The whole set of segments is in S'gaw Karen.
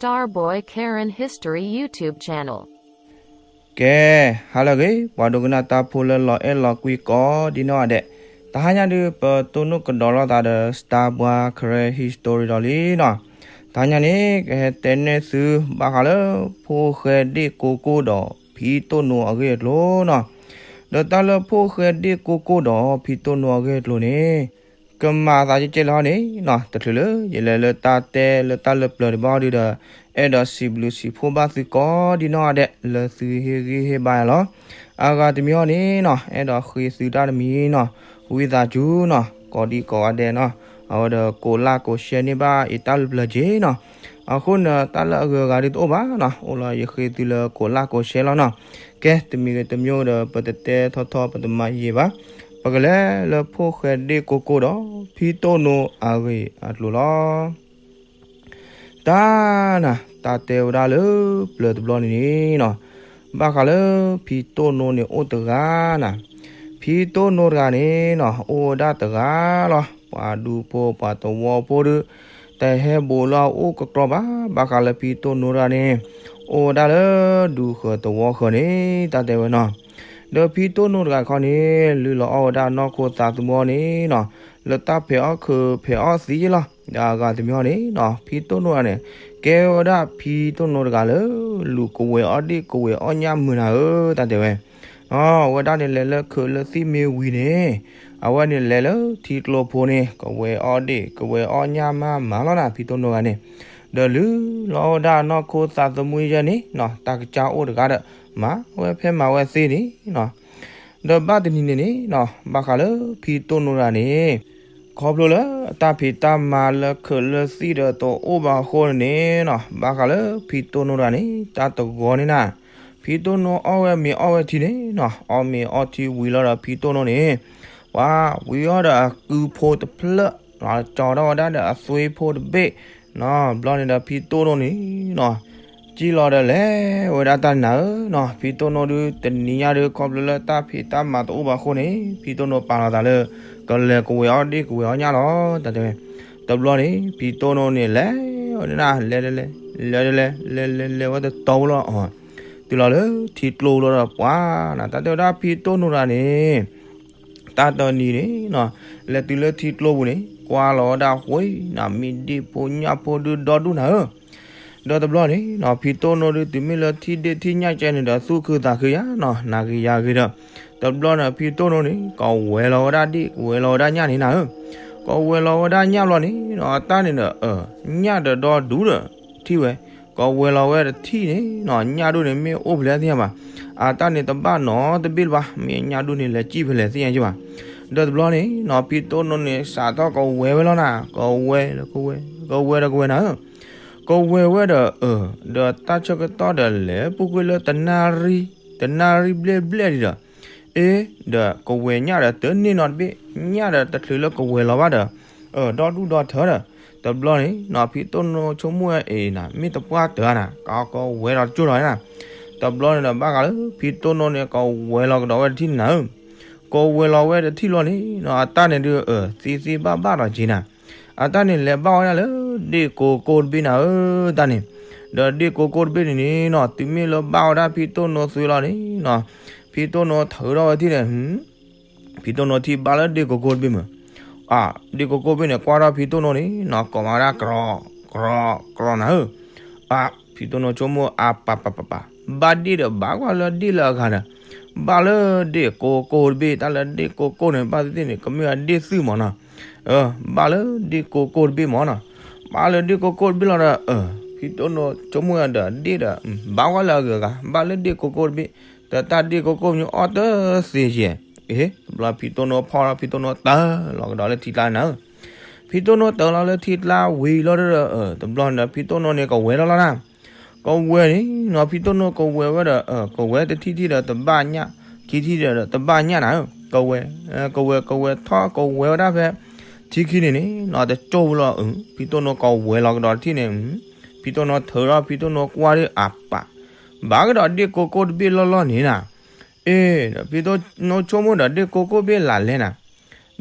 Starboy Karen History YouTube channel. ကဲ, ဟါလၢအဂ့ၤ ပှၤဒိကနၣ်တၢ်ဖိလၢလီၤအဲၣ်လီၤကွံကိးဒ်နီၢ်ဂၤဒဲး, တဟါညါဒုး ပတိၢ်နီၣ်ကဒီးလိာ်သးဒီး Starboy Karen History ဒီးလံနီၤ. တဟါညါန့ၣ် ကဟဲတဲနဲၣ်သုဘၣ်ဃးလၢ ဖိၣ်ဃဲဒ့ၣ်ကိကိၢ်ဒီး ဖံတိၢ်နိအဂ့ၢ်အကျိၤနီၤ. ဒီးတၢ်လၢဖိၣ်ဃဲဒ့ၣ်ကိကိၢ်ဒီး ဖံတိၢ်နိအဂ့ၢ်အကျိၤန့ၣ် ကမၤသးကဲကဲလၢဟီန့ၣ်နီၤ, တချုးလၢ ယလဲၤလၢတၢ်တဲလၢတၢ်လၢပျၢၤတဘီဒုဒီး အဲၣ်ဒိးစံးဘျုးစံးဖှိၣ်ဘၣ်သုကိးဒ်နီၢ်ဂၤဒဲး လၢသုဟ့ၣ်ဂံၢ်ဟ့ၣ်ဘါယၤလီၤ. အဂၤတမံၤဟီန့ၣ်နီၤ, အဲၣ်ဒိးဃ့သုတၢ်တမံၤနီၤ, ဝံသးစူၤနီၤ, ကိးဒံကိးဂၤဒဲးနီၤ, အဝဲဒီးကိးlikeကိးshareန့ၢ်ဘၣ်အံၤတၢ်လၢပျၢၤက့ၤနီၤ. အဃိန့ၣ် တၢ်လၢအဂုၤအဂၤဒုတအိၣ်ဘၣ်နီၤ, အိၣ်လီၤယဃ့သုလၢကိးlikeကိးshareလီၤနီၤ. ကဲ, တမံၤဂ့ၤတမံၤဂ့ၤဒီး ပတတဲထီထီ ပတမၤယံာ်ဘၣ်. ပကလဲၤလၢဖိၣ်ဃဲဒ့ၣ်ကိကိၢ်ဒီး ဖံတိၢ်နိအဂ့ၢ်အကျိၤလီၤ. တၢ်နၤ, တၢ်တဲဝဲဒၣ်လၢပျၢၤတဘျီန့ၣ်နီၤ, ဘၣ်ဃးလၢဖံတိၢ်နိန့ၣ်အိၣ်တဂၤနၤ. ဖံတိၢ်နိတဂၤန့ၣ်နီၤ အိၣ်ဝဲဒၣ်တဂၤလီၤ. ပှၤဒူဖိပှၤသဝီဖိဒု တဟဲဘူးလၢအအိၣ်ကကြီဘၣ်. ဘၣ်ဃးလၢဖံတိၢ်နိတဂၤန့ၣ် အိၣ်ဝဲဒၣ်လၢဒူဃၢၤသဝီဃၢၤန့ၣ် တၢ်တဲဝဲနီၤ. ဒီးဖံတိၢ်နိတဂၤခီန့ၣ် လုၢ်လီၤအီၣ်ဝဲဒၣ်နီၢ်ခိသးသမူန့ၣ်နီၤ, လၢတၢ်ဖဲးအီၣ်ခုးဖဲးအီၣ်သံလီၤ. ဒီးအဂၤတမံၤဟီန့ၣ်နီၤ, ဖံတိၢ်နိတဂၤန့ၣ် ကဲဝဲဒၣ်ဖံတိၢ်နိတဂၤလၢ လူၤကဝဲၤအီၣ်ဒ့ၣ်ကဝဲၤအီၣ်ညၣ်မုာ်နၤဧၢ တၢ်တဲဝဲ. အဝဲဒၣ်န့ၣ်လဲၤလၢခုးလၢသံၣ်မ့ၢ်ဝံၤန့ၣ်, အဝဲန့ၣ်လဲၤလၢထံကျိဖိန့ၣ် ကဝဲၤအီၣ်ဒ့ၣ်ကဝဲၤအီၣ်ညၣ်မးမးလီၤနၤ ဖံတိၢ်နိတဂၤန့ၣ်. ဒီးလုၢ်လီၤအီၣ်ဝဲဒၣ်နီၢ်ခိသးသမူယဲန့ၣ်နီၤ, တၢ်ကစၢ်အိၣ်တဂၤဒီး မၤဝဲဖဲမၤဝဲသ့န့ၣ်နီၤ. ဒီးဘၣ်တနံၤန့ၣ်န့ၣ်နီၤ, ဘၣ်ဃးလၢဖံတိၢ်နိတဂၤန့ၣ် ခီဖျိလၢအတၢ်ဖံးတၢ်မၤလၢခုးလၢသံၣ်ဒီးတအိၣ်ဘၣ်အဃိန့ၣ်နီၤ, ဘၣ်ဃးလၢဖံတိၢ်နိတဂၤန့ၣ် တၢ်တဂီၤန့ၣ်နၤ, ဖံတိၢ်နိအီၣ်ဝဲမ့ၤအီၣ်ဝဲထံန့ၣ်နီၤ, အီၣ်မ့ၤအီၣ်ထံဝံၤလီၤဒီးဖံတိၢ်နိန့ၣ် ပှၤဝံၤအီၣ်ဒီးအကုဖိတဖျၢၣ်နီၤ, ကၠီထီၣ်ဝဲဒၣ်ဒီးအသွ့ဖိတဘ့ၣ်နီၤ, ဘျီန့ၣ်ဒီးဖံတိၢ်နိန့ၣ်နီၤ ကံၣ်လီၤဒီးလဲၤဝဲဒၣ်တၢ်နၤဧၢနီၤ, ဖံတိၢ်နိဒုတနံၤညါဒု ခီဖျိလၢတၢ်ဖံးတၢ်မၤတအိၣ်ဘၣ်အဃိန့ၣ် ဖံတိၢ်နိပာ်လီၤသးလၢ ကလဲၤကဝဲၤအီၣ်ဒ့ၣ်ကဝဲၤအီၣ်ညၣ်လီၤ တၢ်တဲဝဲ. တဘျီန့ၣ် ဖံတိၢ်နိန့ၣ်လဲၤဝဲဒၣ်နၤ, လဲၤလဲၤလဲၤ လဲၤလဲၤလဲၤ လဲၤလဲၤလဲၤဝဲတတီၤလီၤအီၤ, တုၤလီၤလၢထံကျိလီၤဒီးပှၤနၤ, တၢ်တဲဝဲဒၣ်ဖံတိၢ်နိတဂၤန့ၣ် တၢ်တနံၤန့ၣ်နီၤ, လဲၤတုၤလၢထံကျိပူၤန့ၣ် ကွၢ်လီၤဝဲဒၣ်ဃ့နၤ, မ့ၢ်ဒ့ၣ်ဖိညၣ်ဖိဒုဒီဒူၣ်နၤဧၢ. ဒီးတဘျီန့ၣ်နီၤ, ဖံတိၢ်နိဒု တုၤမ့ၢ်လၢထံၣ်ဒ့ၣ်ထံၣ်ညၣ်ကဲန့ၣ်ဒီး သူၣ်ခုသးခုယၤနီၤ, နၤဂ့ၤယၤဂ့ၤဒီး တဘျီန့ၣ် ဖံတိၢ်နိန့ၣ် ကဝဲၤလီၤဝဲဒၣ်ဒ့ၣ် ကဝဲၤလီၤဝဲဒၣ်ညၣ်န့ၣ်နၤဧၢ. ကဝဲၤလီၤဝဲဒၣ်ညၣ်ဘျီန့ၣ်နီၤ, အတၢ်န့ၣ်ဒီး ညၣ်ဒီးဒီဒူၣ်ဒီးထံၣ်ဝဲ, ကဝဲၤလီၤဝဲတထံၣ်န့ၣ်နီၤ, ညၣ်ဒိၣ်န့ၣ်မ့ၢ်အိၣ်ဖဲလဲၣ်သ့ၣ်ညါဘၣ်, အတၢ်န့ၣ်တဘၣ်နီတဘ့ၣ်လၢၤဘၣ်, မ့ၢ်ညၣ်ဒိၣ်န့ၣ်လဲၤစံၣ်ဖဲလဲၣ်သ့ၣ်ညါက့ဘၣ်. ဒီးတဘျီန့ၣ်နီၤ, ဖံတိၢ်နိန့ၣ် စးထီၣ်ကဝဲၤဝဲလီၤနၤ, ကဝဲၤလၢကဝဲၤ, ကဝဲၤဒီးကဝဲၤနၤဧၢ. ကဝဲၤဝဲဒီး အၢ ဒီးတၢ်ဆၢကတီၢ်ဒီးလဲၤပူၤကွံာ်လၢတနၣ်ရံၣ်, တနၣ်ရံၣ်ဘျဲၣ်ဘျဲၣ်ဒံးဒီး အ့ ဒီးကဝဲၤညၣ်ဒီးတန့ၢ်နီတဘ့ၣ်, ညၣ်ဒီးတချုးလၢကဝဲၤလီၤဘၣ်ဒီး အၢ ဒီဒူၣ်ဒီထၢဒီး တဘျီန့ၣ်နီၤ, ဖံတိၢ်နိဆိကမိၣ်ဝဲအံၤနၤ, မ့ၢ်တပှၢ်တၢၢ်နၤ, ကဝဲၤဒီးကၠိၢ်ဒီးနၤ. တဘျီန့ၣ်ဒီးဘၣ်ဃးလၢဖံတိၢ်နိန့ၣ် ကဝဲၤလီၤကဒီးဝဲတထံၣ်န့ၣ်နၤဧၢ. ကဝဲၤလီၤဝဲတထံၣ်လီၤန့ၣ်နီၤ, အတၢ်န့ၣ်ဒုး အၢ သ့သ့ဘၣ်ဘၣ်ဒီးက့ၤနၤ, အတၢ်န့ၣ်လဲၤဘၣ်ဝဲဒၣ်လၢဒ့ၣ်ကိကိၢ်တဘ့ၣ်နၤဧၢ တၢ်န့ၣ်. ဒီးဒ့ၣ်ကိကိၢ်တဘ့ၣ်န့ၣ်န့ၣ်နီၤ, တုၤမ့ၢ်လၢဘၣ်ဝဲဒၣ်ဖံတိၢ်နိသွံလီၤန့ၣ်နီၤ, ဖံတိၢ်နိထုးထီၣ်ဝဲထံၣ်န့ၣ် ဖံတိၢ်နိထံၣ်ဘၣ်လၢဒ့ၣ်ကိကိၢ်တဘ့ၣ်မး, အၢ ဒ့ၣ်ကိကိၢ်တဘ့ၣ်န့ၣ် ကွၢ်ထီၣ်ဖံတိၢ်နိန့ၣ်နီၤ, ကိးမးဝဲဒၣ် ကြီ ကြီ ကြီနၤဧၢ. အၢ ဖံတိၢ်နိဆိကမိၣ် အါပၤပၤပၤပၤ, ဘၣ်ဒ့ၣ်ဒီးဘၣ်ကွၢ်လၢဒ့ၣ်လၢအဂၤဒီး ဘၣ်လၢဒ့ၣ်ကိကိၢ်တဘ့ၣ်, တၢ်လၢဒ့ၣ်ကိကိၢ်န့ၣ် ဘၣ်သ့ၣ်သ့ၣ်န့ၣ် ကမ့ၢ်ဝဲဒၣ်ဒ့ၣ်သွံၣ်မးနီၤ. အၢ ဘၣ်လၢဒ့ၣ်ကိကိၢ်တဘ့ၣ်မးနီၤ. ဘၣ်လၢဒ့ၣ်ကိကိၢ်တဘ့ၣ်လီၤဒီး အၢ ဖံတိၢ်နိဆိကမိၣ်ဒီးဒ့ၣ်ဒီး ဘၣ်ကွၢ်လၢအဂၤဂၤ, ဘၣ်လၢဒ့ၣ်ကိကိၢ်တဘ့ၣ်, ဒီးတၢ်ဒ့ၣ်ကိကိၢ်မ့ၢ်အီၣ်တသ့ယဲၢ်, အ့ တဘျီဖံတိၢ်နိဖီၣ်ဒီး ဖံတိၢ်နိတၢ်လီၤကဒီးလၢထံကျါန့ၣ်နၤဧၢ. ဖံတိၢ်နိတၢ်လီၤလၢထံကျါဝံၤလီၤဒီး တဘျီန့ၣ်ဒီး ဖံတိၢ်နိန့ၣ်ကဝဲၤလီၤလီၤနၤ. ကဝဲၤန့ၣ်နီၤ, ဖံတိၢ်နိကဝဲၤဝဲဒီး ကဝဲၤတထံၣ်ထံၣ်ဒီးတဘၣ်ညၣ်, ခံထံၣ်ဒီးတဘၣ်ညၣ်နၤဧၢ. ကဝဲၤ ကဝဲၤ ကဝဲၤထီၣ်ကဝဲၤဝဲဒၣ်ဖဲ ထံခံန့ၣ်န့ၣ်နီၤ, တကၠိၢ်ဝဲလီၤ. ဖံတိၢ်နိကဝဲၤလီၤကဒီးတထံၣ်န့ၣ်, ဖံတိၢ်နိထုးထီၣ် ဖံတိၢ်နိကွၢ်ဒီးအပၢ်, ဘၣ်ကဒီးဒ့ၣ်ကိကိၢ်တဘ့ၣ်လီၢ်လီၢ်န့ၣ်နၤ. အ့ ဒီးဖံတိၢ်နိဆိကမိၣ်ဒီးဒ့ၣ်ကိကိၢ်တဘ့ၣ်လၢ်လဲၣ်နၤ,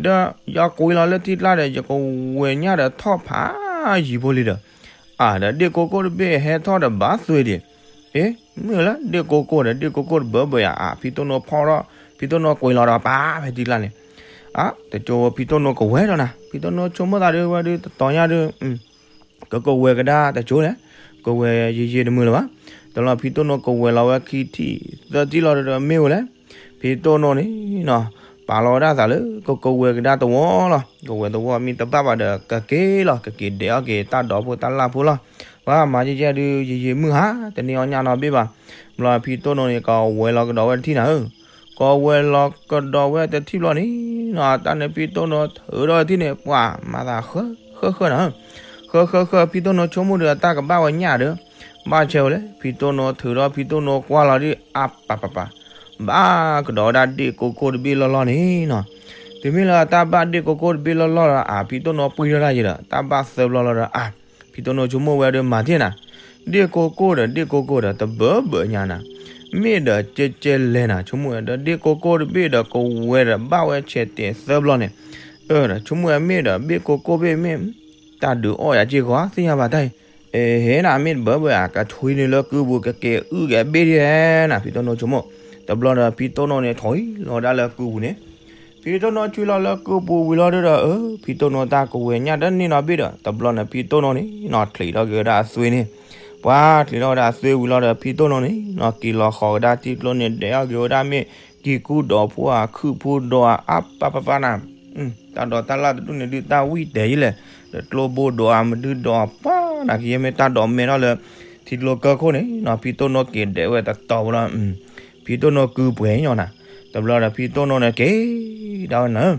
ဒီးယကွံာ်လီၤလၢထံကျါဒီး ယကဝဲၤညၣ်ဒီးထီၣ်ဖးယံၤဖိလံဒီး, အ အၢ ဒီးဒ့ၣ်ကိကိၣ်တဘ့ၣ်ဟဲထီၣ်ဒီးဘၣ်သွဲဒံး, အ့ မ့ၢ်လၢဒ့ၣ်ကိကိၣ်ဒီး ဒ့ၣ်ကိကိၣ်တဘၢဘၢယၤ အၢ ဖံတိၢ်နိဖီထီၣ် ဖံတိၢ်နိကွံာ်လီၤဒီးပာ်ဖဲထံကျါန့ၣ်, အၢ တကၠိဝဲဖံတိၢ်နိကဝဲၤဒီးနၤ ဖံတိၢ်နိဆိကမိၣ်သးဒုးဝဲဒုးတတီၤညါဒုး ကကဝဲၤကဒါတကၠိန့ၣ်, ကဝဲၤယံာ်ယံာ်တမုာ်လၢၤဘၣ်. တဘျီဖံတိၢ်နိကဝဲၤလီၤဝဲခံထံၣ်သၢထံၣ်လီၤဒီးမ့ၢ်ဝဲလဲၣ်, ဖံတိၢ်နိန့ၣ်နီၤ ပာ်လီၤဝဲဒၣ်သးလၢကကဝဲၤကဒါတဝီလီၤ. ကဝဲၤတဝီမ့ၢ်တဘၣ်ဘၣ်ဒီးကက့ၤလီၤ ကက့ၤဒဲးအီၣ်က့ၤတၢ်ဒိးဖိတၢ်လၢ်ဖိလီၤ. ပှၤမၤယဲယဲဒုးယံာ်ယံာ်မုၢ်ဟါ တန့ၢ်အီၣ်ညၣ်နီတဘ့ၣ်ဘၣ်. ဘျီဖံတိၢ်နိန့ၣ် ကဝဲၤလီၤကဒီးဝဲတထံၣ်နၤဧၢ ကဝဲၤလီၤကဒီးဝဲတထံၣ်ဘျီန့ၣ်နီၤ တၢ်န့ၣ်ဖံတိၢ်နိထုးထီၣ်တထံၣ်န့ၣ် ပှၤမၤသးဃၢဃၢဃၢနၤဧၢ, ဃၢဃၢဃၢ ဖံတိၢ်နိဆိကမိၣ်ဒီးတၢ်ကဘၣ်ဝဲညၣ်ဒီး ဘၣ်ဆဲးဝဲလဲၣ် ဖံတိၢ်နိထုးထီၣ် ဖံတိၢ်နိကွၢ်လီၤဒုး အါပာ်ပာ်ပာ် ဘၣ်ကဒီးဝဲဒၣ်ဒ့ၣ်ကိကိၣ်တဘ့ၣ်လီၢ်လီၢ်န့ၣ်နီၤ. တုၤမ့ၢ်လၢတၢ်ဘၣ်ဒ့ၣ်ကိကိၣ်တဘ့ၣ်လီၢ်လီၢ်ဒီး အၢ ဖံတိၢ်နိပှံၢ်ထီၣ်တၢ်ယံၤဒီး တၢ်ဘၣ်သၢဘျီလီၤဒီး အၢ ဖံတိၢ်နိဆိကမိၣ်ဝဲဒီးမၤတ့ၢ်နၤ, ဒ့ၣ်ကိကိၣ်ဒီးဒ့ၣ်ကိကိၣ်ဒီးတဘၢဘၢညါနၤ, မ့ၢ်ဒီးကဲကဲလဲၣ်နၤ ဆိကမိၣ်ဝဲဒီး ဒ့ၣ်ကိကိၣ်တဘ့ၣ်ဒီး ကဝဲၤဒီးဘၣ်ဝဲဆဲးတဲာ်သၢဘျီန့ၣ်, အၢ ဒီးဆိကမိၣ်ဝဲမ့ၢ်ဒီးဘ့ၣ်ကိကိၣ်ဘ့ၣ်မ့ၢ် တၢ်ဒုးအီၣ်ယၤက့ၢ်ဂီၤသ့ၣ်ညါဘၣ်တၢ်အံၤ, အဟဲနၤ မ့ၢ်တဘၢဘၢဧါ ကထွံန့ၣ်လၢကုပူၤ ကက့ၤအုၣ်က့ၤအဘ့ၣ်ဒ်လဲၣ်နၤ ဖံတိၢ်နိဆိကမိၣ်. တဘျီဒီးဖံတိၢ်နိန့ၣ် ထွံလီၤဝဲဒၣ်လၢကုပူၤန့ၣ်, ဖံတိၢ်နိထွံလီၤလၢကုပူၤဝံၤလီၤဒုးဒီး အၢ ဖံတိၢ်နိတၢ်ကဝဲၤညၣ်တန့ၢ်နီတဘ့ၣ်ဒီး တဘျီန့ၣ်ဖံတိၢ်နိန့ၣ်နီၤ ချံးထီၣ်က့ၤဝဲဒၣ်အသွ့န့ၣ်, ပှၤချံးထီၣ်ဝဲဒၣ်အသွ့ဝံၤလီၤဒီး ဖံတိၢ်နိန့ၣ်နီၤ က့ၤလီၤဃီၤဝဲဒၣ်ထံကျိန့ၣ် ဒဲးအီၣ်က့ၤဝဲဒၣ်မ့ၢ် ကံၢ်ကူဒီးဖိဧါ ခုၣ်ဖိဒီးဧါ အါပာ်ပာ်ပာ်နၤ တၢ်ဒိးတၢ်လၢ်တဒူၣ်န့ၣ်ဒုးတၢ်ဝံၣ်တဲာ်ယံာ်လဲၣ်, ဒီးကျိဘိဒိးဧါ မဒုဒိးဧါ ပှၤနာ်က့ၤယဲမ့ၢ်တၢ်ဒိးမဲထီၣ်လၢ ထံကျိကၢၢ်ခိၣ်န့ၣ်နီၤ ဖံတိၢ်နိက့ၤဒဲးဝဲတတီၤဖိလီၤ. ဖံတိၢ်နိကုပှဲၤညီနၤ, တဘျီဒီးဖံတိၢ်နိန့ၣ်က့ၤဒၣ်ဝဲနၤ,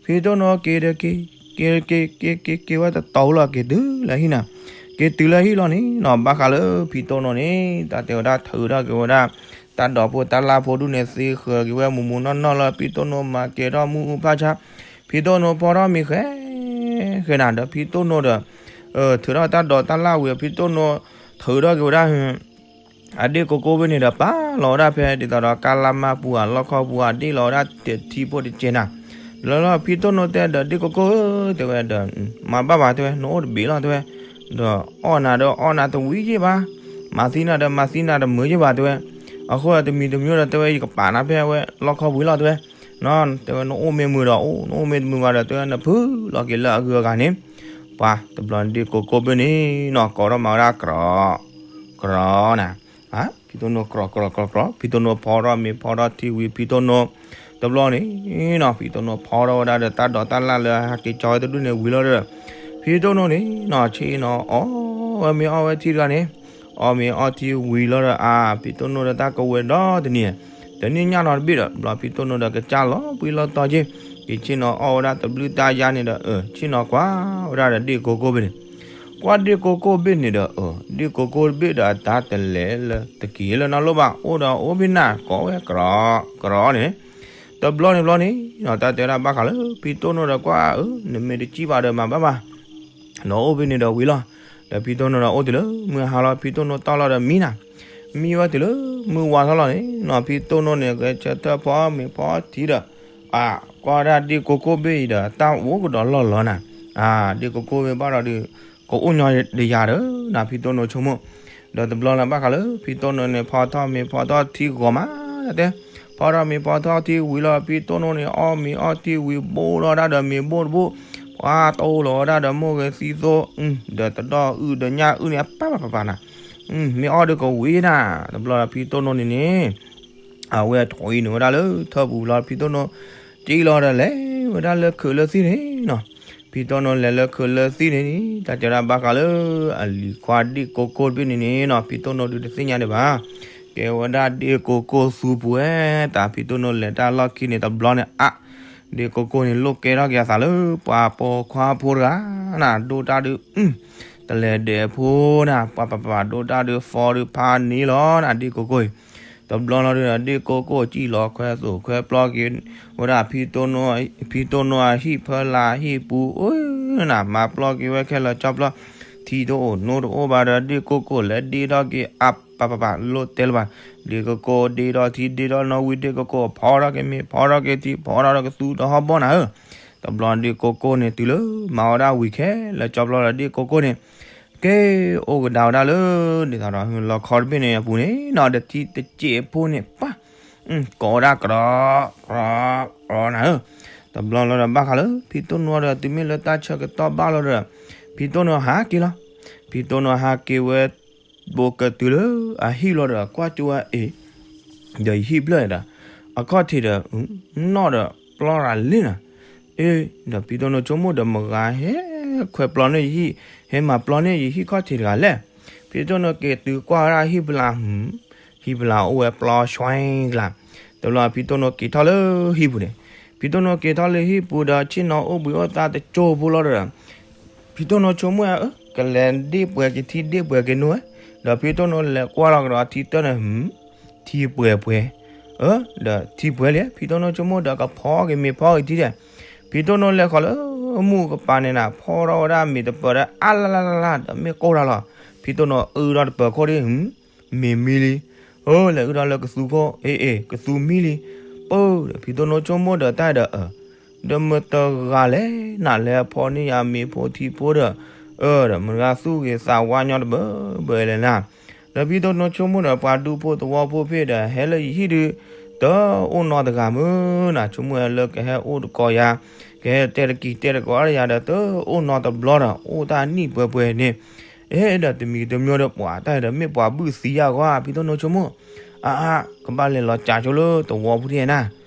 ဖံတိၢ်နိက့ၤဒီးက့ၤ က့ၤက့ၤက့ၤက့ၤက့ၤဝဲတတီၤဖိလီၤ က့ၤတုၤလၢဟံၣ်နၤ, က့ၤတုၤလၢဟံၣ်လီၤန့ၣ်နီၤ ဘၣ်ဃးလၢဖံတိၢ်နိန့ၣ် တၢ်တဲဝဲဒၣ်ထုးထီၣ်က့ၤဝဲဒၣ် တၢ်ဒိးဖိတၢ်လၢ်ဖိဒူၣ်န့ၣ် သ့ဃၢၤက့ၤဝဲမူးမူးနီၢ်နီၢ်လၢ ဖံတိၢ်နိမၤကဲၤထီၣ်မုၢ်အူဖၣ်ဆါ, ဖံတိၢ်နိဖီထီၣ်မ့ၤဃဲ ဃဲနၤဒီး ဖံတိၢ်နိဒီး ထုးထီၣ်တၢ်ဒိးတၢ်လၢ်ဝံၤ ဖံတိၢ်နိထုးထီၣ်က့ၤဝဲဒၣ် အဒ့ၣ်ကိကိၣ်ဘ့ၣ်န့ၣ်ဒီး ပာ်လီၤဝဲဒၣ်ဖဲဒ်သိးဒီး ကါလါမါပူၤဧါ လီခီပူၤဧါ ဒ့ၣ်လီၤဝဲဒၣ်တထံဖိတကဲနၤ, လၢလီၤဖံတိၢ်နိတဲဒီးဒ့ၣ်ကိကိၣ်ဧၢ တဲဝဲဒီး မၤဘၣ်ဘၣ်တဲဝဲ နအိၣ်တဘ့ၣ်လီၤတဲဝဲ, ဒီးအီၣ်နၤဒီးအီၣ်နၤတဝံၤယ့ၢ်ဘၣ်, မၤသံနၤဒီးမၤသံနၤတမုာ်ယ့ၢ်ဘၣ်တဲဝဲ, အဃိဒီးတမံၤတမံၤဒီးတဲဝဲ ယကပာ်နၤဖဲဝဲလီခီပူၤလီၤတဲဝဲ, တဲဝဲနအိၣ်မ့ၢ်မုာ်ဒီးအိၣ် နအိၣ်မ့ၢ်တမုာ်ဘၣ်ဒီးတဲဝဲ နဖုလီၤက့ၤလၢအဂုၤအဂၤန့ၣ်, ပှၤတဘျီဒ့ၣ်ကိကိၣ်ဘ့ၣ်န့ၣ်နီၤ ကိးထီၣ်မၤဝဲဒၣ်ကြီ ကြီနၤ, ဖံတိၢ်နိကြီကြီကြီ ဖံတိၢ်နိဖီထီၣ်မ့ၤဖီထီၣ်ထံဝံၤ ဖံတိၢ်နိ တဘျီန့ၣ်နီၤ ဖံတိၢ်နိဖီထီၣ်ဝဲဒၣ်ဒီးတၢ်ဒိးတၢ်လၢ်လၢဟဲက့ၤကၠီဝဲတဒူၣ်န့ၣ်ဝံၤလီၤဒီး ဖံတိၢ်နိန့ၣ်နီၤ ဆ့ၣ်နီၤအီၣ်ဝဲမ့ၤအီၣ်ဝဲထံတဂၤန့ၣ်, အီၣ်မ့ၤအီၣ်ထံဝံၤလီၤဒီး အါ ဖံတိၢ်နိဒီးတၢ်ကဝဲၤဒီတနံၤ တန့ၢ်ညၣ်နီတဘ့ၣ်ဒီး ဘျီဖံတိၢ်နိဒီးကစၢ်လီၤဘှံးလီၤတီၤက့ၤ က့ၤဆ့ၣ်နီၤအီၣ်ဝဲဒၣ်တဘျုးတၢ်ယါန့ၣ်ဒီး အၢ ဆ့ၣ်နီၤကွၢ်ဝဲဒၣ်ဒီးဒ့ၣ်ကိကိၣ်ဘ့ၣ်န့ၣ်, ကွၢ်ဒ့ၣ်ကိကိၣ်ဘ့ၣ်န့ၣ်ဒီး အၢ ဒ့ၣ်ကိကိၣ်တဘ့ၣ်ဒီးအတၢ်တလဲၤလၢတက့ၤလၢနီတလိၣ်ဘၣ် အိၣ်ဒီးအိၣ်ဖဲနၤကိးဝဲကြီကြီန့ၣ်, တဘျီန့ၣ်ဘျီန့ၣ်နီၤ တၢ်တဲဒၣ်ဘၣ်ဃးလၢ ဖံတိၢ်နိဒီးကွၢ်အၢ နမ့ၢ်တစံၣ်ဘၣ်ဒီးမၤဘၣ်ဘၣ် ဒီးအိၣ်ဖဲန့ၣ်ဒီးဝံၤလီၤ. ဒီးဖံတိၢ်နိဒီးအိၣ်တုၤလၢမုၢ်ဟါလီၤ ဖံတိၢ်နိတီၢ်လီၤဒီးမံနၤ, မံဝဲတုၤလၢမုၢ်ဝါထီၣ်လီၤန့ၣ်နီၤ ဖံတိၢ်နိန့ၣ် ဂဲၤဆၢထၢၣ်ဖီမ့ၤဖီထံဒီး အါ ကွၢ်ဒၣ်ဒ့ၣ်ကိကိၣ်ဘ့ၣ်အံၤဒီး တၢ်အိၣ်ကဒီးလီၢ်လီၤနၤ, အါ ဒ့ၣ်ကိကိၣ်ဘ့ၣ်ဘၣ်ဒီးဒုး ကအိၣ်ညီဒီးယၤဒီးနၤ ဖံတိၢ်နိဆိကမိၣ် ဒီးတဘျီလၢဘၣ်ဃးလၢ ဖံတိၢ်နိန့ၣ် ဖီထီၣ်မ့ၤဖီထီၣ်ထံဂီၤမးတဲ, ဖီထီၣ်မ့ၤဖီထီၣ်ထံဝံၤလီၤ ဖံတိၢ်နိန့ၣ် အီၣ်မ့ၤအီၣ်ထံဝံၤဘိၣ်လီၤဒၣ်ဒီးမ့ၤဘိၣ်တဘိၣ်, ပှၤတိၢ်လီၤဝဲဒၣ်ဒီးမိၢ်ဂဲၤသံသိ, ဒီးတဒီၣ်အုၣ်ဒီးညၣ်အုၣ်န့ၣ် ပၢ်ပၢ်ပၢ်ပၢ်နၤ, မ့ၢ်အီၣ်ဒီးကဝံၤနၤ, တဘျီလၢဖံတိၢ်နိန့ၣ်န့ၣ် အဝဲထွံနုာ်ဝဲဒၣ်လၢထၢပူၤလီၤ ဖံတိၢ်နိ, ကံလီၤဒီးလဲၤဝဲဒၣ်လၢခုးလၢသံၣ်န့ၣ်နီၤ, ဖံတိၢ်နိလဲၤလၢခုးလၢသံၣ်န့ၣ်န့ၣ် တၢ်တဲဒၣ်ဘၣ်ဃးလၢ အလံၤခွါဒ့ၣ်ကိကိၣ်တဘ့ၣ်န့ၣ်န့ၣ်နီၤ ဖံတိၢ်နိဒုးတသ့ၣ်ညါဒံးဘၣ်, ကဲဝဲဒၣ်ဒ့ၣ်ကိကိၣ်သူပူၤဝဲ, တၢ်ဖံတိၢ်နိလဲၤတၢ်လီၢ်ခံန့ၣ်တဘျီန့ၣ် အါ ဒ့ၣ်ကိကိၣ်န့ၣ်လိၣ်ကဲထီၣ်က့ၤအသးလၢ ပှၤပိာ်ခွါဖိတဂၤနၤ ဒိၣ်တၢ်ဒုး တလဲၤဒဲးဖိနၤ ပှၤပှၤပှၤဒိၣ်တၢ်ဒုး ဖီဒုးဖးန့ၢ်လီၤနၤ ဒ့ၣ်ကိကိၣ်အံၤ, တဘျီလီၤဒုးဒီး ဒ့ၣ်ကိကိၣ်စံၣ်လီၤခွဲသိးခွဲပျီက့ၤဝဲဒၣ် ဖံတိၢ်နိအဟံၣ်ဖီလာ်ဟံၣ်ပူၤ အိၣ်နၤ မၤပျီက့ၤဝဲခဲလၢာ်ကၠီပျီ, ထံတအိၣ်နိတအိၣ်ဘၣ်ဒီး ဒ့ၣ်ကိကိၣ်လဲၤဒ့ထီၣ်က့ၤ အါပၢ်ပၢ်ပၢ် လိၣ်တဲလၢၤဘၣ်, ဒ့ၣ်ကိကိၣ်ဒ့ထီၣ်ထံဒ့ထီၣ်နိဝံၤ ဒ့ၣ်ကိကိၣ်ဖီထီၣ်က့ၤမ့ၤ ဖီထီၣ်က့ၤထံ ဖီထီၣ်ဒီးကသူတဟီၣ်ဘီနၤဧၢ, တဘျီဒ့ၣ်ကိကိၣ်န့ၣ်တုၤလၢမၤဝဲဒၣ်ဝံၤခဲလၢာ်ကၠီပျီဒီး ဒ့ၣ်ကိကိၣ်န့ၣ် ထ က့ၤအိၣ်ကဒါဝဲဒၣ်လၢ ဒ်သိးဒီးလီခီတဘ့ၣ်န့ၣ်အပူၤန့ၣ်နီၤ ဒီးထံတစဲးဖိန့ၣ် ပှၤ ကိးဝဲဒၣ်ကရီ ကရီ ကရီနၤဧၢ, တဘျီလီၤဒီးဘၣ်ဃးလၢ ဖံတိၢ်နိဒီး တုၤမ့ၢ်လၢတၢ်ဆၢကတီၢ်ဘၣ်လီၤဒီး ဖံတိၢ်နိဟးက့ၤလီၤ. ဖံတိၢ်နိဟးက့ၤဝဲ ဘိးကတုၤလၢအဟံၣ်လီၤဒီး ကွၢ်ကၠိဝဲအံၤ ဒီးယဟံၣ်ဖျၢၣ်ဒီး အခီၣ်ထံးဒီး နီၣ်ဒီးပျီရၤလံနီၤ. အ့ ဒီးဖံတိၢ်နိဆိကမိၣ်ဒီး မတၤဂၤဟဲခွဲးပျီန့ၢ်ယဟံၣ်, ဟဲမၤပျီန့ၢ်ယဟံၣ်ခီၣ်ထံးတဂၤလဲၣ်. ဖံတိၢ်နိက့ၤတုၤကွၢ်ဝဲဒၣ်ဟံၣ်ဖျါ, ဟံၣ်ဖျါအိၣ်ဝဲပျီဆွဲကျါ. တဘျီဖံတိၢ်နိက့ၤထီၣ်လၢဟံၣ်ပူၤန့ၣ်, ဖံတိၢ်နိက့ၤထီၣ်လၢဟံၣ်ပူၤဒီး ဆ့ၣ်နီၤအိၣ်ဘှံးအိၣ်သါတစိၢ်ဖိလီၤဒီး ဖံတိၢ်နိဆိကမိၣ်ဧါ ကလဲၤဒ့ၣ်ပှဲၤက့ၤထံဒ့ၣ်ပှဲၤက့ၤနိဧါ, ဒီးဖံတိၢ်နိလဲၤကွၢ်လီၤကဒီးထံတၢၢ်န့ၣ် ထံပှဲၤပှဲၤ, အၢ ဒီးထံပှဲၤလံ, ဖံတိၢ်နိဆိကမိၣ်ဒီးကဖီက့ၤမ့ၤဖီက့ၤထံဒီး, ဖံတိၢ်နိလဲၤဃီၤလၢမူကပၤန့ၣ်နၤ ဖီထီၣ်ဝဲဒၣ်မ့ၤတပၢၤဒီးအါလါလါလါလါဒီးမ့ၢ်ကိၢ်တၢ်လီၤ. ဖံတိၢ်နိအုဒီးတပၢၤခိၣ်ဒီး မ့ၤမံလံ, အၢ လဲၤအုဒီးလၢကသူခိၣ် အ့အ့ ကသူမံလံ, ပၢ်ဒီးဖံတိၢ်နိဆိကမိၣ်ဒီးတၢ်ဒီး အၢ ဒီးမတၤတဂၤလဲၣ်နၤ လဲၤဖီန့ၢ်ယၤမ့ၤဖိထံဖိဒီး, အၢ ဒီးမတၤတဂၤသူၣ်ဂ့ၤသးဝါညီတဘၢဘၢလဲၣ်နၤ. ဒီးဖံတိၢ်နိဆိကမိၣ်ဒီး ပှၤဒူဖိသဝီဖိဖဲဒီး ဟဲလၢယဟံၣ်ဒုး တအိၣ်နီတဂၤမုၢ်နၤ, ဆိကမိၣ်လၢကဟဲအိၣ်တကိးယၤ, ကဟဲတဲတကံၤတဲတကိးယၤဒီး တအိၣ်နီတဘျီဒီး အိၣ်တၢ်နံၣ်ပှဲၤပှဲၤန့ၣ်, အဲ ဒီးတမံၤတမံၤဒီး ပှၤတၢ်ဒီးမ့ၢ်ပှၤဘုၣ်သံယါဂီၢ် ဖံတိၢ်နိဆိကမိၣ်, အါအါ ကဘၣ်လဲၤလီၤစးဆိလၢသဝီဖိဒ်နၤ,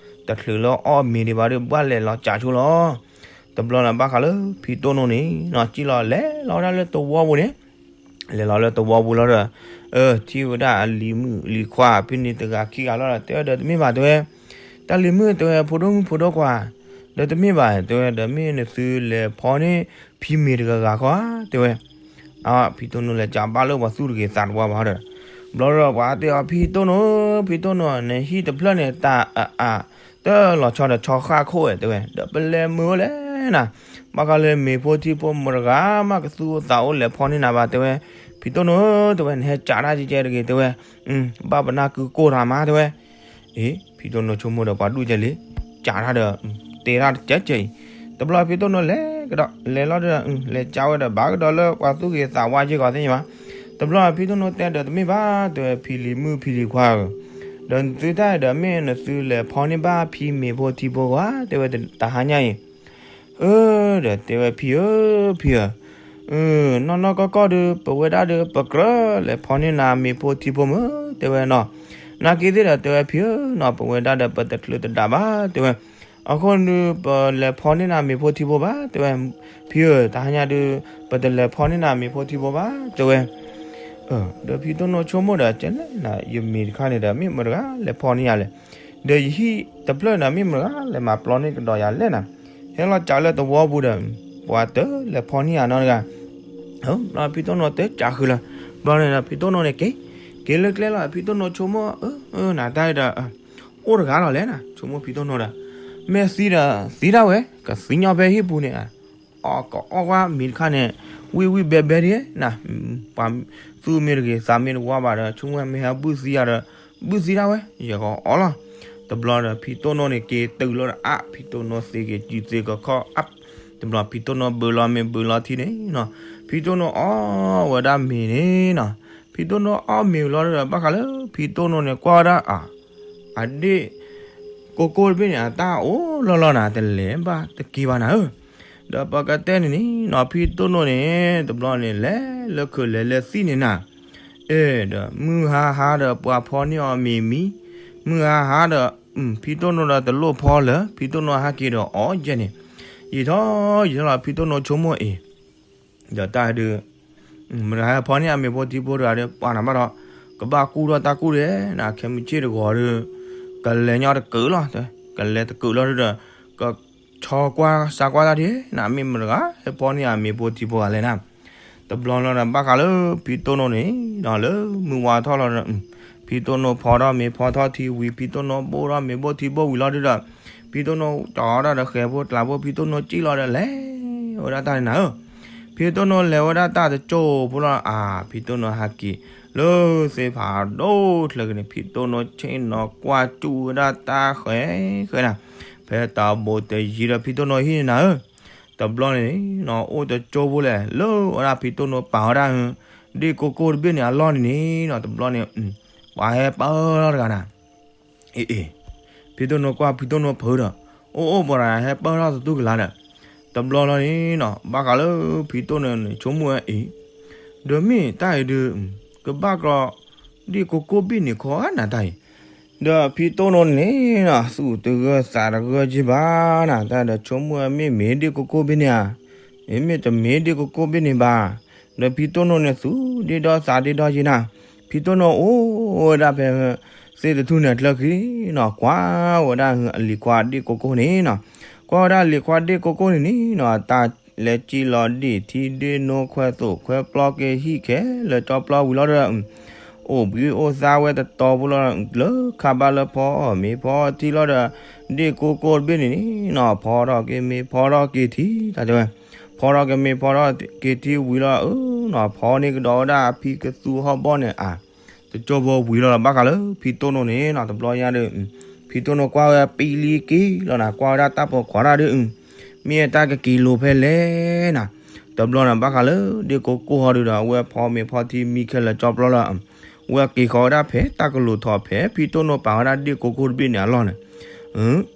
တချုးလၢအီၣ်မ့ၤဒံးဘၣ်ဒီး ဘၣ်လဲၤလီၤစးဆိလီၤ. တဘျီန့ၣ်ဘၣ်ဃးလၢဖံတိၢ်နိန့ၣ်နီၤ စံၣ်လီၤလဲၤလီၤဝဲဒၣ်လၢသဝီပူၤန့ၣ်, လဲၤလီၤလၢသဝီပူၤလီၤဒီး, အၢ ထံၣ်ဝဲဒၣ်အလံၤမုၣ်အလံၤခွါဖဲန့ၣ်တဂၤခံဂၤလီၤဒီး တဲဝဲဒီးတမ့ၢ်ဘၣ်တဲဝဲ, တၢ်လံၤမုၣ်တဲဝဲ ဖိဒိၣ်မုၣ်ဖိဒိၣ်ခွါ, ဒီးတမ့ၢ်ဘၣ်တဲဝဲ ဒီးမ့ၢ်နသုလဲၤဖီန့ၢ်ဖံမ့ၤတဂၤဂၤခီဧါတဲဝဲ. အဖံတိၢ်နိလဲၤစးဘၣ်လၢပှၤသူၣ်တဂ့ၤသးတဝါဘၣ်ဒီး, ဘျီဒီးပှၤတဲအီၤ ဖံတိၢ်နိ, ဖံတိၢ်နိ နဟံၣ်တဖျၢၣ်န့ၣ် တၢ်အအါ တၢ်လီၤဆီဒီးဆီဃၣ်ခိၣ်ဝဲတဲဝဲ, ဒီးပလဲၤမုာ်ဝဲလဲၣ်နၤ, ဘၣ်ဃးလၢမ့ၤဖိထံဖိမတၤတဂၤမးကသူၣ်အိၣ်သးအိၣ်လဲၤဖီန့ၢ်နၤဘၣ်တဲဝဲ, ဖံတိၢ်နိဧၢ တဲဝဲ နဟဲစးတၢ်ကဲကဲတဂ့ၤတဲဝဲ, ဘၣ်ပနၢ်ကုကိၢ်တၢ်မးတဲဝဲ. အ့ ဖံတိၢ်နိဆိကမိၣ်ဒီးပှၤဒူၣ်ကဲလံ, စးတၢ်ဒီး တဲတၢ်တကဲကဲအံၤ, တဘျီဖံတိၢ်နိလဲၤကဒီး လဲၤလီၤဒီး လဲၤစးဝဲဒီးဘၣ်ကဒီးလၢပှၤသူၣ်ဂ့ၤသးဝါက့ၢ်ဂီၤသ့ၣ်ညါဘၣ်, တဘျီဖံတိၢ်နိတဲဒီးတမ့ၢ်ဘၣ်တဲဝဲ ဖံလံၤမုၣ်ဖံလံၤခွါဧၢ, ဒီးနသုတၢ်ဒီးမ့ၢ်နသုလဲၤဖီန့ၢ်ဘၣ်ဖံမ့ၤဖိထံဖိဂီၢ်ဧါတဲဝဲ တဟါညါအံၤ အၢ ဒီးတဲဝဲဖံဧၢ ဖံဧၢ, နီၢ်နီၢ်ကီၢ်ကီၢ်ဒီး ပဝဲဒၣ်ဒီး ပကြၢးလဲၤဖီန့ၢ်နၤမ့ၤဖိထံဖိမုၢ်တဲဝဲနီၤ, နာ်က့သ့ၣ်ဒီးတဲဝဲဖံဧၢနီၤ ပဝဲဒၣ်ဒီး ပတချုးတဒးဘၣ်တဲဝဲ, အဃိဒီး ပလဲၤဖီန့ၢ်နၤမ့ၤဖိထံဖိဘၣ်တဲဝဲ, ဖံဧၢ တဟါညါဒီး ပတလဲၤဖီန့ၢ်နၤမ့ၤဖိထံဖိဘၣ်တဲဝဲ ဒီးဖံတိၢ်နိဆိကမိၣ်ဒီး ကဲလဲၣ်နၤ ယမ့ၤတခါန့ၣ်ဒီး မ့ၢ်မတၤတဂၤလဲၤဖီန့ၢ်ယၤလဲၣ်, ဒီးယဟံၣ်တဖျၢၣ်ဒီး မ့ၢ်မတၤတဂၤလဲၤမၤပျီန့ၢ်ကဒီးယၤလဲၣ်နၤ, ဟဲလီၤစးလၢသဝီပူၤဒီး ပှၤတလဲၤဖီန့ၢ်ယၤနီတဂၤ, ဘျီဖံတိၢ်နိတစးဃုာ်လၢၤ, ဘျီန့ၣ်ဒီး ဖံတိၢ်နိန့ၣ်က့ၤ, က့ၤလၢကျဲလီၤ ဖံတိၢ်နိဆိကမိၣ် အၢ နတၢ်ဒီး အိၣ်တဂၤလီၤလဲၣ်နၤ ဆိကမိၣ်ဖံတိၢ်နိဒီး, မ့ၢ်သံဒီး သံဒၣ်ဝဲ ကသံညီဖဲဟံၣ်ပူၤန့ၣ် အီၣ်ကအီၣ်ကွၢ်မ့ၤတခါန့ၣ် ဝံၣ်ဝံၣ်ဘဲဘဲဒ်နၤ, ပှၤသူၣ်မ့ၢ်တဂ့ၤ သးမ့ၢ်တဝါဘၣ်ဒီး ဆိကမိၣ်မ့ၢ်ဟဲဘုၣ်သံယၤဒီး ဘုၣ်သံဒၣ်ဝဲ ယကအီၣ်လီၤ. တဘျီဒီး ဖံတိၢ်နိန့ၣ်က့ၤတုၤလီၤဒီးအါ ဖံတိၢ်နိသ့က့ၤစုသ့ကခီၣ်အါ, တဘျီဖံတိၢ်နိဘုးလီၤမ့ၤဘုးလီၤထံန့ၣ်နီၤ, ဖံတိၢ်နိအီၣ်ဝဲဒၣ်မ့ၤန့ၣ်နီၤ, ဖံတိၢ်နိအီၣ်မ့ၤလီၤဒီး ဘၣ်ဃးလၢ ဖံတိၢ်နိန့ၣ်ကွၢ်ဝဲဒၣ်အ အဒ့ၣ် ကိၢ်ကိၢ်တဘ့ၣ်န့ၣ် အတၢ်အိၣ်လီၤလီၤနၤ တလဲၤဘၣ်တက့ၤဘၣ်နၤဧၢ, ဒီးပကတဲန့ၣ်န့ၣ်နီၤ ဖံတိၢ်နိန့ၣ် တဘျီန့ၣ် လဲၤလၢခုးလဲၤလၢသံၣ်န့ၣ်နၤ, အဲ ဒီးမုၢ်ဟါဟါဒီးပှၤဖီန့ၢ်အီၤမ့ၤမံ, မုၢ်ဟါဟါဒီး ဖံတိၢ်နိဒီးတလိၣ်ဖီလၢၤ ဖံတိၢ်နိဟဲက့ၤဒီးအီၣ်ယဲန့ၣ်, ယံာ်ထီၣ်ယံာ်ထီၣ်လီၤ ဖံတိၢ်နိဆိကမိၣ်အံၤ ဒီးတၢ်ဒုး မတၤဟဲဖီန့ၢ်အမ့ၤဖိထံဖိတဂၤဒီး ပှၤနၤဘၣ်ဒီး ကဘၣ်ကူၣ်ထီၣ်တၢ်ကူၣ်ဒဲးနၤ ခဲမုၢ်ဆ့ၣ်တဂီၤဒီး ကလဲၤညီတကုာ်လီၤ, ကလဲၤတကုာ်လီၤဒီး ကဆီကွၢ်စးကွၢ်တၢ်ဒ်နၤ မ့ၢ်မတၤတဂၤဟဲဖီန့ၢ်အမ့ၤဖိထံဖိတဂၤလဲၣ်နၤ, တဘျီလီၤဒီး ဘၣ်ဃးလၢဖံတိၢ်နိန့ၣ်ဒီး လၢမုၢ်ဝါထီၣ်လီၤဒီး ဖံတိၢ်နိဖီထီၣ်မ့ၤဖီထီၣ်ထံဝံၤ ဖံတိၢ်နိဘိၣ်ထီၣ်မ့ၤဘိၣ်ထံဘိၣ်ဝံၤလီၤဒီး ဖံတိၢ်နိကၠီၤဒၣ်ဒီးဃဲၤဖိကျးဖိ ဖံတိၢ်နိစံၣ်လီၤဒီးလဲၤဝဲဒၣ်တၢ်န့ၣ်နၤဧၢ, ဖံတိၢ်နိလဲၤဝဲဒၣ်တၢ်တစိၢ်ဖိလီၤ အါ ဖံတိၢ်နိဟဲက့ၤ လၢသ့ၣ်ဖးဒိၣ်ချၢက့ၤန့ၣ် ဖံတိၢ်နိဆ့ၣ်နီၤကွၢ်စူၣ်ဝဲဒၣ်တၢ်ဃဲၤဃဲၤနၤ, ဖဲတၢ်ဘိးတယံၤဒီးဖံတိၢ်နိဟံၣ်န့ၣ်နၤဧၢ, တဘျီန့ၣ်နီၤ အိၣ်တကၠိဖိလဲၣ် လၢဝဲဒၣ်ဖံတိၢ်နိပာ်ဝဲဒၣ် ဒ့ၣ်ကိကိၢ်တဘ့ၣ်န့ၣ်အလီၢ်န့ၣ်နီၤ တဘျီန့ၣ် ပှၤဟဲပၢၢ်ထီၣ်တဂၤနၤ အ့ၣ်အ့ၣ်, ဖံတိၢ်နိကွၢ်ဖံတိၢ်နိဖုးဒီး အိၣ်အိၣ်ပှၤဟဲပၢၢ်ထီၣ်သတူၢ်ကလာ်ဒီး တဘျီလီၤန့ၣ်နီၤ ဘၣ်ဃးလၢဖံတိၢ်နိန့ၣ် ဆိကမိၣ်ဝဲအ့ၣ် ဒီးမ့ၢ်တၢ်အံၤဒုး ကဘၣ်ကီး ဒ့ၣ်ကိကိၢ်ဘ့ၣ်န့ၣ်ခီဧါနၤတၢ်အံၤ, ဒီးဖံတိၢ်နိန့ၣ်နီၤ သူၣ်တဂၢၢ်သးတဂၢၢ်က့ဘၣ်နၤ တၢ်ဒီးဆိကမိၣ်ဝဲမ့ၢ်မ့ၢ်ဒ့ၣ်ကိကိၢ်ဘ့ၣ်န့ၣ်ဧါ မ့မ့ၢ်တမ့ၢ်ဒ့ၣ်ကိကိၢ်ဘ့ၣ်န့ၣ်ဘၣ်, ဒီးဖံတိၢ်နိန့ၣ်သူၣ်ဒ့ၣ်ဒီသးဒ့ၣ်ဒီက့နၤ, ဖံတိၢ်နိအိၣ်ဝဲဒၣ်ဖဲ သ့ၣ်တထူၣ်န့ၣ်အချၢခံနီၤ ကွၢ်ဝဲဒၣ်အလံၤခွါဒ့ၣ်ကိကိၢ်န့ၣ်နီၤ, ကွၢ်ဝဲဒၣ်အလံၤခွါဒ့ၣ်ကိကိၢ်န့ၣ်န့ၣ်နီၤ တၢ်လဲၤကံၣ်လီၤဒ့ၣ်ထံဒ့ၣ်နိခွဲးသိးခွဲးပျီက့ၤဟံၣ်ခဲ လၢကၠီပျီဝံၤလီၤဒီး အိၣ်ဘှံးအိၣ်သါဝဲတတီၤဖိလီၤ လၢခါဘၣ်လၢဖီမ့ၤဖီထံလီၤဒီး ဒ့ၣ်ကိကိၢ်တဘ့ၣ်န့ၣ်နီၤ ဖီထီၣ်က့ၤမ့ၤဖီထီၣ်က့ၤထံ တၢ်တဲဝဲ ဖီထီၣ်က့ၤမ့ၤဖီထီၣ်က့ၤထံဝံၤလီၤ အနီၤ ဖီန့ၢ်ကဒီးဝဲဒၣ်အဖံကသူဟီၣ်ဘီၣ်န့ၣ် အ တကၠိဖိဝံၤလီၤ ဘၣ်ဃးလၢဖံတိၢ်နိန့ၣ်နီၤ တဘျီညါဒီး ဖံတိၢ်နိကွၢ်ဝဲပံလံက့ၤလီၤနၤ ကွၢ်ဝဲဒၣ်တၢ်ပိာ်ခွါတၢ်ဒီး မ့ၢ်တၢ်ကက့ၤလိၤဖဲလဲၣ်နၤ, တဘျီန့ၣ် ဘၣ်ဃးလၢဒ့ၣ်ကိကိၢ်ဟီဒုးဒီး အဝဲဖီမ့ၤဖီထံမံခဲလၢာ်ကၠီပျီလီၤ ဝဲက့ၤဃီၤဝဲဒၣ်ဖဲတၢ်ကလိၤထီၣ်ဖဲဖံတိၢ်နိပာ်ဝဲဒၣ်ဒ့ၣ်ကိကိၢ်တဘ့ၣ်န့ၣ်အလီၢ်န့ၣ်,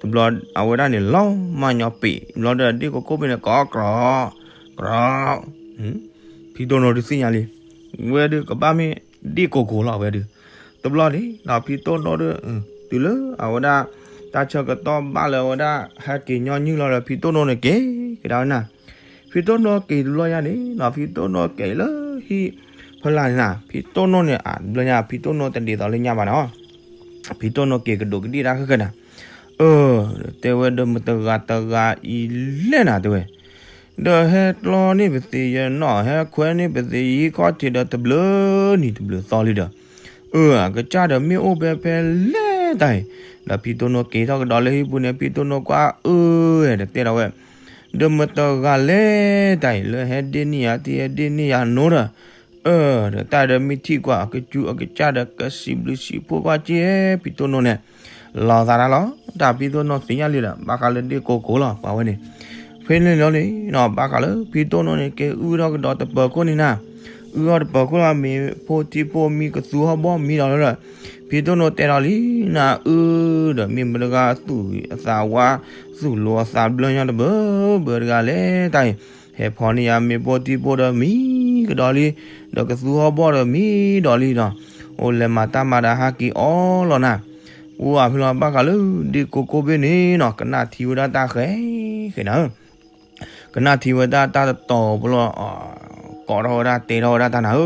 တဘျီအဝဲဒၣ်န့ၣ် လီၤမၢ်ညီပ့ၤ ဘျီဒီးဒ့ၣ်ကိကိၢ်ဘ့ၣ်န့ၣ် ကိးကြီၤ ကြီၤ ဖံတိၢ်နိဒုးသ့ၣ်ညါလံ, ဝဲဒုးကဘၣ်မ့ၢ်ဒ့ၣ်ကိကိၢ်လီၤ ဝဲဒုး, တဘျီန့ၣ်နီၤ ဖံတိၢ်နိဒီး တုၤလၢအဝဲဒၣ် တၢ်ဆၢကတီၢ်ဘၣ်လၢအဝဲဒၣ် ဟဲက့ၤညီနုၢ်လီၤဒီး ဖံတိၢ်နိန့ၣ်က့ၤကဒါဝဲနၤ, ဖံတိၢ်နိက့ၤတဘျီညါန့ၣ်နီၤ ဖံတိၢ်နိက့ၤလၢဟံၣ်ဖီလာ်န့ၣ်နၤ ဖံတိၢ်နိန့ၣ် အတဘျီညါ ဖံတိၢ်နိတဒ်သိးလၢညါဘၣ်နီၤ ဖံတိၢ်နိက့ၤကဒိးကဒံၣ်တၢ်ဃဲဃဲနၤ, အၢ တဲဝဲ ဒီးမတဂၤတဂၤအံၤလဲၣ်နၤ တဲဝဲ, ဒီးဟဲကျီန့ၢ်ပသ့ၣ်ယနီၣ် ဟဲခွဲန့ၢ်ပသ့ၣ်ယခီၣ်ထံးဒီးတဘျုးနံၤတဘျုးသီလံဒီး, အၢ အကစၢ်ဒီးမ့ၢ်အိၣ်ဖဲဖဲလဲၣ်တၢ်အံၤ, ဒီးဖံတိၢ်နိက့ၤထီၣ်ကဒီးလၢဟံၣ်ပူၤန့ၣ် ဖံတိၢ်နိကွၢ်အၢ ဒီးတဲဒီးဝဲ, ဒီးမတဂၤလဲၣ်တၢ်အံၤ လၢဟဲဒ့ၣ်န့ၢ်ယၤထံ ဟဲဒ့ၣ်န့ၢ်ယၤနိဒီး အၢ ဒီးတၢ်ဒီးမ့ၢ်ထံၣ်ကွၢ်အကစူၢ်အကစၢ်ဒီးကစံးဘျုးစံးဖှိၣ်ကွၢ်က့ ဖံတိၢ်နိန့ၣ် လီၤသးတၢ်လီၤ, တၢ်ဖံတိၢ်နိသ့ၣ်ညါလံဒီး ဘၣ်ဃးလၢဒ့ၣ်ကိကိၢ်လီၤ ပှၤဝဲန့ၣ်, ဖဲန့ၣ်လီၤန့ၣ်နီၤ ဘၣ်ဃးလၢဖံတိၢ်နိန့ၣ် က့ၤအုၣ်ထီၣ်ကဒီးတပၢၤခိၣ်န့ၣ်နၤ, အုၣ်ထီၣ်တပၢၤခိၣ်လီၤ မ့ၤဖိထံဖိမံကသူဟီၣ်ဘီၣ်မံဒီးလီၤဒီး, ဖံတိၢ်နိတဲဒီးလံနၤ အၢ ဒီးမ့ၢ်မတဂၤသူၣ်အသးဝါ သူၣ်လိာ်အသးဘျၢညီတဘၢဘၢတဂၤလဲၣ်တၢ်အံၤ, ဟဲဖီန့ၢ်ယၤမ့ၤဖိထံဖိ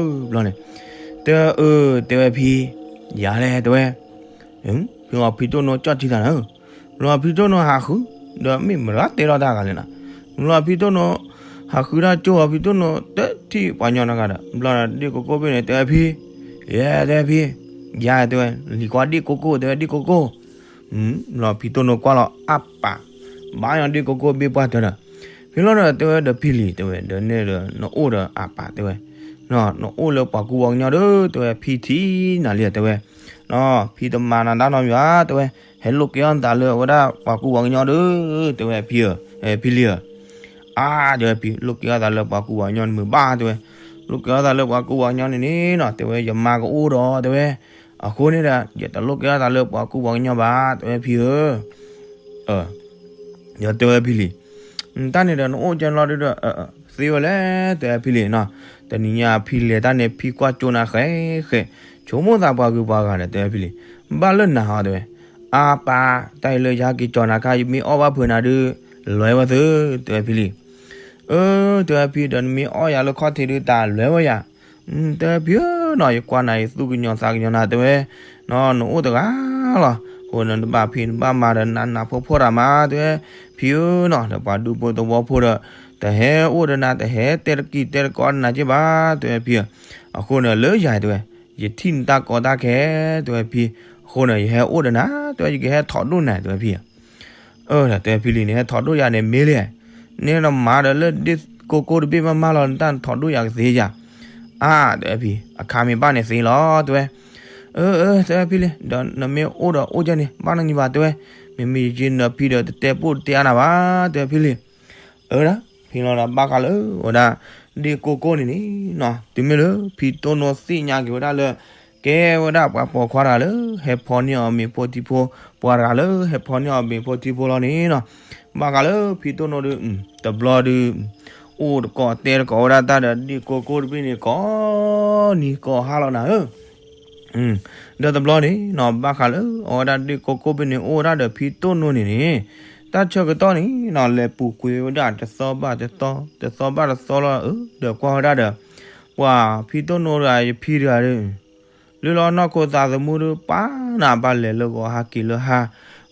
ဒီးမံကဒီးလံ, ဒီးကသူဟီၣ်ဘီၣ်ဒီးမံဒီးလံဒီး, အိၣ်လဲၤမၤတၢ်မၤဒီးဟးက့ၤအီလီၤနၤ, အိၣ်အဖဲလီၤ ဘၣ်ဃးလၢဒ့ၣ်ကိကိၢ်ဘ့ၣ်န့ၣ်နီၤ ကနၣ်ထံဝဲဒၣ်တၢ်ဃဲဃဲနၤဧၢ ကနၣ်ထံဝဲဒၣ်တၢ်တတီၤဖိလီၤ, ကိးထီၣ်ဝဲဒၣ်တဲထီၣ်ဝဲဒၣ်တၢ်နၤဧၢ ဘျီန့ၣ်, တဲအၢ တဲဝဲဖံ, ယၤလဲၣ်တဲဝဲ, ဖံတိၢ်နိကၠီၣ်ထံတၢ်နၤဧၢ, ဘျီဖံတိၢ်နိဟးဃု, ဒီးမ့ၢ်မတၤတဲထီၣ်တၢ်ဂၤလဲၣ်နၤ, ဘျီဖံတိၢ်နိ ဟးဃုတၢ်ကၠိအီၤ ဖံတိၢ်နိတထံၣ်ပှၤညီနၤဂၤဒီး ဘျီဒ့ၣ်ကိကိၢ်ဘ့ၣ်န့ၣ် တဲဝဲဖံ, ယဲတဲဝဲဖံ, ယၤတဲဝဲ, လံၤကွၢ်ဒ့ၣ်ကိကိၢ် တဲဝဲဒ့ၣ်ကိကိၢ် ဘျီဖံတိၢ်နိကွၢ်လီၤအပၢ်, ဘၣ်ညီဒ့ၣ်ကိကိၢ်ဘ့ၣ်ပှၢ်တၢၢ်ဒီး, ဖံလီၤဒီးတဲဝဲဒီးဖံလံၤ တဲဝဲ ဒီးန့ၣ်ဒီးနအိၣ်ဒီးအပၢ်တဲဝဲ, နအိၣ်လၢပှၤကူပှၤကညီဒီး တဲဝဲဖံထံၣ်နၤလံတဲဝဲ, ဖံတမၤနၤတၢ်နီတမံၤဘၣ် တဲဝဲ, ဟဲလိာ်က့ၤအီၣ်နသးလၢအဝဲဒၣ်ပှၤကူပှၤကညီဒီး တဲဝဲဖံဧၢ, ဖံလံၤဧၢ အါ တဲဝဲဖံ လိာ်က့ၤအီၣ်သးလၢပှၤကူပှၤကညီတမုာ်ဘၣ် တဲဝဲ, လိာ်က့ၤအီၣ်သးလၢပှၤကူပှၤကညီန့ၣ်န့ၣ်နီၤ တဲဝဲ ယမါကအိၣ်ဒီး တဲဝဲ, အဃိန့ၣ်ဒီး ယတလိာ်က့ၤအီၣ်သးလၢပှၤကူပှၤကညီဘၣ် တဲဝဲဖံဧၢ, ဒီးတဲဝဲဖံလံၤ, တၢ်န့ၣ်ဒီးနအိၣ်ကဲလီၤဒုဒီး သ့ဝဲလဲၣ် တဲဝဲဖံလံၤနီၤ, တနံၤညါဖံလဲၤတၢ်န့ၣ် ဖံကွၢ်ကၠိနၤဃဲဃဲ, ဆိကမိၣ်သးပှၤဂုၤပှၤဂၤဒီး တဲဝဲဖံလံၤ, ဘၣ်လၢနၤဟီ တဲဝဲ, အါပၢ်, တၢ်အံၤလၢယဟဲက့ၤကၠီနၤခါ ယမ့ၢ်အီၣ်ဘၣ်ဖုးနၤဒုး လဲၤဝဲသု, တဲဝဲဖံလံၤ, အၢ တဲဝဲဖံ ဒီးနမ့ၢ်အီၣ်ယၤလၢခီၣ်ထံးဒုး တၢ်လဲၤဝဲယၤ, တဲဝဲဖံဧၢနီၤ ယကွၢ်နၤ ယသူၣ်ကညီၤသးကညီၤနၤ တဲဝဲ, နအိၣ်တဂၤလီၤ, အဃိနတဘၣ်ဖံးနဘၣ်မၤဒီးနးနးဖှီၣ်ဖှီၣ်တၢ်မး တဲဝဲ, ဖံဧၢနီၤ ဒီးပှၤဒူဖိသဝီဖိဒီး တဟဲအိၣ်ဒီးနၤ တဟဲတဲတကံၢ်တဲတကိးနၤက့ဘၣ် တဲဝဲဖံဧၢ, အဃိန့ၣ်လၢယၤ တဲဝဲ, ယထံၣ်နတၢ်ကီတၢ်ခဲ တဲဝဲဖံ, အဃိန့ၣ် ယဟဲအိၣ်ဒီးနၤ တဲဝဲ ယကဟဲထိးဒိၣ်နၤ တဲဝဲဖံဧၢ အၢ တဲဝဲဖံလံၤန့ၣ် ဟဲထိးဒိၣ်ယၤန့ၣ်မ့ၢ်လံ, န့ၣ်နမၤဒီးလၢဒ့ၣ်ကိကိၢ်တဘ့ၣ်မးမးလီၤ နတၢ်ထိးဒိၣ်ယၤကသ့ယၤ, အါ တဲဝဲဖံ, အခါမ့ၢ်ဘၣ်န့ၣ်သ့လီၤ တဲဝဲ, အၢ အၢ တဲဝဲဖံလံၤ ဒီးနမ့ၢ်အိၣ်ဒီးအိၣ်ကဲန့ၣ် ဘၣ်နီတမံၤဘၣ် တဲဝဲ, မ့မ့ၢ်ယက့ၤနဖံဒီးတတဲပိၢ်တတဲအါနၤဘၣ် တဲဝဲဖံလံၤ, အၢ ဖဲလီၤဒီးဘၣ်ဃးလၢအဝဲဒၣ် ဒ့ၣ်ကိၢ်ကိၢ်န့ၣ်န့ၣ်နီၤ, တုၤမ့ၢ်လၢဖံတိၢ်နိသ့ၣ်ညါက့ၤဝဲဒၣ်လၢ ကဲဝဲဒၣ်ပှၤပိာ်ခွါတဂၤလၢ ဟဲဖီန့ၢ်အီၤမ့ၤဖိထံဖိ ပှၤတဂၤလၢဟဲဖီန့ၢ်အီၤမ့ၤဖိထံဖိလီၤန့ၣ်နီၤ, ဘၣ်ဃးလၢဖံတိၢ်နိဒီး တဘျီဒီး အိၣ်တကိးတဲတကိးဝဲဒၣ်တၢ်ဒီးဒ့ၣ်ကိၢ်ကိၢ်တဘ့ၣ်န့ၣ် ကိးနံၤကိးဟါလီၤနၤဧၢ ဒီးတဘျီန့ၣ်နီၤ ဘၣ်ဃးလၢအဝဲဒၣ်ဒ့ၣ်ကိၢ်ကိၢ်ဘ့ၣ်န့ၣ် အိၣ်ဝဲဒၣ်ဒီးဖံတိၢ်နိန့ၣ်န့ၣ်, တၢ်ဆၢကတီၢ်န့ၣ်နီၤ လဲၤပူၤကွံာ်ဝဲဒၣ်တသီဘၣ်တသီ, တသီဘၣ်တသီလီၤ, ဒီးကွၢ်ဝဲဒၣ်ဒီး ပှၤဖံတိၢ်နိတဂၤ ယဖံတဂၤဒီး လၢလီၤနီၢ်ခိသးသမူဒီး ပှၤနၤ ဘၣ်လဲၤလၢဂီၤဟးက့ၤလၢဟါ,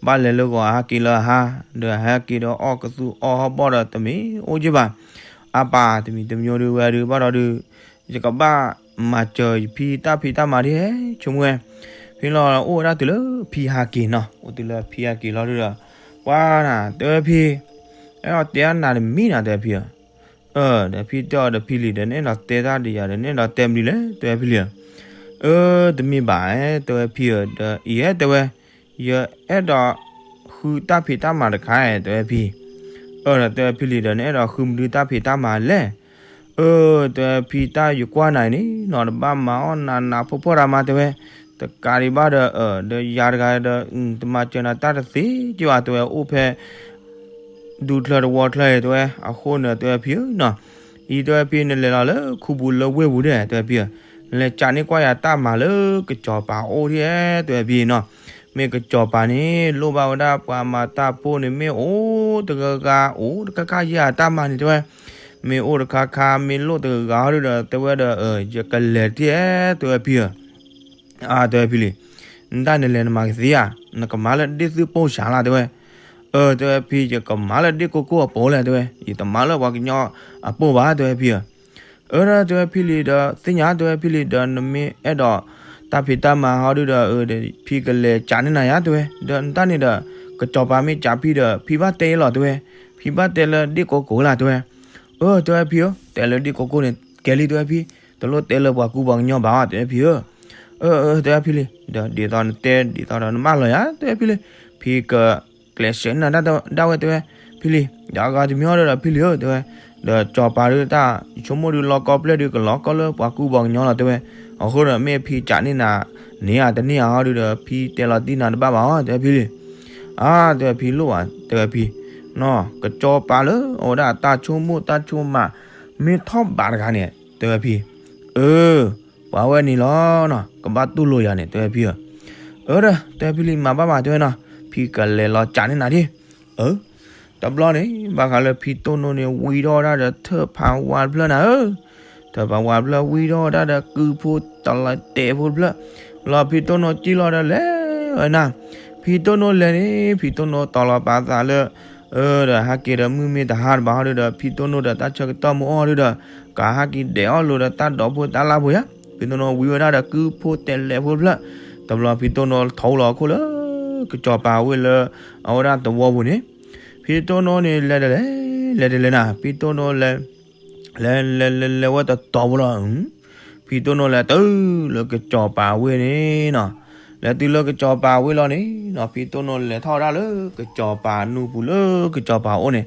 ဘၣ်လဲၤလၢဂီၤဟးက့ၤလၢဟါ, ဒီးဟဲက့ၤဒီးအီၣ်ကသူအီၣ်ဟီၣ်ဘီၣ်ဒီးတမ့ၢ်အိၣ်က့ဘၣ်, အါပာ်တမံၤတမံၤဒီးဝဲဒီး ဘၣ်ဒီးဒုး ယကဘၣ်မၤစၢၤယဖံတၢ်ဖံးတၢ်မၤဒ်ဟဲ ဆိကမိၣ်ဝဲ, ဖဲလီၤအိၣ်ဝဲဒၣ်တုၤလၢဖံဟးက့ၤနီၤ, အိၣ်တုၤလၢဖံဟးက့ၤလီၤဒုးဒီး ပှၤနၤ တဲဝဲဖံ, အဲၣ်ဒိးတဲနၤတမံၤနၤ တဲဝဲဖံဧၢ, ဒီးဖံတဲအီၤဒီးဖံလံၤဒီး နအဲၣ်ဒိးတဲတၢ်ဒ်ယၤဒီး နအဲၣ်ဒိးတဲမနုၤလဲၣ် တဲဝဲဖံလံၤဧၢ, အၢ တမ့ၢ်ဘၣ် တဲဝဲဖံဧၢ, ဒီးအံၤ တဲဝဲ ယအဲၣ်ဒိးဃုတၢ်ဖံးတၢ်မၤတခါ တဲဝဲဖံ, အၢ ဒီးတဲဝဲဖံလံၤဒီး နအဲၣ်ဒိးဃုမနုၤတၢ်ဖံးတၢ်မၤလဲၣ်, အၢ တဲဝဲဖံ တၢ်ယကွၢ်နၤအံၤန့ၣ်နီၤ တဘၣ်မၤအီၣ်နးနးဖှီၣ်ဖှီၣ်တၢ်မၤ တဲဝဲ, တကးဒံးဘၣ်ဒီး ဒီးယၤတဂၤဒီး တမၤစၢၤနၤတၢ်တသ့က့ဘၣ် တဲဝဲ, အိၣ်ဖဲ ဒူချၢတဝီချၢအံၤ တဲဝဲ, အဃိန့ၣ် တဲဝဲဖံဧၢနီၤ, အံၤ တဲဝဲဖံ နလဲၤလီၤလၢခူပူၤလၢဝ့ၢ်ပူၤဒၣ် တဲဝဲဖံဧၢ, နလဲၤကးန့ၢ်ကွၢ်ယၤတၢ်မၤလၢကစီၤပၤအိၣ်ဒၣ် တဲဝဲဖံနီၤ, မ့ၢ်ကစီၤပၤန့ၣ် လိၣ်ဘၣ်ဝဲဒၣ်ပှၤမၤတၢ်ဖိန့ၣ် မ့ၢ်အိၣ်တဂၤဂၤ အိၣ်တခါခါယဲၢ်အတၢ်မၤန့ၣ် တဲဝဲ, မ့ၢ်အိၣ်တခါခါ မ့ၢ်လိၣ်တဂၤဂၤဟီဒုးဒီး တဲဝဲဒီး ယကလဲၤတက့ၢ် တဲဝဲဖံဧၢ အါ တဲဝဲဖံလံၤ, နတၢ်နလဲၤနမၤကသ့ဧါ, နကမၤလၢဒ့ၣ်သုးပိၢ်စၢ်လၢ တဲဝဲ, အၢ တဲဝဲဖံ ယကမၤလၢဒ့ၣ်ကိၢ်ကိၢ်အပိၢ်လဲၣ် တဲဝဲ, ယတမၤလၢပှၤကညီအပိၢ်ဘၣ် တဲဝဲဖံဧၢ, အၢ ဒီးတဲဝဲဖံလံၤဒီး သ့ၣ်ညါ တဲဝဲဖံလံၤဒီး နမ့ၢ်အဲၣ်ဒိးတၢ်ဖံးတၢ်မၤဟီဒုးဒီး ဖံကလဲၤကးန့ၢ်နၤယါ တဲဝဲ, ဒီးနတၢ်န့ၣ်ဒီး ကစီၤပၤမ့ၢ်ကးဖံဒီး ဖံဘၣ်တဲလီၤ တဲဝဲ, ဖံဘၣ်တဲလၢဒ့ၣ်ကိၢ်ကိၢ်လၢ တဲဝဲ, အၢ တဲဝဲဖံဧၢ တဲလၢဒ့ၣ်ကိၢ်ကိၢ်န့ၣ် ကဲလံ တဲဝဲဖံ, တလိၣ်တဲလၢပှၤကူပှၤကညီဘၣ် တဲဝဲဖံဧၢ, အၢ အၢ တဲဝဲဖံလံၤ, ဒီးဒ်သိးနတဲဒ်သိးဒီးနမၢလီၤယါ တဲဝဲဖံလံၤ, ဖံကကျဲးစၢးနၤဒၣ်ဝဲ တဲဝဲဖံလံၤ, ဒီးအဂၤတမံၤဟီဒုးဒီးဖံလံၤဧၢ တဲဝဲ, ဒီးကစီၤပၤဒုးတၢ်ဆိကမိၣ်ဒုးလီၤကီပျဲၢ်ဒုးကလီၤကီလၢပှၤကူပှၤကညီလီၤ တဲဝဲ, အဃိဒီးမ့ၢ်ဖံကးန့ၢ်နၤ န့ၢ်ဧါတန့ၢ်ဧါဟီဒုးဒီး ဖံတဲလီၤတံၢ်နၤတဘၣ်ဘၣ် တဲဝဲဖံလံၤ, အါ တဲဝဲဖံလိၣ်ဘၣ် တဲဝဲဖံ, ကစီၤပၤလၢအဝဲဒၣ်အတၢ်ဆိကမိၣ်တၢ်ဆိကမး မ့ၢ်ထီၣ်ဘးတဂၤန့ၣ် တဲဝဲဖံ, အၢ ပှၤဝဲန့ၣ်လီၤနီၤ ကဘၣ်တူၢ်လိာ်ယၤန့ၣ် တဲဝဲဖံဧၢ, အၢ ဒီးတဲဖံလံၤမၤဘၣ်မး တဲဝဲနီၤ ဖံကလဲၤလီၤကးန့ၢ်နၤဒၣ်, အၢ တဘျီန့ၣ် ဘၣ်ဃးလၢဖံတိၢ်နိန့ၣ် ဝံထီၣ်ဝဲဒၣ်ဒီးထၢၣ်ဖးဝါတဖျၢၣ်နၤဧၢ, ထၢၣ်ဖးဝါတဖျၢၣ်ဝံထီၣ်ဝဲဒၣ်ဒီးကုဖိတလဲးဖိတဖျၢၣ်, လီၤဖံတိၢ်နိကံၣ်လီၤဒီးလဲၤဝဲနၤ, ဖံတိၢ်နိလဲၤန့ၣ် ဖံတိၢ်နိတီၤလီၤပာ်သးလၢ အၢ ဒီးဟဲက့ၤဒီးမုၢ်မ့ၢ်တဟါတဘၣ်ဟီဒုးဒီး ဖံတိၢ်နိဒီးတၢ်ဆၢကတီၢ်မ့ၢ်အိၣ်ဟီဒုးဒီး ကဟဲက့ၤဒဲးအီၣ်လိာ်ဒီးတၢ်ဒိးဖိတၢ်လၢ်ဖိယါ, ဖံတိၢ်နိဝံဝဲဒၣ်ဒီးကုဖိတဲလဲးဖိတဖျၢၣ်, တဘျီဖံတိၢ်နိထီလီၤအခိၣ်လၢ ကစီၤပၤဝ့ၢ်လၢ အဝဲဒၣ်သဝီပူၤန့ၣ်, ဖံတိၢ်နိန့ၣ်လဲၤတလဲၤ လဲၤတလဲၤနၤ ဖံတိၢ်နိလဲၤ လဲၤလဲၤလဲၤလဲၤဝဲတတီၤဖိလီၤ, ဖံတိၢ်နိလဲၤတုၤလၢကစီၤပၤဝ့ၢ်န့ၣ်နီၤ, လဲၤတုၤလၢကစီၤပၤဝ့ၢ်လီၤန့ၣ်နီၤ ဖံတိၢ်နိလဲၤထီၣ်ဝဲဒၣ်လၢကစီၤပၤနူၢ်ပူၤလၢကစီၤပၤအိၣ်န့ၣ်,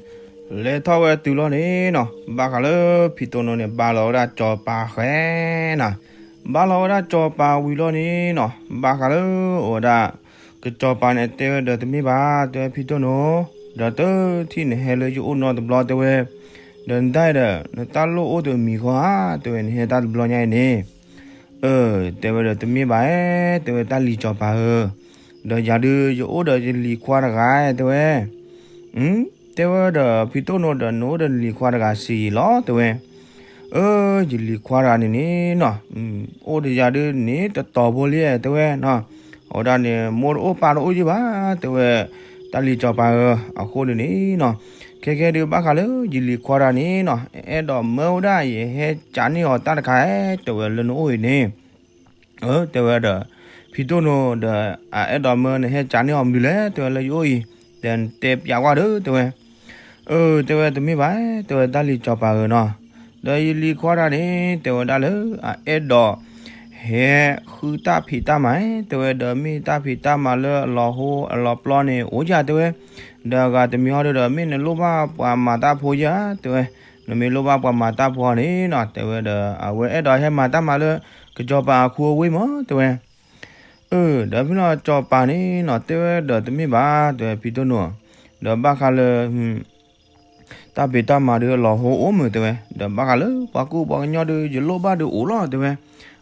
လဲၤထီၣ်ဝဲတုၤလီၤန့ၣ်နီၤ ဘၣ်ဃးလၢဖံတိၢ်နိန့ၣ် ဘါလီၤဝဲဒၣ်စီၤပၤဃဲနၤ, ဘါလီၤဝဲဒၣ်စီၤပၤဝံၤလီၤန့ၣ်နီၤ ဘၣ်ဃးလၢအဝဲဒၣ် ကစီၤပၤန့ၣ်တဲဝဲဒီးတမ့ၢ်ဘၣ် တဲဝဲဖံတိၢ်နိ, ဒီးတထံၣ်နဟဲလၢယအိၣ်နီတဘျီတဲဝဲ, ဒီးနတၢ်အံၤဒီး နတၢ်လိၣ်အိၣ်တမံၤဃီဧါ တဲဝဲ နဟဲတၢ်တဘျီညါအံၤန့ၣ်, အၢ တဲဝဲဒီးတမ့ၢ်ဘၣ် တဲဝဲတၢ်လံၤစီၤပၤဧၢ, ဒီးယၤဒုးယအိၣ်ဒီးယလံၤခွါတဂၤ တဲဝဲ တဲဝဲဒီးဖံတိၢ်နိဒီး နအိၣ်ဒီးလံၤခွါတဂၤစံးလီၤ တဲဝဲ, အၢ ယလံၤခွါတဂၤန့ၣ်န့ၣ်နီၤ အိၣ်ဒီးယၤဒုးန့ၣ်တတီၤဖိလံ တဲဝဲနီၤ, အဝဲဒၣ်န့ၣ် မိၢ်တအိၣ်ပၢ်တအိၣ်ယံၤဘၣ် တဲဝဲ, တၢ်လံၤစီၤပၤဧၢ, အဃိန့ၣ်န့ၣ်နီၤ, ခဲကဲဒုးဘၣ်ဃးလၢယလံၤခွါတဂၤန့ၣ်နီၤ အဲၣ်ဒိးမၢဝဲဒၣ်ယဟဲကးန့ၢ်အီၤတၢ်တခါ တဲဝဲလၢနအိၣ်အံၤန့ၣ် အၢ တဲဝဲဒီး ဖံတိၢ်နိဒီး အအဲၣ်ဒိးမၢနဟဲကးန့ၢ်အီၤမနုၤလဲၣ် တဲဝဲလၢယအိၣ်အံၤ, ဒီးနတဲပျးကွၢ်ဒီး တဲဝဲ, အၢ တဲဝဲတမ့ၢ်ဘၣ် တဲဝဲတၢ်လံၤစီၤပၤဧၢနီၤ, ဒီးယလံၤခွါတဂၤန့ၣ် တဲဝဲဒၣ်လၢ အအဲၣ်ဒိး ဟဲဃုတၢ်ဖံးတၢ်မၤ တဲဝဲဒီးမ့ၢ်တၢ်ဖံးတၢ်မၤလၢအလီၤဟိအလီၤပျီန့ၣ် အိၣ်ယၤတဲဝဲ, ဒီးအဂၤတမံၤဟီဒုးဒီး မ့ၢ်နလိၣ်ဘၣ်ပှၤမၤတၢ်ဖိယၤ တဲဝဲ, နမ့ၢ်လိၣ်ဘၣ်ပှၤမၤတၢ်ဖိန့ၣ်နီၤ တဲဝဲဒီး အဝဲအဲၣ်ဒိးဟဲမၤတၢ်မၤလၢ ကစီၤပၤအခူအဝ့ၢ်မး တဲဝဲ. အၢ ဒီးဖဲလီၤကစီၤပၤန့ၣ်နီၤ တဲဝဲဒီး တမ့ၢ်ဘၣ် တဲဝဲ ဖံတိၢ်နိ, ဒီးဘၣ်ဃးလၢ တၢ်ဖံးတၢ်မၤဒုးအလီၤဟိအိၣ်မုာ် တဲဝဲ, ဒီးဘၣ်ဃးလၢပှၤကူပှၤကညီဒုး ယလိၣ်ဘၣ်ဒုးအိၣ်လီၤ တဲဝဲ.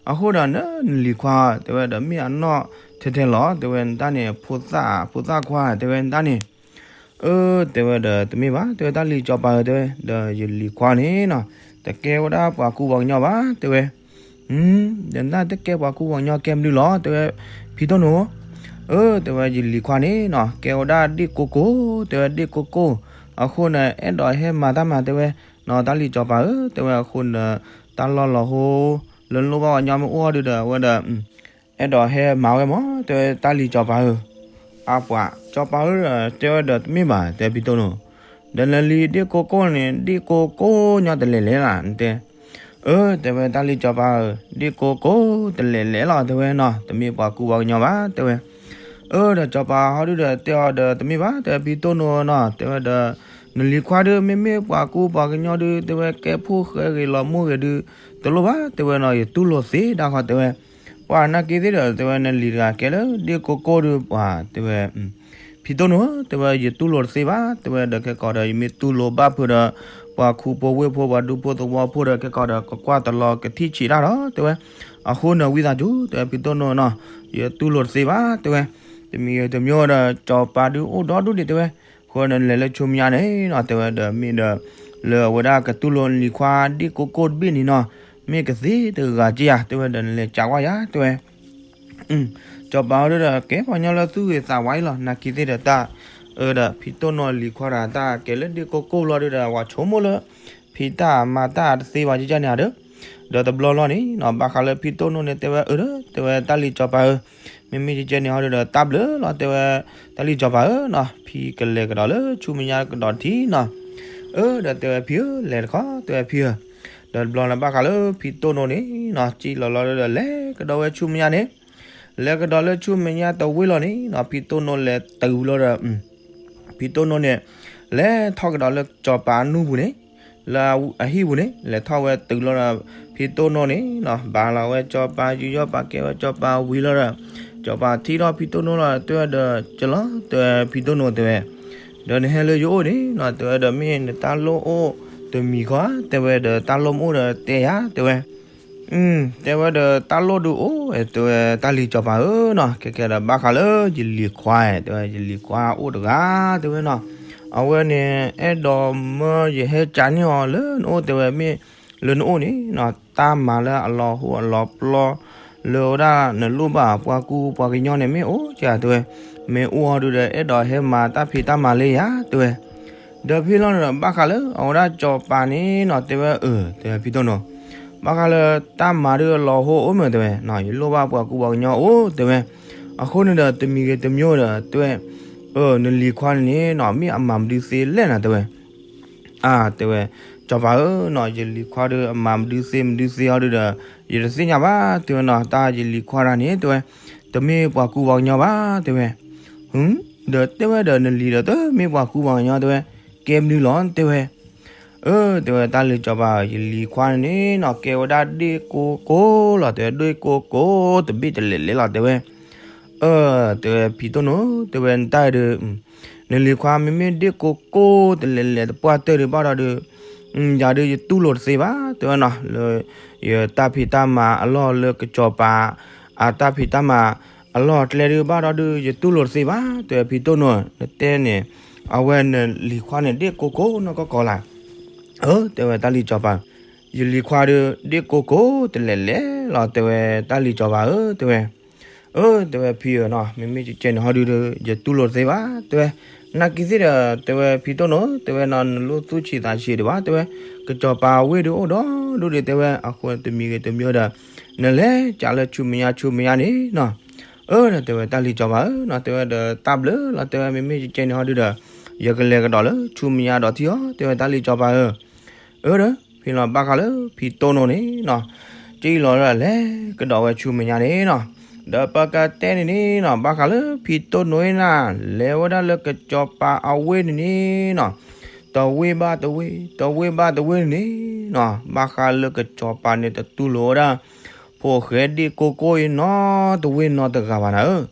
အဃိဒီးန နလံၤခွါ တဲဝဲဒီး မ့ၢ်အနီၢ်ထဲထဲလီၤ တဲဝဲ နတၢ်န့ၣ် ဖိသၣ် ဖိသၣ်ခွါ တဲဝဲ နတၢ်န့ၣ်. အၢ တဲဝဲဒီး တမ့ၢ်ဘၣ် တဲဝဲ တၢ်လံၤကစီၤပၤဧၢ တဲဝဲ, ဒီးယလံၤခွါန့ၣ်နီၤ တကဲဝဲဒၣ်ပှၤကူပှၤကညီဘၣ် တဲဝဲ. ဒီးနတၢ်တကဲပှၤကူပှၤကညီကဲမနုၤလီၤ တဲဝဲ ဖံတိၢ်နိ. အၢ တဲဝဲ ယလံၤခွါန့ၣ်နီၤ ကဲဝဲဒၣ်ဒ့ၣ်ကိကိၢ် တဲဝဲ ဒ့ၣ်ကိကိၢ်. အဃိန့ၣ် အဲၣ်ဒိးဟဲမၤတၢ်မၤ တဲဝဲနီၤ တၢ်လံၤကစီၤပၤဧၢ တဲဝဲ. အဃိန့ၣ် တၢ်လီၢ်လီၤဟိ လၢနလိၣ်ဘၣ်ပှၤကညီမ့ၢ်အိၣ်ဒုးဒီး အဝဲဒီး အဲၣ်ဒိးဟဲမၤဝဲမး တဲဝဲ တၢ်လံၤကစီၤပၤဧၢ. အပှၤ ကစီၤပၤဧၢ တဲဝဲဒီး တမ့ၢ်ဘၣ် တဲဖံတိၢ်နိ, ဒီးနလံၤဒ့ၣ်ကိကိၢ်န့ၣ် ဒ့ၣ်ကိကိၢ်ညီတလဲၤလဲၤလီၤ နတဲ. အၢ တဲဝဲ တၢ်လံၤကစီၤပၤဧၢ ဒ့ၣ်ကိကိၢ်တလဲၤလဲၤလီၤ တဲဝဲနီၤ တမ့ၢ်ပှၤကူပှၤကညီဘၣ် တဲဝဲ. အၢ ဒီးကစီၤပၤဟီဒုးဒီး တဲအီၤဒီး တမ့ၢ်ဘၣ် တဲဖံတိၢ်နိနီၤ တဲဝဲဒီး နလံၤခွါဒုး မ့မ့ၢ်ပှၤကူပှၤကညီဒုး တဲဝဲ ကဲဖိၣ်ဃဲဂ့ၤလီၤမိၢ်ဂ့ၤဒုး တလိၣ်ဘၣ် တဲဝဲနီၤ ယတူၢ်လိာ်သ့ဒၣ်ဃီ တဲဝဲ. ပှၤနာ်က့သ့ၣ်ဒီး တဲဝဲ နလံၤတဂၤကဲလၢဒ့ၣ်ကိကိၢ်ဒုး ပှၤ တဲဝဲ ဖံတိၢ်နိဧၢ တဲဝဲ ယတူၢ်လိာ်တသ့ဘၣ် တဲဝဲဒီး ခဲကီးဒီး ယမ့ၢ်တူၢ်လိာ်ဘၣ်ဖုးဒီး ပှၤခူဖိဝ့ၢ်ဖိ ပှၤဒူဖိသဝီဖိဒီး ခဲကီးဒီး ကကွၢ်တလီၤကထံၣ်ဆံးတၢ်ဒီး တဲဝဲ. အဃိန့ၣ် ဝံသးစူၤ တဲဖံတိၢ်နိနီၤ ယတူၢ်လိာ်တသ့ဘၣ် တဲဝဲ. တမံၤဂ့ၤတမံၤဒီး ကစီၤပၤဒုးအိၣ်ဒီဒူၣ်ဒံး တဲဝဲ. အဃိန့ၣ် နလဲၤလၢဆူမဲာ်ညါန့ၣ်နီၤ တဲဝဲဒီး မ့ၢ်ဒီး လၢအဝဲဒၣ်ကတူၢ်လိာ်နလံၤခွါဒ့ၣ်ကိကိၢ်တဘ့ၣ်န့ၣ်နီၤ မ့ၢ်ကသ့တဂၤက့ယၤ တဲဝဲဒီး နလဲၤကးကွၢ်ယၤ တဲဝဲ. ကစီၤပၤဟီဒုးဒီး ကဲပှၤကညီလၢသူၣ်ဂ့ၤသးဝါအံၤလီၤ နာ်က့သ့ၣ်ဒီး တၢ်အၢဒီး ဖံတိၢ်နိလံၤခွါဒီး တၢ်ကဲလၢဒ့ၣ်ကိကိၢ်လီၤဒုးဒီး ပှၤဆိကမိၣ်လၢ ဖံးတၢ်မၤတၢ်တသ့ဘၣ်ကကဲန့ၣ်ဧါဒီး ဒီးတဘျီလီၤန့ၣ်နီၤ ဘၣ်ဃးလၢဖံတိၢ်နိန့ၣ် တဲဝဲ အၢဒီး တဲဝဲ တၢ်လံၤကစီၤပၤဧၢ, မ့မ့ၢ်ကကဲန့ၣ်ဟီဒုးဒီး တၢ်ဘျုးလီၤ တဲဝဲ တၢ်လံၤကစီၤပၤဧၢနီၤ ဖံကလဲၤကဒီးလၢဆူမဲာ်ညါကဒီးတထံၣ်နီၤ. အၢ ဒီးတဲဝဲ ဖံဧၢ လဲၤတခီ တဲဝဲ ဖံဧၢ. ဒီးတဘျီန့ၣ် ဘၣ်ဃးလၢဖံတိၢ်နိန့ၣ်နီၤ စံၣ်လီၤလီၤဒီး လဲၤကဒီးဝဲဆူမဲာ်ညါန့ၣ် လဲၤကဒီးလၢဆူမဲာ်ညါတဝ့ၢ်လီၤန့ၣ်နီၤ ဖံတိၢ်နိလဲၤတုၤလီၤဒီး ဖံတိၢ်နိန့ၣ် လဲၤထီၣ်ကဒီးလၢကစီၤပၤအနူၢ်ပူၤန့ၣ် လၢအဟံၣ်ပူၤန့ၣ် လဲၤထီၣ်ဝဲတုၤလီၤဒီး ဖံတိၢ်နိန့ၣ်နီၤ ဘၣ်လီၤဝဲကစီၤပၤယူးယီၣ်ပာ်ကဲဝဲကစီၤပၤဝံၤလီၤဒီး ကစီၤပၤထံၣ်ထီၣ်ဖံတိၢ်နိလီၤ တဲဝဲဒီး ကလီၤ တဲဝဲ ဖံတိၢ်နိ တဲဝဲ ဒီးနဟဲလၢယအိၣ်န့ၣ်နီၤ တဲဝဲဒီး မ့ၢ်နတၢ်လိၣ်အိၣ်တမံၤဃီ တဲဝဲဒီး တၢ်လိၣ်မ့ၢ်အိၣ်ဒီးတဲယၤ တဲဝဲ တဲဝဲဒီး တၢ်လိၣ်ဒုးအိၣ် တဲဝဲ တၢ်လံၤကစီၤပၤဧၢနီၤ ခဲကဲဒီး ဘၣ်ဃးလၢယလံၤခွါ တဲဝဲ ယလံၤခွါအိၣ်တဂၤ တဲဝဲနီၤ အဝဲန့ၣ် အဲၣ်ဒိးမၢယဟဲကးန့ၢ်အီၤလၢနအိၣ် တဲဝဲ မ့ၢ်လၢနအိၣ်န့ၣ်နီၤ တၢ်မၤလၢအလီၤဟိအလီၤပျီ လၢဝဲဒၣ်နလိၣ်ဘၣ်ပှၤကူပှၤကညီန့ၣ် မ့ၢ်အိၣ်က တဲဝဲ မ့ၢ်အိၣ်ဟီဒုးဒီး အဲၣ်ဒိးဟဲမၤတၢ်ဖံးတၢ်မၤလၢယၤ တဲဝဲ ဒီးဖဲလီၤန့ၣ်ဒီး ဘၣ်ဃးလၢအဝဲဒၣ်ကစီၤပၤန့ၣ်နီၤ တဲဝဲ အၢ တဲဝဲ ဖံတိၢ်နိ ဘၣ်ဃးလၢတၢ်မၤဒုးအလီၤဟိအိၣ်မုာ် တဲဝဲ ယလိၣ်ဘၣ်ပှၤကူပှၤကညီအိၣ် တဲဝဲ အဃိန့ၣ်ဒီး တမံၤဂ့ၤတမံၤဒီး တဲဝဲ အၢ နလံၤခွါန့ၣ်နီၤ မ့ၢ်အမၤမနုၤသ့လဲၣ်နီၤ တဲဝဲ အါ တဲဝဲ ကစီၤပၤဧၢနီၤ ယလံၤခွါဒုးအမၤမနုၤသ့မနုၤသ့ဟီဒုးဒီး ယတသ့ၣ်ညါဘၣ် တဲဝဲနီၤ တၢ်ယလံၤခွါတဂၤန့ၣ် တဲဝဲ တမ့ၢ်ပှၤကူပှၤကညီဘၣ် တဲဝဲ ဒီးတဲဝဲဒီး နလံၤဒီးတမ့ၢ်ပှၤကူပှၤကညီ တဲဝဲ ကဲမနုၤလီၤ တဲဝဲ အၢ တဲဝဲ တၢ်လံၤကစီၤပၤ ယလံၤခွါန့ၣ်နီၤ ကဲဝဲဒၣ်ဒ့ၣ်ကိကိၢ်လီၤ တဲဝဲ ဒ့ၣ်ကိကိၢ်တဘ့ၣ်တလဲၤလဲၤလီၤ တဲဝဲ အၢ တဲဝဲ ဖံတိၢ်နိ တဲဝဲ နတၢ်အံၤဒီး နလံၤခွါမ့မ့ၢ်ဒ့ၣ်ကိကိၢ်တလဲၤလဲၤတပှၢ်တၢၢ်ဒုးဘၣ်ဒီး ယၤဒုးယတူၢ်လိာ်တသ့ဘၣ် တဲဝဲနီၤ လၢ ယတၢ်ဖံးတၢ်မၤအလီၢ်လၢကစီၤပၤ အတၢ်ဖံးတၢ်မၤအလီၢ်အကျဲဒုးဘၣ်ဒီး ယတူၢ်လိာ်တသ့ဘၣ် တဲဝဲ ဖံတိၢ်နိ နတဲန့ၣ် အဝဲနလံၤခွါန့ၣ် ဒ့ၣ်ကိကိၢ်နီၢ်ကီၢ်ကီၢ်လၢ အၢ တဲဝဲ တၢ်လံၤကစီၤပၤ ယလံၤခွါဒီး ဒ့ၣ်ကိကိၢ်တလဲၤလဲၤလီၤ တဲဝဲ တၢ်လံၤကစီၤပၤဧၢ တဲဝဲ အၢ တဲဝဲ ဖံဧၢနီၤ မ့မ့ၢ်ကကဲန့ၣ်ဟီဒုးဒီး ယတူၢ်လိာ်တသ့ဘၣ် တဲဝဲ နာ်က့သ့ၣ်ဒီး တဲဝဲ ဖံတိၢ်နိ တဲဝဲနီၤ နလိၣ်သူၣ်ဆံးသးဆံးဒံးဘၣ် တဲဝဲ ကစီၤပၤဝ့ၢ်ဒုးအိၣ်ဒီဒူၣ်ဒံး တဲဝဲ အဃိတမံၤဂ့ၤတမံၤဒီး နလဲၤကးလၢဆူမဲာ်ညါဆူမဲာ်ညါန့ၣ်နီၤ အၢ ဒီးတဲဝဲ တၢ်လံၤကစီၤပၤဧၢနီၤ တဲဝဲဒီး တၢ်ဘျုးလီၤ တဲဝဲ မ့မ့ၢ်ကကဲန့ၣ်ဟီဒုးဒီး ယကလဲၤကဒီးလၢဆူမဲာ်ညါဒီးထံၣ်အီၤ တဲဝဲ တၢ်လံၤကစီၤပၤဧၢ အၢ ဒီး ဖဲလီၤဘၣ်ဃးလၢဖံတိၢ်နိန့ၣ်နီၤ ကံၣ်လီၤလၢလဲၤကဒီးဝဲဆူမဲာ်ညါန့ၣ်နီၤ ဒီးပကတဲန့ၣ်န့ၣ်နီၤ ဘၣ်ဃးလၢဖံတိၢ်နိအံၤနၤ လဲၤဝဲဒၣ်လၢကစီၤပၤအဝ့ၢ်န့ၣ်န့ၣ်နီၤ တဝ့ၢ်ဘၣ်တဝ့ၢ် တဝ့ၢ်ဘၣ်တဝ့ၢ်န့ၣ်နီၤ, ဘၣ်ဃးလၢကစီၤပၤန့ၣ်တတူၢ်လိာ်ဝဲဒၣ် ဖိၣ်ဃဲဒ့ၣ်ကိၢ်ကိၢ်အံၤနီတဝ့ၢ်နီတဂၤဘၣ်နၤဧၢ.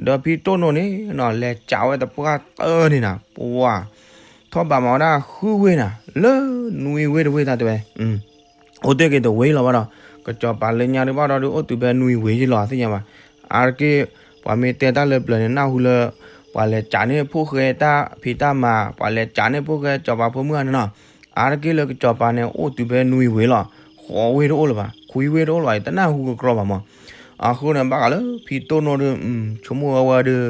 ဒီးဖံတိၢ်နိန့ၣ်နီၤ လဲၤကးဝဲတပှၢ်တၢၢ်န့ၣ်နၤ ပှၤ ထီၣ်ဘးမၤဝဲဒၣ်ဃုဝ့ၢ်နၤ လၢနွံဝ့ၢ်တဝ့ၢ်တၢ်တဲဝဲ အိၣ်တ့ၢ်က့ၤတဝ့ၢ်လီၤဘၣ်ဒီး ကစီၤပၤလၢညါဒုးဘၣ်ဒီးဒုးအိၣ်တုၤဖဲနွံဝ့ၢ်ယ့ၢ်လီၤ သ့ၣ်ညါဘၣ်. အါတက့ၢ် ပှၤမ့ၢ်တဲတၢ်လၢပျၢၤန့ၣ် နၢ်ဟူလၢ ပှၤလဲၤကးန့ၢ်ဖိၣ်ဃဲတၢ်ဖံးတၢ်မၤ ပှၤလဲၤကးန့ၢ်ဖိၣ်ဃဲစီၤပၤဖိမုၣ်ဂၤန့ၣ်နီၤ. အါတက့ၢ်လၢကစီၤပၤန့ၣ် အိၣ်တုၤဖဲနွံဝ့ၢ်လီၤ. ဃိးဝ့ၢ်တအိၣ်လၢၤဘၣ် ခွံဝ့ၢ်တအိၣ်လၢၤဘၣ် ယတနၢ်ဟူကကြီဘၣ်မး. အဃိန့ၣ် ဘၣ်ဃးလၢဖံတိၢ်နိဒုး ဆိကမိၣ်ဝဲဝဲဒုး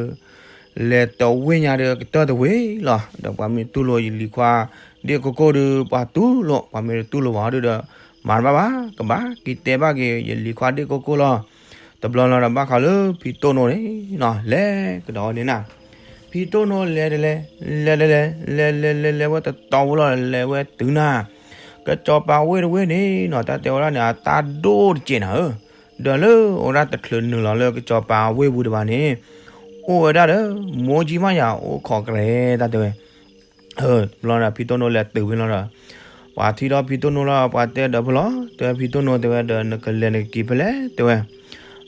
လဲၤတဝ့ၢ်ညါဒုးကတၢၢ်တဝ့ၢ်လီၤ. ဒီးပှၤမ့ၢ်တူၢ်လိာ်ယလံၤခွါ ဒ့ၣ်ကိၢ်ကိၢ်ဒုး ပှၤတူၢ်လိာ် ပှၤမ့ၢ်တတူၢ်လိာ်ဘၣ်ဒုးဒီး မၤတဘၣ်ဘၣ် ကဘၣ်က့ၤတဲဘၣ်က့ၤ ယလံၤခွါဒ့ၣ်ကိၢ်ကိၢ်လီၤ. တဘျီလီၤဒီးဘၣ်ဃးလၢဖံတိၢ်နိန့ၣ်နီၤ လဲၤကဒီးဝဲန့ၣ်နၤ. ဖံတိၢ်နိလဲၤတလဲၤ လဲၤတလဲၤ လဲၤလဲၤလဲၤလဲၤဝဲတတီၤဝဲလီၤ လဲၤဝဲတုၤနၤ ကစီၤပၤဝ့ၢ်တဝ့ၢ်န့ၣ်နီၤ တၢ်တဲဝဲဒၣ်န့ၣ် အတၢ်ဒိၣ်တစဲးနၤဧၢ. ဒီးလၢအဝဲဒၣ်တချုးနုာ်လီၤလၢကစီၤပၤဝ့ၢ်ပူၤတဘၣ်န့ၣ် အိၣ်ဝဲဒၣ်ဒီး မိၢ်ကၠံမးယၤ အိၣ်ခိးကရဲ တၢ်တဲဝဲ တဘျီဒီးဖံတိၢ်နိလဲၤတုၤဝဲလီၤဒီး ပှၤထံၣ်ဒီးဖံတိၢ်နိလီၤ ပှၤတဲဒီးဖဲလီၤ တဲဝဲဖံတိၢ်နိ တဲဝဲဒီး နကလဲၤနကက့ၤဖဲလဲၣ် တဲဝဲ.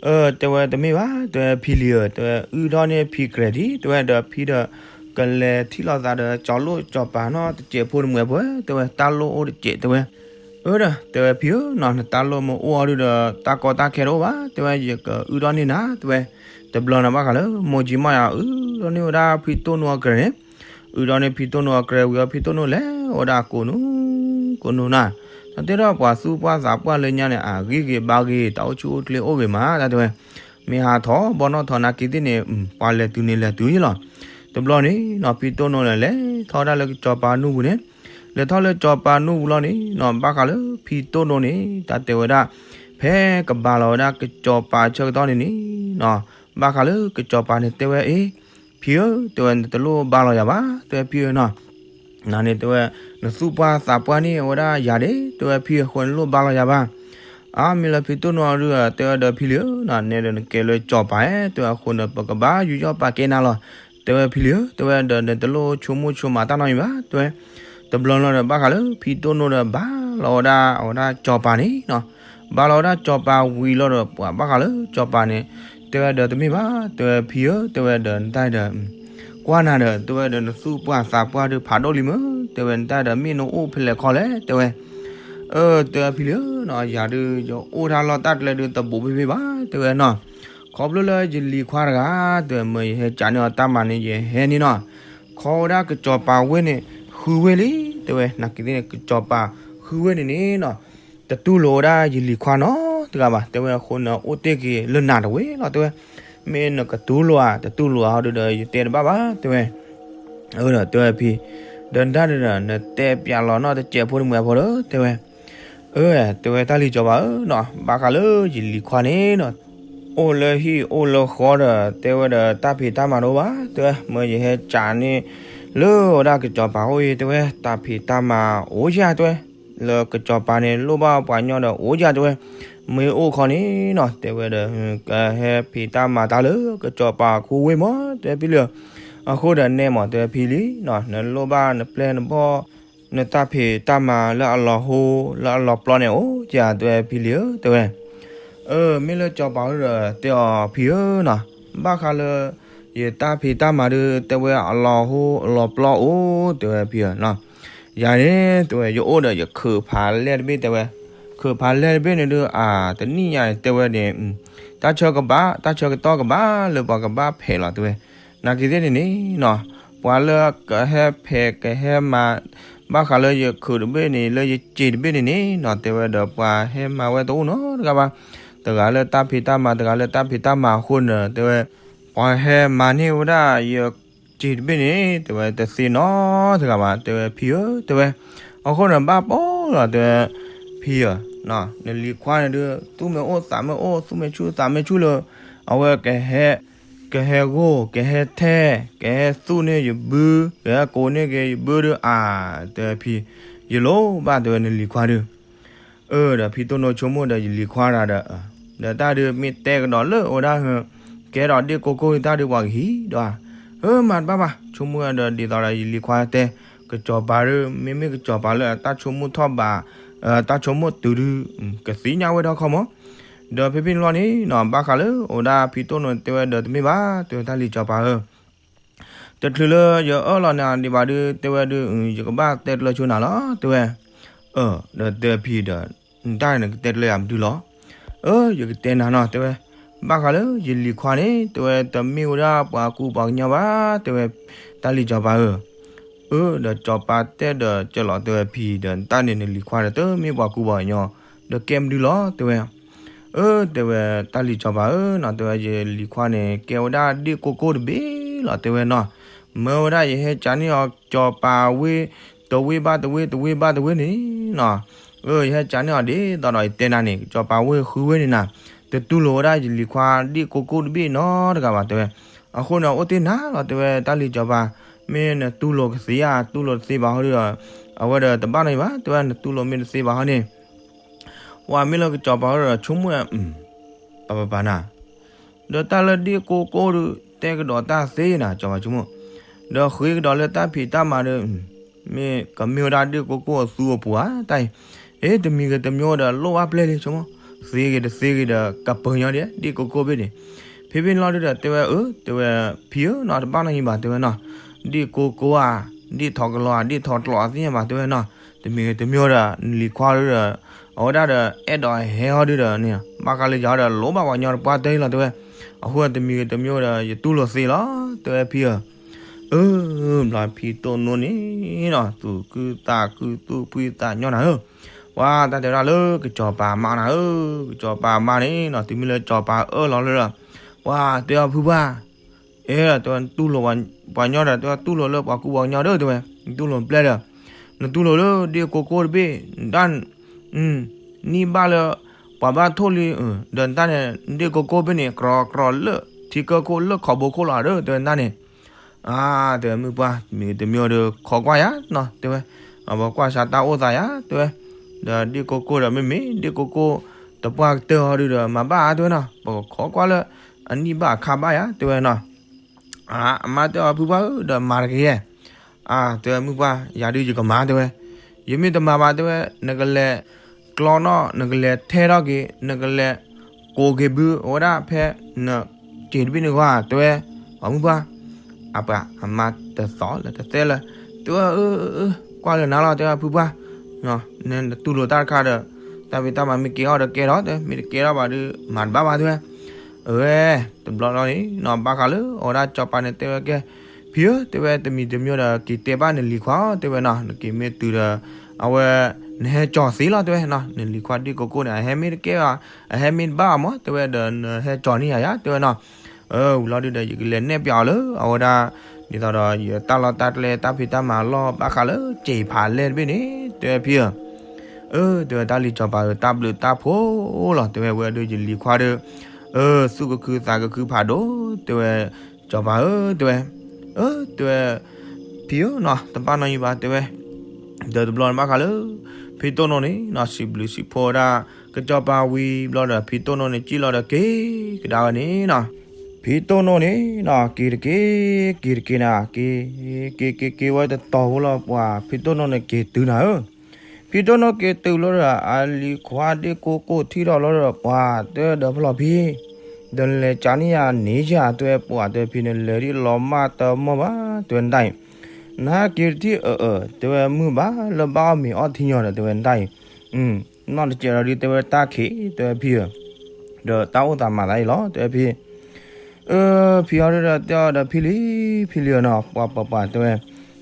အၢ တဲဝဲတမ့ၢ်ဘၣ် တဲဝဲဖံလံၤဧၢ တဲဝဲ အုၣ်ထီၣ်န့ၢ်ဖံကြဲးဒံး တဲဝဲဒီးဖံဒီး ကလဲၤထံၣ်လိာ်သးဒီးစီၤလိၣ်စီၤပၤနီတစဲးဖိတမှဲၤဖိ တဲဝဲ တၢ်လိၣ်အိၣ်တစဲး တဲဝဲ. အၢ ဒီး တဲဝဲဖံဧၢနီၤ နတၢ်လိၣ်မ့ၢ်အိၣ်အီၤဒုးဒီး တၢ်ကီတၢ်ခဲတအိၣ်ဘၣ် တဲဝဲ ယကအုၣ်ထီၣ်န့ၢ်နၤ တဲဝဲ. တဘျီန့ၣ်ဘၣ်ဃးလၢ မိၢ်ကၠံမးယၤ အုၣ်ထီၣ်န့ၢ်ဝဲဒၣ်ဖံတိၢ်နိအကြဲးန့ၣ် အုၣ်ထီၣ်န့ၢ်ဖံတိၢ်နိအကြဲးဝံၤအီၤ ဖံတိၢ်နိလဲၤဝဲဒၣ်ကိးနူာ် ကိးနူာ်နၤ. တၢ်တဲထီၣ်ပှၤသူၣ်ပှၢ်သးပှၢ်လၢညါန့ၣ် အဂံၢ်ဂ့ၤဘါဂ့ၤ တၢ်အိၣ်ဆူၣ်အိၣ်ချ့အိၣ်ဂ့ၤမး တၢ်တဲဝဲ. မ့ၢ်ဟးထီၣ်ဘီနီၣ်ထီၣ်နာ်က့ၤသ့ၣ်န့ၣ် ပှၤလဲၤတုၤန့ၣ်လဲၤတုၤယ့ၢ်လီၤ. တဘျီန့ၣ်နီၤ ဖံတိၢ်နိန့ၣ် လဲၤထီၣ်ဒၣ်လၢကစီၤပၤနူၢ်ပူၤန့ၣ် လဲၤထီၣ်လၢစီၤပၤနူၢ်ပူၤလီၤန့ၣ်နီၤ ဘၣ်ဃးလၢဖံတိၢ်နိန့ၣ် တၢ်တဲဝဲဒၣ် ဖဲကဘါလီၤဝဲဒၣ်ကစီၤပၤဆၢကတီၢ်န့ၣ်န့ၣ်နီၤ ဘၣ်ဃးလၢကစီၤပၤန့ၣ်တဲဝဲအ့ၣ် ဖံဧၢ တဲဝဲ နတလိၣ်ဘါလီၤယၤဘၣ် တဲဝဲဖံဧၢနီၤ. နန့ၣ်တဲဝဲ နသူၣ်ပှၢ်သးပှၢ်န့ၣ် အဝဲဒၣ်ယၤဒၣ် တဲဝဲဖံဧၢ အဃိနလိၣ်ဘါလီၤယၤဘၣ်. အါ မ့ၢ်လၢဖံတိၢ်နိဒုး တဲဝဲဒီးဖံလံၤဧၢနီၤ နဲဒီးနကဲလၢစီၤပၤဧၢ တဲဝဲအဃိန့ၣ် ပကဘၣ်ယူးယီၣ်ပာ်ကဲနၤလီၤ တဲဝဲဖံလံၤဧၢ တဲဝဲဒီးနတလိၣ်ဆိကမိၣ်ဆိကမးတၢ်နီတမံၤဘၣ် တဲဝဲ. တဘျီလီၤဒီးဘၣ်ဃးလၢဖံတိၢ်နိဒီးဘါလီၤဝဲဒၣ်အဝဲဒၣ်စီၤပၤန့ၣ်နီၤ. ဘါလီၤဝဲဒၣ်စီၤပၤဝံၤလီၤဒီးပှၤဘၣ်ဃးလၢစီၤပၤန့ၣ် တဲဝဲဒီးတမ့ၢ်ဘၣ် တဲဝဲဖံဧၢ တဲဝဲဒီးနတၢ်ဒီး ကွၢ်နၤဒီး တဲဝဲဒီးနသူၣ်ပှၢ်သးပှၢ်ဒုးဖးဒိၣ်လံမ့ၢ် တဲဝဲနတၢ်ဒီးမ့ၢ်နအိၣ်ဖဲလဲၣ်ခီလဲၣ် တဲဝဲ. အၢ တဲဝဲဖံလံၤဧၢနီၤ ယၤဒုးယအိၣ်တၢ်လီၢ်တၢ်ကျဲဒုးတဘူးဖဲဖဲဘၣ် တဲဝဲနီၤ. ခီဖျိလၢယလံၤခွါတဂၤ တဲဝဲ မ့ၢ်ယဟဲကးန့ၢ်အီၤတၢ်မၤန့ၣ် ယဟဲန့ၣ်နီၤ. ခီဝဲဒၣ်ကစီၤပၤဝ့ၢ်န့ၣ် ဃုဝ့ၢ်လံ တဲဝဲ နာ်က့ၤသ့ၣ်န့ၣ် ကစီၤပၤဃုဝ့ၢ်န့ၣ်န့ၣ်နီၤ တတူၢ်လိာ်ဝဲဒၣ်ယလံၤခွါနီတဂၤဘၣ် တဲဝဲအဃိန့ၣ် အိၣ်တ့ၢ်က့ၤလၢနၤတဝ့ၢ်လီၤ တဲဝဲ. မ့ၢ်နကတူၢ်လိာ်ဧါ တတူၢ်လိာ်ဧါဒုးဒီး ယတဲတဘၣ်ဘၣ် တဲဝဲ. အၢ ဒီးတဲဝဲဖံ ဒီးနတၢ်ဒီး နတဲပၠးလီၤနီၢ်တစဲးဖိတမှဲၤဖိဒီး တဲဝဲ. အၢ တဲဝဲ တၢ်လံၤစီၤပၤဧၢနီၤ ဘၣ်ဃးလၢယလံၤခွါန့ၣ်နီၤ အိၣ်လၢဟံၣ်အိၣ်လၢဃီဒီး တဲဝဲဒီးတၢ်ဖံးတၢ်မၤတအိၣ်ဘၣ် တဲဝဲ မ့ၢ်ယဟဲကးန့ၢ် လၢဝဲဒၣ်ကစီၤပၤအိၣ်အံၤ တဲဝဲ တၢ်ဖံးတၢ်မၤအိၣ်ယၤ တဲဝဲ လၢကစီၤပၤန့ၣ် လိၣ်ဘၣ်ပှၤညီဒီးအိၣ်ယၤ တဲဝဲ. မ့ၢ်အိၣ်ခီန့ၣ်နီၤ တဲဝဲဒီး ကဟဲဖံးတၢ်မၤတၢ်လၢကစီၤပၤခူဝ့ၢ်မး တဲဝဲဖံလံၤဧၢ. အဃိဒီးနဲမး တဲဝဲဖံလံၤနီၤ နလိၣ်ဘၣ်နပျဲၢ်နဘီၣ် နတၢ်ဖံးတၢ်မၤလၢအလီၤဟိ လၢအလီၤပျီန့ၣ်အိၣ်ယၤ တဲဝဲဖံလံၤဧၢ တဲဝဲ. အၢ မ့ၢ်လၢစီၤပၤဒီးတဲအီၤဖံဧၢနီၤ ဘၣ်ဃးလၢ ယတၢ်ဖံးတၢ်မၤဒုး တဲဝဲအလီၤဟိအလီၤပျီအိၣ် တဲဝဲဖံဧၢနီၤ. ယၤန့ၣ် တဲဝဲ ယအိၣ်ဒီးယခုးဖးလဲၢ်တဘ့ၣ် တဲဝဲ ခုးဖးလဲၢ်တဘ့ၣ်န့ၣ်ဒုး အါ တနံၣ်ညါန့ၣ် တဲဝဲန့ၣ် တၢ်ဆၢကဘၣ် တၢ်ဆၢကတီၢ်ကဘၣ်လၢပှၤကဘၣ်ဖဲးလီၤ တဲဝဲ. နာ်က့ၤသ့ၣ်န့ၣ်န့ၣ်နီၤ ပှၤလၢကဟဲဖဲးကဟဲမၤ ဘၣ်ဃးလၢယခုးတဘ့ၣ်န့ၣ် လၢယစံာ်တဘ့ၣ်န့ၣ်န့ၣ်နီၤ တဲဝဲဒီးပှၤဟဲမၤဝဲတအိၣ်နီတဂၤဘၣ်. တဂၤလၢတၢ်ဖံးတၢ်မၤ တဂၤလၢတၢ်ဖံးတၢ်မၤအဃိန့ၣ် တဲဝဲ ပှၤဟဲမၤန့ၢ်ဝဲဒၣ်ယစံာ်တဘ့ၣ်န့ၣ် တဲဝဲတသ့နီတဂၤဘၣ် တဲဝဲဖံဧၢ တဲဝဲ. အဃိန့ၣ်ဘၣ်ပီလီၤ တဲဝဲ ဖံဧၢ နလံၤခွါန့ၣ်ဒုး သူၣ်မ့ၢ်အိၣ်သးမ့ၢ်အိၣ် သူၣ်မ့ၢ်ဆူၣ်သးမ့ၢ်ဆူၣ်လၢ အဝဲကဟဲ ကဟဲဂိၢ် ကဟဲထဲ ကဟဲသူၣ်န့ၢ်ယဘု ကဟဲကိးန့ၢ်က့ၤယဘုဒုး အါ တဲဝဲဖံ ယလိၣ်ဘၣ် တဲဝဲ နလံၤခွါဒုး. အၢ ဒီးဖံတိၢ်နိဆိကမိၣ်ဒီးယလံၤခွါတဂၤဒီး ဒီးတၢ်ဒုးမ့ၢ်တဲကဒီးလၢအဝဲဒၣ် ကဲဒီးဒ့ၣ်ကိၢ်ကိၢ်တၢ်ဒုးပှၤကဟံးဒီး အၢ မၤတဘၣ်ဘၣ် ဆိကမိၣ်ဒီးဒ်သိးဒီးယလံၤခွါတဲ ကစီၤပၤဒုး မ့မ့ၢ်ကစီၤပၤလၢအတၢ်ဆိကမိၣ်ထီၣ်ဘး, တၢ်ဆိကမိၣ်တုၤဒုး ကသ့ၣ်ညါဝဲထီၣ်ခီမး. ဒီးဖဲဖဲန့ၣ်လီၤန့ၣ်နီၤ ဘၣ်ဃးလၢအိၣ်ဒၣ်ဖံတိၣ်နိန့ၣ် တဲဝဲဒီးတမ့ၢ်ဘၣ် တဲဝဲတၢ်လံၤစီၤပၤဧၢ, တချုးလၢယအၢၣ်လီၤနၤဒံးဘၣ်ဒုး တဲဝဲဒုး ယကဘၣ်တဲတလၢဆိနၤလီၤ တဲဝဲ. အၢ ဒီးတဲဖံဒီး နတၢ်န့ၣ်နကတဲတလၢယၤမနုၤလီၤ. အၢ ယကတဲနၤနီၤ တဲဝဲ, ဘၣ်ဃးလၢယလံၤခွါန့ၣ် တဲဝဲတမ့ၢ်ဝဲဒၣ်ပှၤကူပှၤကညီဘၣ် တဲဝဲ, တၢ်လံၤစီၤပၤဧၢ. အၢ ဒီးစီၤပၤတဲဒီးကလီၤ တဲဝဲဖံဒီး နတၢ်န့ၣ်နလံၤခွါဒီးတမ့ၢ်ပှၤကူပှၤကညီ ဒီးကဲမနုၤလီၤ တဲဝဲ. အၢ တဲဝဲတၢ်လံၤစီၤပၤဧၢနီၤ တဲဝဲ ယလံၤခွါန့ၣ် ကဲဝဲဒၣ်ဒ့ၣ်ကိကိၢ်တဘ့ၣ်လီၤ တဲဝဲနီၤ. မၢဝဲဒၣ်ယဟဲကးန့ၢ်အီၤစီၤပၤဝ့ၢ် တဝ့ၢ်ဘၣ်တဝ့ၢ် တဝ့ၢ်ဘၣ်တဝ့ၢ်န့ၣ်နီၤ. အၢ ယဟဲကးန့ၢ်အီၤဒ်သိးဒီးယတဲနၤန့ၣ် စီၤပၤဝ့ၢ်ဃုဝ့ၢ်န့ၣ်နၤ တတူၢ်လိာ်ဝဲဒၣ်ယလံၤခွါဒ့ၣ်ကိကိၢ်တဘ့ၣ်နီတဂၤဘၣ် တဲဝဲ. အဃိန့ၣ်အိၣ်တ့ၢ်နၤလီၤ တဲဝဲတၢ်လံၤစီၤပၤ, မ့ၢ်နတူၢ်လိာ်ကသ့ဧါ တူၢ်လိာ်တသ့ဘၣ်ဟီဒုးဒီး အဝဲဒီးတဘၣ်နီတမံၤဘၣ် တဲဝဲ နတူၢ်လိာ်မ့ၢ်တသ့ဘၣ်ဟီန့ၣ် ပှၤမ့ၢ်လၢကစီၤပၤဟီဒီးဆိကမိၣ် ပပပနၤ ဒီးတၢ်လၢဒ့ၣ်ကိကိၢ်ဒုး တဲကဒီးတၢ်သ့နၤ စီၤပၤဆိကမိၣ်, ဒီးဃ့ကဒီးလၢတၢ်ဖံးတၢ်မၤဒီး မ့ၢ်ကမ့ၢ်ဝဲဒၣ်ဒ့ၣ်ကိကိၢ်အသူအပူၤဧါ တၢ်အံၤ, အ့ တမံၤဂ့ၤတမံၤဒီးလိၣ်ဘၣ်ပျဲၢ်လံဆိကမိၣ်, သ့ဂ့ၤတသ့ဂ့ၤဒီး ကပၢၤညီဒံး ဒ့ၣ်ကိကိၢ်ဘ့ၣ်န့ၣ်, ဖဲဖဲန့ၣ်လီၤဒုးဒီး တဲဝဲအၢ တဲဝဲ, ဖံဧၢနီၤ တဘၣ်နီတမံၤဘၣ် တဲဝဲနီၤ, ဒ့ၣ်ကိကိၢ်ဧါ, ဒ့ၣ်ထီၣ်ကလီၤဧါ ဒ့ၣ်ထီၣ်ကျိးဧါ သ့ၣ်ညါဘၣ် တဲဝဲနီၤ, တမံၤဂ့ၤတမံၤဒီး နလံၤခွါဒုးဒီး အဝဲဒၣ်ဒီး အဲၣ်ဒိးဟဲဟီဒုးဒီးန့ၣ် ဘၣ်ဃးလၢယၤဒီး လိၣ်ဘၣ်ပှၤကညီတပှၢ်တၢၢ်လီၤ တဲဝဲ, အဃိ တမံၤဂ့ၤတမံၤဒီး ယတူၢ်လိာ်သ့လီၤ တဲဝဲဖံဧၢ, အၢ ဘျီဖံတိၣ်နိန့ၣ်နီၤ သူၣ်ခုသးခုသူၣ်ဖှံသးညီနၤဧၢ, ပှၤတၢ်တဲဝဲဒၣ်လၢကစီၤပၤမါနၤဧၢ, ကစီၤပၤမါန့ၣ်နီၤ တုၤမ့ၢ်လၢကစီၤပၤအၢၣ်လီၤလၢဒီး ပှၤတဲအီၤဖုပှၢ် အဲၣ် တဲဝဲ နတူၢ်လိာ်ပှၤညီဒီး တဲဝဲတူၢ်လိာ်လၢပှၤကူပှၤကညီဒီး တဲဝဲ နတူၢ်လိာ်ပျဲၢ်ဒီး နတူၢ်လိာ်လၢဒ့ၣ်ကိကိၢ်တဘ့ၣ် နတၢ် နံၣ်ဘၣ်လၢ ပှၤဘၣ်ထိၣ်လံ ဒီးနတၢ်န့ၣ် ဒ့ၣ်ကိကိၢ်ဘ့ၣ်န့ၣ် ကြၢးကြၢးလၢထံကၢၢ်ခိၣ်လၢခီဘိခိၣ်လီၤဒီး တဲဝဲနတၢ်န့ၣ် အါ တဲဝဲမုၢ်ပှၢ် တမံၤတမံၤဒီး ခိးကွၢ်ယၤ တဲဝဲ, အဝဲကွၢ်ဆါတၢ်အိၣ်သးယၤ တဲဝဲ, ဒီးဒ့ၣ်ကိကိၢ်ဒီး မ့မ့ၢ် ဒ့ၣ်ကိကိၢ် တပှၢ်ကတၢၢ်ဟီဒုးဒီး မၤဘၣ်ဧါ တဲဝဲနီၤ, ပခိးကွၢ်လၢ အနံၣ်ဘၣ်အခါဘၣ်ယၤ တဲဝဲနီၤ, အါ အမါတဲအီၤဖုပှၢ်ဧၢ ဒီးမၤတက့ၢ်, အါ တဲဝဲမုၢ်ပှၢ် ယၤဒုးယကမၤ တဲဝဲ, ယမ့ၢ်တမၤဘၣ် တဲဝဲ နကလဲၤ ကျီနီၣ် နကလဲၤထဲထီၣ်က့ၤ နကလဲၤ ကိးက့ၤဘု အဝဲဒၣ်ဖဲ နစံာ်တဘ့ၣ်န့ၣ်ဂီၢ် တဲဝဲ, အမုၢ်ပှၢ် အပှၤအမါတသီၣ်လၢတသဲလၢ တဲဝဲအၢ ကွၢ်လၢနၤလီၤ တဲဝဲဖုပှၢ်, နတူၢ်လိာ်တၢ်တခါဒီး တၢ်ဖံးတၢ်မၤမ့ၢ်ကဲထီၣ်ဒီးကဲထီၣ် တဲ မ့ၢ်တကဲထီၣ်ဘၣ်ဒီး မၤတဘၣ်ဘၣ် တဲဝဲ, အဝဲ တဘျီလီၤန့ၣ်နီၤ ဘၣ်ဃးလၢအဝဲဒၣ်စီၤပၤန့ၣ် တဲဝဲကဲ ဖံဧၢ တဲဝဲ တမံၤတမံၤဒီး က့ၤတဲဘၣ်နလံၤခွါ တဲဝဲနီၤ နက့ၤမ့ၢ်တုၤဒီး အဝဲ နဟဲကၠီၤသ့လီၤ တဲဝဲနီၤ နလံၤခွါဒ့ၣ်ကိကိၢ်န့ၣ် အဟဲမ့ၢ်တကဲဘၣ် အဟဲမ့ၢ်တဘၣ်မး တဲဝဲဒီး နဟဲကၠီၤန့ၢ်ယၤယၤ တဲဝဲနီၤ, အၢ ဝံၤလီၤဒုးဒီး ယကလဲၤနဲၣ်ပျးအီၤလၢ အဝဲဒၣ် ဒ်သိးဒီး ယတၢ်လီၢ်တၢ်ကျဲတၢ်ဖံးတၢ်မၤလီၢ် ဘၣ်ဃးလၢစ့ဖးလဲၢ်တဘ့ၣ်န့ၣ် တဲဝဲဖံဧၢ, အၢ တဲဝဲတၢ်လံၤစီၤပၤဧၢ တၢ်ဘျုးတၢ်ဖှိၣ်လီၤ တဲဝဲဝဲဒုး ယလံၤခွါဒီး အၢ သူၣ်ကခုသးကခုဖးဒိၣ် တဲဝဲ စီၤပၤဧၢ တဲဝဲ, အၢ တဲဝဲ ဖံဧၢနီၤ တဘၣ်နီတမံၤဘၣ် တဲဝဲ, ဒီးတဘျီန့ၣ်ဘၣ်ဃးလၢ ဖံတိၣ်နိန့ၣ်နီၤ စံးဘျုးစံးဖှိၣ်ဝဲဒၣ် ကစီၤပၤဝံၤဘျီဒီး ဖံတိၣ်နိန့ၣ် စံၣ်လီၤဒီးက့ၤကဒါဝဲန့ၣ်နီၤ, ဖံတိၣ်နိန့ၣ်နီၤ က့ၤတက့ၢ် က့ၤတက့ၢ်နၤ က့ၤ က့ၤက့ၤက့ၤဝဲတတီၤဖိလီၤ ပှၤဖံတိၣ်နိန့ၣ်က့ၤတုၤနၤဧၢ ဖံတိၣ်နိက့ၤတုၤလီၤဒီး အလံၤခွါဒ့ၣ်ကိကိၢ်ထံၣ်ထီၣ်လီၤဒီး ပှၤတဲဒီးဖျီၣ်ဖံ ဒီးနလဲၤကးန့ၢ်ယၤန့ၣ်ယၤ တဲဝဲ ပှၤတဲဖံန့ၣ် လဲၤဒ်လီၤမၢ်တမီၢ်ဘၣ် တဲဝဲနတၢ်အံၤ, နဟဲက့ၤတထံၣ်အၢၣ်အၢၣ် တဲဝဲမုၢ်ဘၣ်လၢဘၣ်အီၣ်မ့ၤအီထံညီဒီး တဲဝဲနတၢ်အံၤ, နီၢ်တစဲးဒီးဒုး တဲဝဲတၢ်ခံး တဲဝဲဖံဧၢ, ဒီးတၢ်အိၣ်သးမၤသးအံၤလီၤ တဲဝဲဖံ အၢ ဖံအီၤဒုးဒီး တဲအီၤဒီး ဖံလံ ဖံလံဧၢနီၤ ပှၤပှၤပှၤ တဲဝဲ,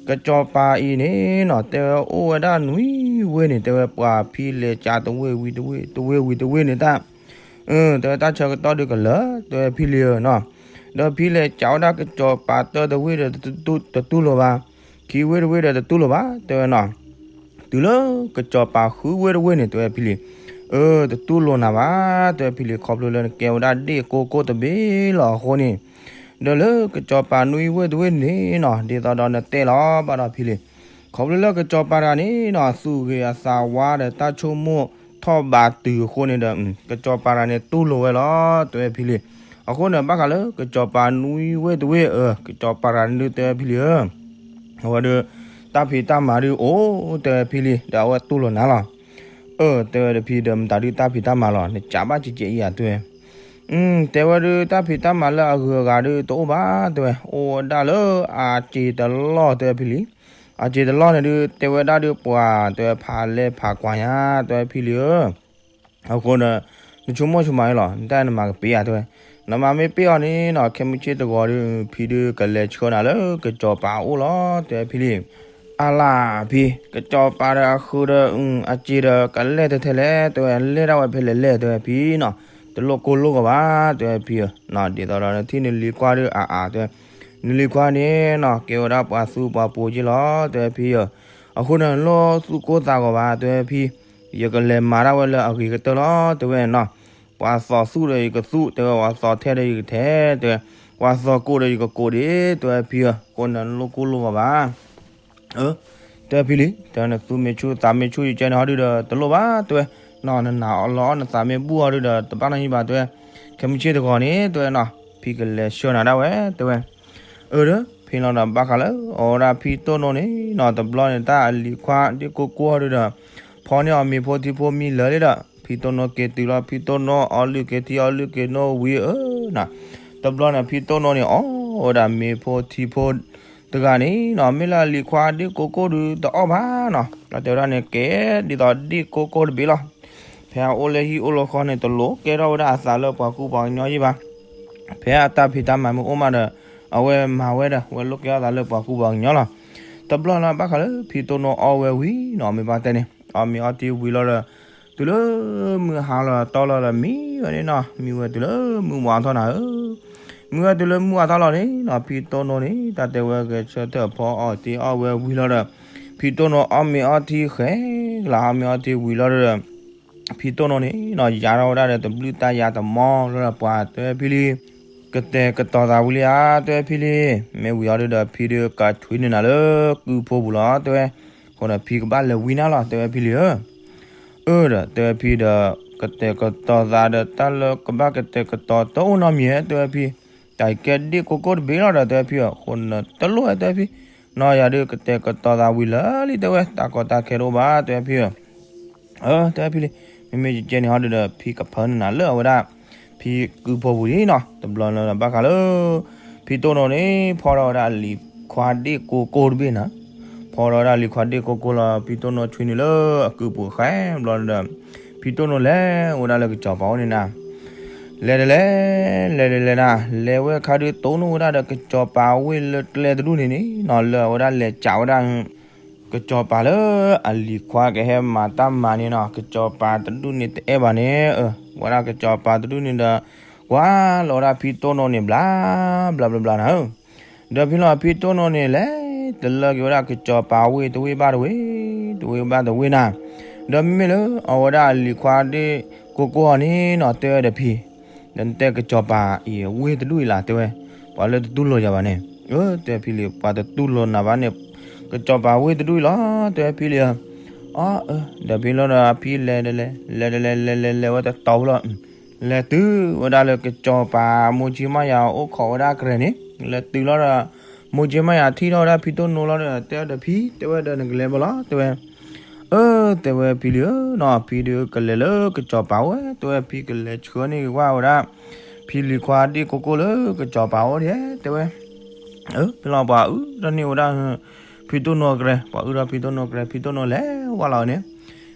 ကစီၤပၤအံၤန့ၣ်နီၤ တဲဝဲအိၣ်ဝဲဒၣ်နွံဝ့ၢ်န့ၣ် တဲဝဲပှၤဖံလဲၤကးတဝ့ၢ်ဝံၤတဝ့ၢ် တဝ့ၢ်ဝံၤတဝ့ၢ်န့ၣ်တၢ် တဲဝဲတၢ်ဆၢကတီၢ်ဒုးကလၢာ် တဲဝဲဖံလံဧၢနီၤ, ဒီးဖံလဲၤကးဝဲဒၣ်ကစီၤပၤတၢတဝ့ၢ်ဒီး တတူၢ်လိာ်ဘၣ်, ခံဝ့ၢ်တဝ့ၢ်ဒီးတတူၢ်လိာ်ဘၣ် တဲဝဲနီၤ တုၤလၢကစီၤပၤဃုဝ့ၢ်တဝ့ၢ်န့ၣ် တဲဝဲဖံလံ, အၢ တတူၢ်လိာ်နၤဘၣ် တဲဝဲဖံလံ ခီဖျိလၢနကဲဝဲဒၣ်ဒ့ၣ်ကိကိၢ်တဘ့ၣ်လီၤအဃိန့ၣ်, ဒီးလၢကစီၤပၤနွံဝ့ၢ်တဝ့ၢ်န့ၣ်နီၤ ဒ်သိးဒီးနတဲလီၤဘၣ်ဒီးဖံလံ, ခီဖျိလၢကစီၤပၤတဂၤန့ၣ်နီၤ သူၣ်ဂ့ၤအသးဝါဒီးတၢ်ဆိကမိၣ်ထီၣ်ဘးတုၤအဃိန့ၣ်ဒီး ကစီၤပၤတဂၤန့ၣ်တူၢ်လိာ်ဝဲလီၤ တဲဝဲဖံလံ, အဃိန့ၣ် ဘၣ်ဃးလၢကစီၤပၤနွံဝ့ၢ်တဝ့ၢ်အၢ ကစီၤပၤတဂၤန့ၣ်ဒုး တဲဝဲဖံလံဧၢ အဝဲဒီး တၢ်ဖံးတၢ်မၤဒုးအိၣ် တဲဝဲဖံလံ ဒီးအဝဲတူၢ်လိာ်နၤလီၤ. အၢ တဲဝဲဒီးဖံဒီး မတၤဒုးတၢ်ဖံးတၢ်မၤလီၤ နကးဘၣ်ကဲကဲအံၤဧါ တဲဝဲ. တဲဝဲဒုးတၢ်ဖံးတၢ်မၤလၢအဂုၤအဂၤဒုးတအိၣ်ဘၣ် တဲဝဲ အိၣ်ဝဲဒၣ်လၢအစ့တလီၢ် တဲဝဲဖံလံ. အစ့တလီၢ်န့ၣ်ဒုး တဲဝဲဒၣ်ဒုးပှၤ တဲဝဲဖးလဲၢ်ဖးကွၢ်ညါ တဲဝဲဖံလံဧၢ. အဃိဒီး နဆိကမိၣ်ဆိကမးအံၤလီၤ နတၢ်နမၤကပ့ၤဧါ တဲဝဲ. နမၤမ့ၢ်ပ့ၤအီၤန့ၣ်နီၤ ခဲမုၢ်ဆ့ၣ်တဂီၤဒီး ဖံဒုးကလဲၤဆှၢနၤလၢကစီၤပၤအိၣ်လီၤ တဲဝဲဖံလံ. အလၢ်ဖံ ကစီၤပၤဒီးအဃုာ်ဒီး အစ့ဒီးကလဲၢ်ထဲထဲလဲၣ် တဲဝဲ လဲၢ်ဒၣ်ဝဲဖဲလဲၣ်လဲၣ် တဲဝဲဖံနီၤ. တလိၣ်ကိၢ်လိၣ်ဂီၤဘၣ် တဲဝဲဖံဧၢ. ဒ်သိးဒီးနထံၣ်နလံၤခွါဒုးအါအါ တဲဝဲ နလံၤခွါန့ၣ်နီၤ ကဲဝဲဒၣ်ပှၤသူပှၤပိာ်က့လီၤ တဲဝဲဖံဧၢ. အဃိန့ၣ် လိၣ်သူၣ်ကိၢ်သးဂီၤဘၣ် တဲဝဲဖံ. ယကလဲၤမၤဒၣ်ဝဲလၢအဂ့ၤကတၢၢ်လီၤ တဲဝဲနီၤ. ပှၤသီၣ်သူၣ်ဒီးယကသူၣ် တဲဝဲ ပှၤသီၣ်ထဲဒီးယကထဲ တဲဝဲ ပှၤသီၣ်ကိၢ်ဒီးယကကိၢ်ဒံး တဲဝဲဖံဧၢ. အဃိန့ၣ်လိၣ်ကိၢ်လိၣ်ဂီၤဘၣ် တဲဝဲဖံလံ. တဲနသူမ့ၢ်ဆူၣ်သးမ့ၢ်ဆူၣ်ယကဲန့ၣ်ဟီဒုဒီးတလိၣ်ဘၣ် တဲဝဲ. နနၤအီၣ်လီအီၣ်နသးမ့ၢ်ဘူၣ်ဟီဒုဒီးတဘၣ်နီတမံၤဘၣ် တဲဝဲ. ခဲမုၢ်ဆ့ၣ်တဂီၤန့ၣ် တဲဝဲနီၤ ဖံကလဲၤဆှၢနၤဒၣ်ဝဲ တဲဝဲ. အၢ ဒီးဖံလီၤဒီးဘၣ်ဃးလၢ အဝဲဒၣ်ဖံတိၢ်နိန့ၣ်နီၤ တဘျီန့ၣ် တၢ်အလံၤခွါဒ့ၣ်ကိၢ်ကိၢ်ဟီဒုဒီး ဖီန့ၢ်အီၤမ့ၤဖိထံဖိမံလၢာ်လံဒီး ဖံတိၢ်နိက့ၤတုၤလီၤ ဖံတိၢ်နိအီလုၢ်က့ၤထံအီလုၢ်က့ၤနိဝံၤဧၢနီၤ. တဘျီန့ၣ် ဖံတိၢ်နိန့ၣ် အီၣ်ဝဲဒၣ်မ့ၤဖိထံဖိတဂၤန့ၣ်နီၤ မ့ၢ်လၢအလံၤခွါဒ့ၣ်ကိၢ်ကိၢ်ဒုတအီၣ်ဘၣ်နီၤ. ဒီးတဲဝဲဒၣ်န့ၣ် ကဲဒ်သိးဒ့ၣ်ကိၢ်ကိၢ်တဘ့ၣ်လီၤ. ဖဲအအိၣ်လၢဟံၣ်အိၣ်လၢဃီန့ၣ် တလိၣ်ကဲထီၣ်ဝဲဒၣ်အသးလၢပှၤကူပှၤကညီယံၣ်ဘၣ်. ဖဲအတၢ်ဖံးတၢ်မၤမ့ၢ်အိၣ်မးဒီး အဝဲမၤဝဲဒီး အဝဲလိၣ်ကဲထီၣ်သးလၢပှၤကူပှၤကညီလီၤ. တဘျီလီၤဘၣ်ဃးလၢဖံတိၢ်နိအီၣ်ဝဲဝံၤနီၤ မ့ၢ်ဘၣ်တဲန့ၣ် အီၣ်မ့ၤအီထံဝံၤလီၤဒီး တုၤလၢမုၢ်ဟါလီၤတီလီၤဒီး မံဝဲန့ၣ်နီၤ မံဝဲတုၤလၢမုၢ်ဝါထီၣ်နၤဧၢ. မံဝဲတုၤလၢမုၢ်ဝါထီၣ်လီၤန့ၣ်နီၤ ဖံတိၢ်နိန့ၣ် တၢ်တဲဝဲဂဲၤဆၢထၢၣ်ဖီအီၣ်တ့အီၣ်ဝဲဝံၤလီၤဒီး ဖံတိၢ်နိအီၣ်မ့ၤအီထံဃဲကလး အီၣ်မ့ၤအီထံဝံၤလီၤဒီး ဖံတိၢ်နိန့ၣ်နီၤ ယါထီၣ်ဝဲဒၣ်ဒီးတဘျုးတၢ်ယါတမီလီၤဒီးပှၤတဲဝဲဖံလံ ကတဲာ်ကတီၤသးဝံၤလံဧါ တဲဝဲဖံလံ. မ့ၢ်ဝံၤအီၤဒုဒီး ဖံဒုးကးထွံနုာ်နၤလၢကုဖိပူၤလီၤ တဲဝဲ. အဃိဒီးဖံကဘၣ်လဲၤဝံၤနၤလီၤ တဲဝဲဖံလံဧၢ. အၢ ဒီးတဲဝဲဖံဒီး ကတဲာ်ကတီၤသးဒီးတၢ်လၢကဘၣ်ကတဲာ်ကတီၤတအိၣ်နီတမံၤဧါ တဲဝဲဖံ. တၢ်အံၤကဲဒ့ၣ်ကိၢ်ကိၢ်တဘ့ၣ်လီၤဒီး တဲဝဲဖံဧၢ အဃိန့ၣ်တလိၣ်ဧါ တဲဝဲဖံ. နီၢ်ယၤဒုး ကတဲာ်ကတီၤသးဝံၤလၢာ်လံ တဲဝဲ တၢ်ကီတၢ်ခဲတအိၣ်ဘၣ် တဲဝဲဖံဧၢ. အၢ တဲဝဲဖံလံ. မ့မ့ၢ်ကကဲန့ၣ်ဟီဒုဒီး ဖံကဖၢနုာ်နၤလၢအဝဲဒၣ် ဖံကုဖိပူၤလံနီၤ. တဘျီလီၤဒီးဘၣ်ဃးလၢ ဖံတိၢ်နိန့ၣ် ဖီထီၣ်ဝဲဒၣ်လံၤခွါဒ့ၣ်ကိၢ်ကိၢ်တဘ့ၣ်နၤ. ဖီထီၣ်ဝဲဒၣ်လံၤခွါဒ့ၣ်ကိၢ်ကိၢ်လီၤ ဖံတိၢ်နိဆွံနုာ်လၢအကုပူၤဃဲဘျီဒီး ဖံတိၢ်နိလဲၤဝဲဒၣ်လၢကစီၤပၤအိၣ်န့ၣ်နၤ. လဲၤတလဲၤ လဲၤတလဲၤနၤ လဲၤဝဲအခါဒုးတိၢ်နိဝဲဒၣ်ဒီးကစီၤပၤဝ့ၢ်လၢကျဲတဒူၣ်န့ၣ်န့ၣ်နီၤ လၢအဝဲဒၣ်လဲၤကးဝဲဒၣ် ကစီၤပၤလၢအလံၤခွါကဟဲမၤတၢ်မၤန့ၣ်နီၤ ကစီၤပၤတဒူၣ်န့ၣ်တအဲၣ်ဘၣ်န့ၣ် အၢ ဝဲဒၣ်ကစီၤပၤတဒူၣ်န့ၣ်ဒီး ကွၢ်လီၤဝဲဒၣ်ဖံတိၢ်နိန့ၣ်ဘျါ ဘျါဘျါဘျါနၤဧၢ. ဒီးဖဲလီၤဖံတိၢ်နိန့ၣ်လဲၤ တလၢက့ၤဝဲဒၣ်ကစီၤပၤဝ့ၢ်တဝ့ၢ်ဘၣ်တဝ့ၢ် တဝ့ၢ်ဘၣ်တဝ့ၢ်နၤ. ဒီးမ့မ့ၢ်လၢအဝဲဒၣ်အလံၤခွါဒ့ၣ်ကိၢ်ကိၢ်အီၤန့ၣ်နီၤ တဲဝဲဒီးဖံ ဒီးနတဲကစီၤပၤအံၤဝ့ၢ်တဒူၣ်အံၤလၢ် တဲဝဲ. ပှၤလၢတတူၢ်လိာ်ယၤဘၣ်န့ၣ် အၢ တဲဖံလံ ပှၤတတူၢ်လိာ်နၤဘၣ်န့ၣ် ကစီၤပၤဝ့ၢ်တဒူၣ်အံၤလီၤ တဲဝဲဖံလံဧၢ. အၢ ဒီးဖဲလီၤဒီးဖံလဲၤတလဲၤ လဲၤတလဲၤ လဲၤလဲၤလဲၤဝဲတတီၤဖိလီၤ လဲၤတုၤဝဲဒၣ်လၢကစီၤပၤမိၢ်ကၠံမါယၤအိၣ်ခိးဝဲဒၣ်ကရဲၤန့ၣ် လဲၤတုၤလီၤဒီး မိၢ်ကၠံမါယၤထံၣ်ထီၣ်ဝဲဒၣ်ဖံတိၢ်နိလီၤဒီး တဲဝဲဒီးဖံ တဲဝဲဒီးနကလဲၤဘၣ်လီၤ တဲဝဲ. အၢ တဲဝဲဖံလံဧၢနီၤ ဖံဒုးကလဲၤလၢကစီၤပၤအိၣ် တဲဝဲ ဖံကလဲၤဆှၢန့ၢ်က့ၤဝဲဒၣ် ဖံလံၤခွါဒ့ၣ်ကိၢ်ကိၢ်လၢကစီၤပၤအိၣ်ဒဲ တဲဝဲ. အၢ ဖဲလီၤပှၤအုၣ်ထီၣ်န့ၢ်ဝဲဒၣ် ဖံတိၢ်နိကရဲၤ ပှၤအုၣ်ထီၣ်ဖံတိၢ်နိကရဲၤ ဖံတိၢ်နိလဲၤဝၢ်လီၤန့ၣ်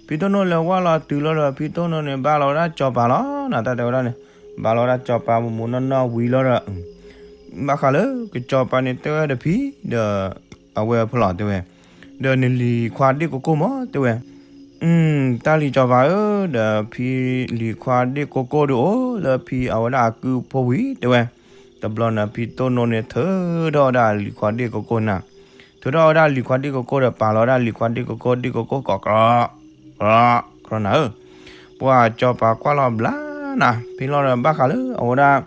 ဖံတိၢ်နိလဲၤဝၢ်လီၤတုၤလီၤဒီး ဖံတိၢ်နိန့ၣ် ဘၣ်လီၤဝဲဒၣ်ကစီၤပၤလီၤနၤ တၢ်တဲဝဲဒၣ်န့ၣ် ဘၣ်လီၤဝဲဒၣ်ကစီၤပၤမူးမူးနီၢ်နီၢ်ဝံၤလီၤဒီး ဘၣ်ဃးလၢကစီၤပၤန့ၣ် တဲဝဲဒီးဖံ ဒီး အဝဲဖဲလီၤတဲဝဲ ဒီးနလံၤခွါဒ့ၣ်ကိၢ်ကိၢ်မး တဲဝဲ. တၢ်လံၤစီၤပၤဧၢ ဒီးဖံလံၤခွါဒ့ၣ်ကိၢ်ကိၢ်ဒုးအိၣ်လၢဖံအဝဲဒၣ်အကုဖိဝံၤ တဲဝဲ. တဘျီန့ၣ် ဖံတိၢ်နိန့ၣ် ထုးထီၣ်ဝဲဒၣ်လံၤခွါဒ့ၣ်ကိၢ်ကိၢ်နၤ ထုးထီၣ်ဝဲဒၣ်လံၤခွါဒ့ၣ်ကိၢ်ကိၢ်ဒီး ပာ်လီၤဝဲဒၣ်လံၤခွါဒ့ၣ်ကိၢ်ကိၢ် ဒ့ၣ်ကိၢ်ကိၢ်ကိးကြီ ကြီနၤဧၢ. ပှၤစီၤပၤကွၢ်လီၤဘျါနၤ ဖဲလီၤဒီးဘၣ်ဃးလၢအဝဲဒၣ်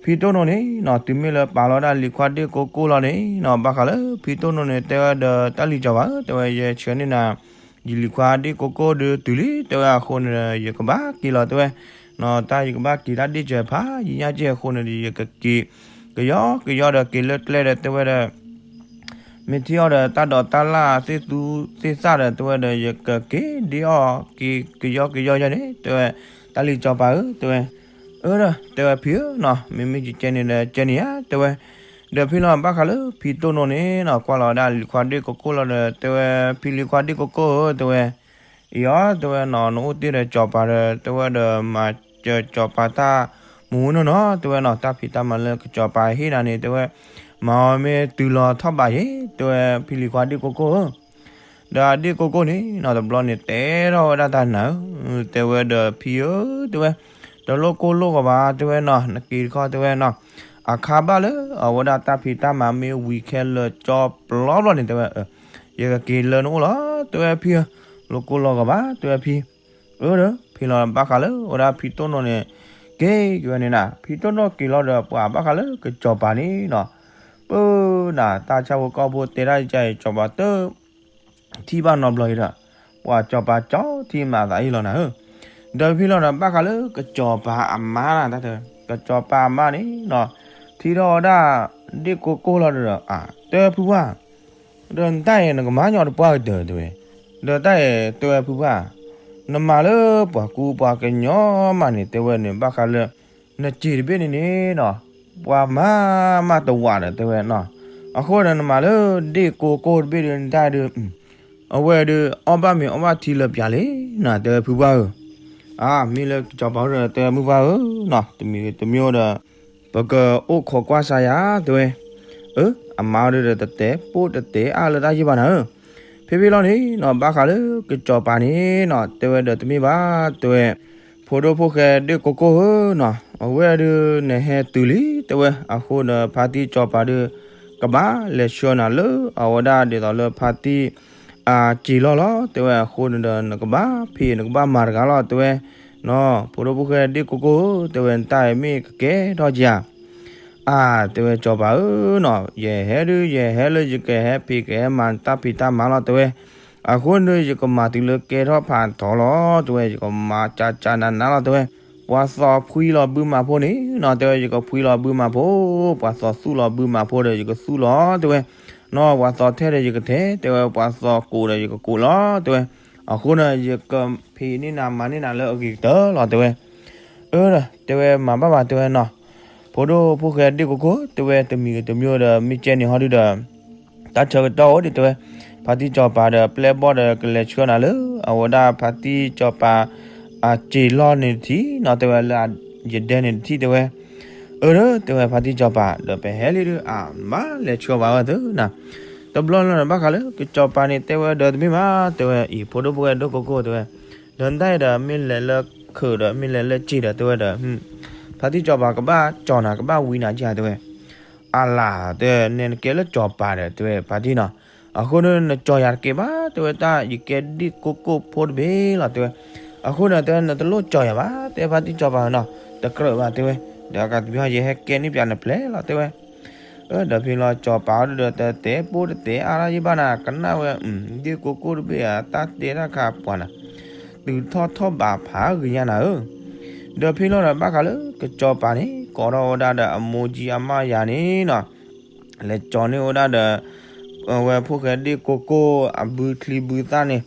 ဖံတိၢ်နိန့ၣ်နီၤ တုၤမ့ၢ်လၢပာ်လီၤဝဲဒၣ်လံၤခွါဒ့ၣ်ကိၢ်ကိၢ်လီၤန့ၣ်နီၤ ဘၣ်ဃးလၢဖံတိၢ်နိန့ၣ် တဲဝဲဒီးတၢ်လံၤစီၤပၤဧၢ တဲဝဲ ယဆှၢန့ၢ်နၤ ယလံၤခွါဒ့ၣ်ကိၢ်ကိၢ်ဒုးတုၤလံ တဲဝဲ အဃိန့ၣ်ဒီး ယကဘၣ်က့ၤလီၤ တဲဝဲ. နီၤ တၢ်ယကဘၣ်က့ၤတၢ်ဒ့ၣ်စၢၤဖးယံာ်ညါက့အဃိန့ၣ်ဒီး ယကက့ၤ ကယီကယီဒီးက့ၤလၢကျဲဒီး တဲဝဲဒီး မ့ၢ်ထံၣ်အီၤဒီးတၢ်ဒိးတၢ်လၣ်သ့ၣ်သူသ့ၣ်သၣ်ဒီး တဲဝဲဒီး ယကက့ၤဒ့အီၣ်က့ၤကယီကယီယီန့ၣ် တဲဝဲ, တၢ်လံၤစီၤပၤဧၢ တဲဝဲ, အၢဒီး တဲဝဲဖံဧၢနီၤ မ့မ့ၢ်ယကဲန့ၣ်ဒီးကဲန့ၣ်ဧါ တဲဝဲ, ဒီးဖဲလီၤဘၣ်ဃးလၢဖံတိၢ်နိန့ၣ်နီၤ ကွၢ်လီၤဝဲဒၣ်လံၤခွါဒ့ၣ်ကိကိၢ်လီၤဒီး တဲဝဲ, ဖံလံၤခွါဒ့ၣ်ကိကိၢ်ဧၢ တဲဝဲ အံၤအီၤ တဲဝဲနီၤ နအိၣ်တ့ၢ်ဒီးစီၤပၤဒီး တဲဝဲဒီးမၤစၢၤစီၤပၤတၢ်မူနီၢ်နီၢ် တဲဝဲနီၤ တၢ်ဖံးတၢ်မၤလၢကစီၤပၤဟ့ၣ်နၤန့ၣ် တဲဝဲ, မၤအီၤမ့ၢ်တုၤလီၤထီၣ်ဘးယ့ၣ် တဲဝဲ ဖံလံၤခွါဒ့ၣ်ကိကိၢ်ဧၢ ဒီးဒ့ၣ်ကိကိၢ်န့ၣ်နီၤ တဘျီန့ၣ် တဲထီၣ်ဝဲဒၣ်တၢ်နၤဧၢ, တဲဝဲဒီးဖံဧၢ တဲဝဲ, တလိၣ်ကိၢ်လိၣ်ကီးဘၣ် တဲဝဲနီၤ နက့ၤတခီ တဲဝဲနီၤ, အခါဘၣ်လၢအဝဲဒၣ်တၢ်ဖံးတၢ်မၤမ့ၢ်ဝံၤခဲလၢာ်ကၠီပျီဘျီန့ၣ် တဲဝဲ, ယကက့ၤလၢနအိၣ်လီၤ တဲဝဲဖံဧၢ, လိၣ်ကိၢ်လိၣ်ကီးဘၣ် တဲဝဲဖံ, အၢဒီး ဖဲလီၤဘၣ်ဃးလၢအဝဲဒၣ်ဖံတိၢ်နိန့ၣ် က့ၤက့ၤဝဲန့ၣ်နၤ ဖံတိၢ်နိက့ၤလီၤဒီး ပှၤဘၣ်ဃးလၢကစီၤပၤန့ၣ်နီၤ ပၢနၤ တၢ်ဆၣ်ဖိကီၢ်ဖိတဲတၢ်ကါအံၤ စီၤပၤတ ထံၣ်ဘၣ်နီတဘျီအံၤဒီး ပှၤစီၤပၤကၠီထံမၤသးအံၤလီၤနၤဧၢ, ဒီးဖဲလီၤဒီးဘၣ်ဃးလၢကစီၤပၤအမါနၤ တၢ်တဲ, ကစီၤပၤအမါန့ၣ်နီၤ ထံၣ်ထီၣ်ဝဲဒၣ်ဒ့ၣ်ကိကိၢ်လီၤဒီး အတဲဖုပှၢ်, ဒီးနတၢ်အံၤနကမၤညီတပှၢ်ကတၢၢ်တဲဝဲ, ဒီးတၢ်အံၤတဲဝဲဖုပှၢ်, နမၤလၢပှၤကူပှၤကညီမးန့ၣ် တဲဝဲန့ၣ် ဘၣ်ဃးလၢ နစံာ်တဘ့ၣ်န့ၣ်န့ၣ်နီၤ ပှၤမၤမးတဝးဒီးတဲဝဲနီၤ, အဃိဒီးနမၤလၢဒ့ၣ်ကိကိၢ်တဘ့ၣ်ဒီးနတၢ်ဒုး အဝဲဒုးအီၣ်ဘၣ်မ့ၤအီၣ်ဘၣ်ထံလၢပျၢၤလံနီၤ တဲဝဲဖုပှၢ်ဧၢ, အါ မ့ၢ်လၢကစီၤပၤဒီးတဲဝဲမုၢ်ပှၢ်ဧၢနီၤ တမံၤတမံၤဒီး ပကအိၣ်ခိးကွၢ်စါယၤ တဲဝဲ, အၢ အမါဒီးတတဲပိၢ်တတဲအါလၢတၢ်ယံၢ်ဘၣ်နၤဧၢ, ဖဲဖဲလီၤန့ၣ်နီၤ ဘၣ်ဃးလၢကစီၤပၤန့ၣ်နီၤ တဲဝဲဒီးတမ့ၢ်ဘၣ် တဲဝဲ ဖိဒိၣ်ဖိၣ်ဃဲဒ့ၣ်ကိကိၢ်ဧၢနီၤ အဝဲဒုးနဟဲတုၤလံ တဲဝဲ အဃိဒီးဖါတံၢ်စီၤပၤဒုး ကဘၣ်လဲၤဆှၢနၤလၢအဝဲဒၣ်ဒ်သိးလၢဖါတံၢ် အစံာ်လီၢ်လီၤ တဲဝဲ အဃိန့ၣ်ဒီးနကဘၣ်ဖံးနကဘၣ်မၤတဂၤလီၤ တဲဝဲ, နီၤ ဖိဒိၣ်ဖိၣ်ဃဲဒ့ၣ်ကိကိၢ်ဧၢ တဲဝဲ နတၢ်အံၤမ့ၢ်ကကဲထီၣ်ကယၤ အါ တဲဝဲ စီၤပၤဧၢနီၤ ယဟဲဒုး ယဟဲလၢယကဟဲဖံးကဟဲမၤတၢ်ဖံးတၢ်မၤလီၤ တဲဝဲ, အဃိန့ၣ် ယကမၤတုၤလၢကဲထီၣ်ဖးထီလီၤ တဲဝဲ ယကမၤကၢ်ကၢ်နးနးလီၤ တဲဝဲ, ပှၤသီဖှံလီၤဘုမၤဖိန့ၣ်နီၤ တဲဝဲ ယကဖှံလီၤဘုမၤဖိ, ပှၤသီသူၣ်လီၤဘုမၤဖိဒီး ယကသူၣ်လီၤ တဲဝဲ, နီၤ ပှၤသီထဲဒီး ယကထဲ တဲဝဲ ပှၤသီကိးဒီး ယကကိးလီၤ တဲဝဲ, အဃိန့ၣ် ယကဖံးန့ၢ်နၤမၤန့ၢ်နၤလၢအဂ့ၤကတၢၢ်လီၤ တဲဝဲ အၢ တဲဝဲ မၤဘၣ်ဘၣ် တဲဝဲနီၤ, ဖိဒိၣ်ဖိၣ်ဃဲဒ့ၣ်ကိကိၢ် တဲဝဲ တမံၤဂ့ၤတမံၤဒီး မ့ၢ်ကဲန့ၣ်ဟီဒုဒီး တၢ်ဆၢကတီၢ်အိၣ်ဒံး တဲဝဲ, ဖါတံၢ်စီၤပၤဒီး ပျဲၢ်ဘီၣ်ဒီး ကလဲၤဆှၢနၤလၢ အဝဲဒၣ်ဖါတံၢ်စီၤပၤ အစံာ်လီၢ်န့ၣ်တထံၣ်နီၤ တဲဝဲ လၢယဒဲန့ၣ်တထံၣ် တဲဝဲ, အၢ တဲဝဲ ဖါတံၢ်စီၤပၤ ဒီးပဟဲလံဒုး အါ မၤလဲၤဆှၢဘၣ်ဝဲသုနီၤ, တဘျီလီၤဒီး ဘၣ်ဃးလၢကစီၤပၤန့ၣ် တဲဝဲဒီးတမ့ၢ်ဘၣ် တဲဝဲအံၤ ဖိဒိၣ်ဖိၣ်ဃဲဒ့ၣ်ကိကိၢ် တဲဝဲ, ဒီးနတၢ်အံၤဒီး မ့ၢ်လဲၤလၢခုးဒီး မ့ၢ်လဲၤလၢစံာ်ဒီး တဲဝဲဒီး ဖါတံၢ်စီၤပၤကဘၣ်ကၠီနၤ ကဘၣ်ဝံနၤကၢ် တဲဝဲ, အလၤ တဲဝဲ နဲနကဲလၢစီၤပၤဒီး တဲဝဲ ဖါတံၢ်နီၤ, အဃိန့ၣ် နကၠီယၤတကဲဘၣ် တဲဝဲ တၢ်ယကဲဒ့ၣ်ကိကိၢ်ဖိတဘ့ၣ်လီၤ တဲဝဲ, အဃိန့ၣ် တဲဝဲ နတလိၣ်ကၠီယၤဘၣ် တဲဖါတံၢ်စီၤပၤနီၤ, တကြၢးဘၣ် တဲဝဲ, ဒီးကးတဘျီ ယဟဲကဲန့ၢ်ပၠးနပျဲၢ်လီၤ တဲဝဲ အၢ ဒီးဖဲလီၤစီၤပၤအီၤဒုဒီး တတဲပိၢ်တတဲအါလၢယဘၣ်နၤ ကနၣ်ဝဲ ဒ့ၣ်ကိကိၢ်တဘ့ၣ်ဧါ တၢ်တဲတၢ်ခးပှၤနၤ, တုၤထီၣ်ထီၣ်ဘးဖးဂ့ၤညါနၤဧၢ, ဒီးဖဲလီၤဒီး ဘၣ်ဃးလၢကစီၤပၤန့ၣ် ကိးထီၣ်ဝဲဒၣ်ဒီးအမိၢ်ကၠံအမါယၤန့ၣ်နီၤ လဲၤကၠီန့ၢ်ဝဲဒၣ်ဒီး အဝဲဖိၣ်ဃဲဒ့ၣ်ကိကိၢ်အဘုချံဘုသၣ်န့ၣ်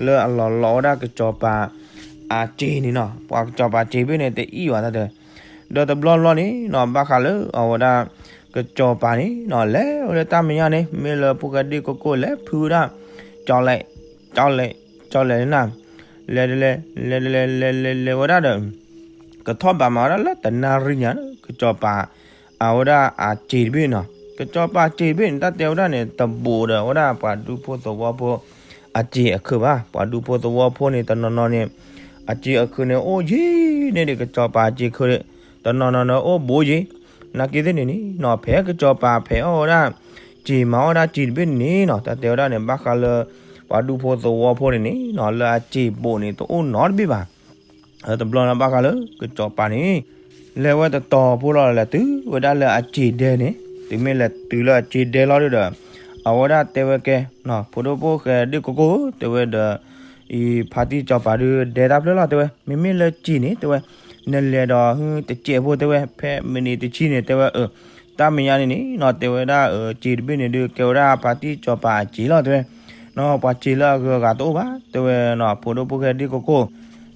လၢအလီၤလီၤဝဲဒၣ်ကစီၤပၤ အစ့ၤန့ၣ်နီၤ, ပှၤကစီၤပၤစ့ၤဘ့ၣ်န့ၣ် တအံၣ်ဘၣ်တၢ်တဲ, ဒီးတဘျီဘျီန့ၣ်နီၤ ဘၣ်ဃးလၢအဝဲဒၣ် ကစီၤပၤန့ၣ်နီၤ လဲၤဝဲလၢတၢ်မဲာ်ညါန့ၣ် မ့ၢ်လၢဖိၣ်ဃဲဒ့ၣ်ကိကိၢ်လဲၤဖုးဝဲဒၣ် ကၠီလဲၣ် ကၠီလဲၣ် ကၠီလဲၣ်န့ၣ်နီၤ, လဲၤလဲၤ လဲၤလဲၤ လဲၤလဲၤလဲၤဝဲဒၣ်ဒီး ကထီၣ်ဘးမးဝဲဒၣ်လၢတနၣ်ရံၣ်ညါ ကစီၤပၤ အဝဲဒၣ်အစ့ၤတဘ့ၣ်နီၤ, ကစီၤပၤစ့ၤတဘ့ၣ်န့ၣ် တၢ်တဲဝဲဒၣ်န့ၣ် တဘူးဒီးဝဲဒၣ်ပှၤဒူဖိသဝီဖိ အစ့ၤအခုးဘၣ်, ပှၤဒူဖိသဝီဖိန့ၣ် တနီၤနီၤန့ၣ် အစ့ၤအခုးန့ၣ် အိၣ်ယံၤန့ၣ်ဒီး ကစီၤပၤစ့ၤခုး တနီၤနီၤန့ၣ် အိၣ်ဘူးယံၤ, နာ်က့သ့ၣ်န့ၣ်န့ၣ်နီၤ ဖဲကစီၤပၤဖဲးအီၣ်ဝဲဒၣ် စ့ၤမၤအီၣ်ဝဲဒၣ်စ့ၤတဘ့ၣ်န့ၣ်န့ၣ်နီၤ တၢ်တဲဝဲဒၣ်န့ၣ် ဘၣ်ဃးလၢ ပှၤဒူဖိသဝီဖိန့ၣ်န့ၣ်နီၤ လၢအစ့ၤဘူးန့ၣ် တအိၣ်နီတဘ့ၣ်ဘၣ် တဘျီလီၤဘၣ်ဃးလၢကစီၤပၤန့ၣ် လဲၤဝဲတတီၤဖိလီၤ လဲၤတုၤဝဲဒၣ်လၢအစ့ၤဒဲန့ၣ်, တုၤမ့ၢ်လဲၤတုၤလၢအစ့ၤဒဲလီၤဒုဒီး အဝဲဒၣ်တဲဝဲကဲ ဖိဒိၣ်ဖိၣ်ဃဲဒ့ၣ်ကိကိၢ် တဲဝဲဒီး အံၤဖါတံၢ်စီၤပၤဒုဒဲတၢ်ဖျၢၣ်လီၤ တဲဝဲ မ့မ့ၢ်လၢစ့ၤန့ၣ် တဲဝဲ နလဲၤဒီးဟုတစဲးဖိ တဲဝဲ ဖဲမံးနံးတဆံန့ၣ် တဲဝဲ အၢ တၢ်မဲာ်ညါန့ၣ်န့ၣ်နီၤ တဲဝဲဒၣ် စံာ်တဘ့ၣ်န့ၣ်ဒုး ကဲဝဲဒၣ်ဖါတံၢ်စီၤပၤအစံာ်လီၤ တဲဝဲနီၤ. ပှၤစံာ်လၢအဂုၤအဂၤတအိၣ်ဘၣ် တဲဝဲနီၤ ဖိဒိၣ်ဖိၣ်ဃဲဒ့ၣ်ကိကိၢ်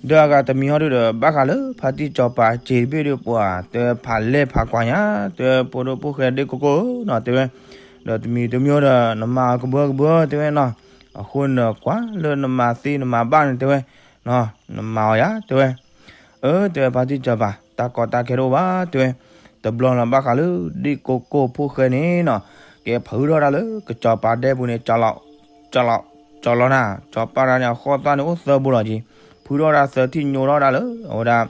ဒီးအဂၤတမံၤဟီဒုးဒီး ဘၣ်ဃးလၢဖါတံၢ်စီၤပၤအစံာ်တဘ့ၣ်ဒုး ပှၤတဲဝဲဖးလဲၢ်ဖးကွၢ်ညါ တဲဝဲဖိဒိၣ်ဖိၣ်ဃဲဒ့ၣ်ကိကိၢ်နီၤ တဲဝဲ ဒီးတမံၤတမံၤဒီး နမၤကဘၢကဘၢ တဲဝဲနီၤ. အဃိန့ၣ်ဒီး ကွၢ်လၢနမၤသ့နမၤဘၣ်န့ၣ် တဲဝဲ နမၤအီၤယၤ တဲဝဲ အၢ တဲဝဲဖါတံၢ်စီၤပၤ တၢ်ကီတၢ်ခဲတအိၣ်ဘၣ် တဲဝဲ. တဘျီလီၤ ဘၣ်ဃးလၢဒ့ၣ်ကိကိၢ်ဖိၣ်ဃဲန့ၣ်နီၤ ကဲဖုထီၣ်ဒၣ်လၢကစီၤပၤဒဲပူၤန့ၣ် ကၠီလီၤ ကၠီလီၤ ကၠီလီၤနၤ စီၤပၤတဂၤန့ၣ် အဃီသၣ်န့ၣ်အိၣ်သၢဘိလီၤက့ၤ ဖုထီၣ်ဒၣ်သၢထံၣ်ညိထီၣ်ဒၣ်လၢ အဝဲဒၣ်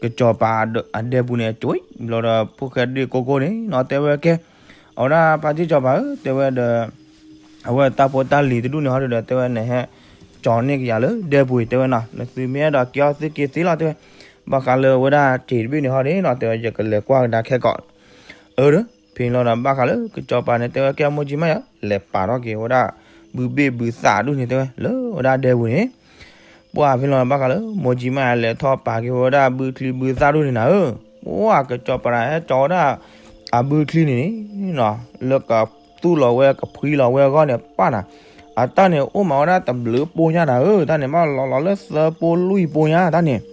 ကစီၤပၤအဒဲပူၤန့ၣ် ကၠီဘျီဒီး ဖိၣ်ဃဲဒ့ၣ်ကိကိၢ်န့ၣ်နီၤ တဲဝဲကဲ အဝဲဒၣ်ဖါတံၢ်စီၤပၤဧၢ တဲဝဲဒီး အဝဲတၢ်ဖိတၢ်လံၤတဒူၣ်န့ၣ်ဟီဒုးဒီး တဲဝဲနဟဲ ကၠီန့ၢ်ကယၤလၢဒဲပူၤအံၤ တဲဝဲနီၤ နသုမ့ၢ်အဲၣ်ဒိးက့ၤအီၤသုက့ၤသ့လီၤ တဲဝဲ. ဘၣ်ဃးလၢအဝဲဒၣ်စံာ်တဘ့ၣ်န့ၣ်ဟီဒုးနီၤ တဲဝဲ ယကလဲၤကွၢ်ကဒါခဲကိး အၢ ဖဲန့ၣ်လီၤဒီး ဘၣ်ဃးလၢကစီၤပၤန့ၣ် တဲဝဲကဲမိၢ်ကၠံမးယၤ လဲၤပာ်ထီၣ်က့ၤဝဲဒၣ် ဘုဘ့ၣ်ဘုသၣ်ဒူၣ်န့ၣ် တဲဝဲ လၢဝဲဒၣ်ဒဲပူၤန့ၣ် ပှၢ်ဖဲန့ၣ်လီၤ ဘၣ်ဃးလၢမိၢ်ကၠံမးယၤ လဲၤထီၣ်ပာ်က့ၤဝဲဒၣ်ဘုချံဘုသၣ်ဒူၣ်န့ၣ်နၤဧၢ, ပှၢ်ကစီၤပၤဟဲကၠီဝဲဒၣ် အဘုချံန့ၣ်န့ၣ်နီၤ လၢကသူၣ်လီၤဝဲကဖှံလီၤဝဲအဂီၢ်န့ၣ် ပၢ်နၤ အတၢ်န့ၣ်အိၣ်မးဝဲဒၣ်တဘျုးပိညါနၤဧၢ, တၢ်န့ၣ်ဘၣ်လီၤလီၤလၢသၢပိလွံၢ်ပိညါတၢ်န့ၣ်,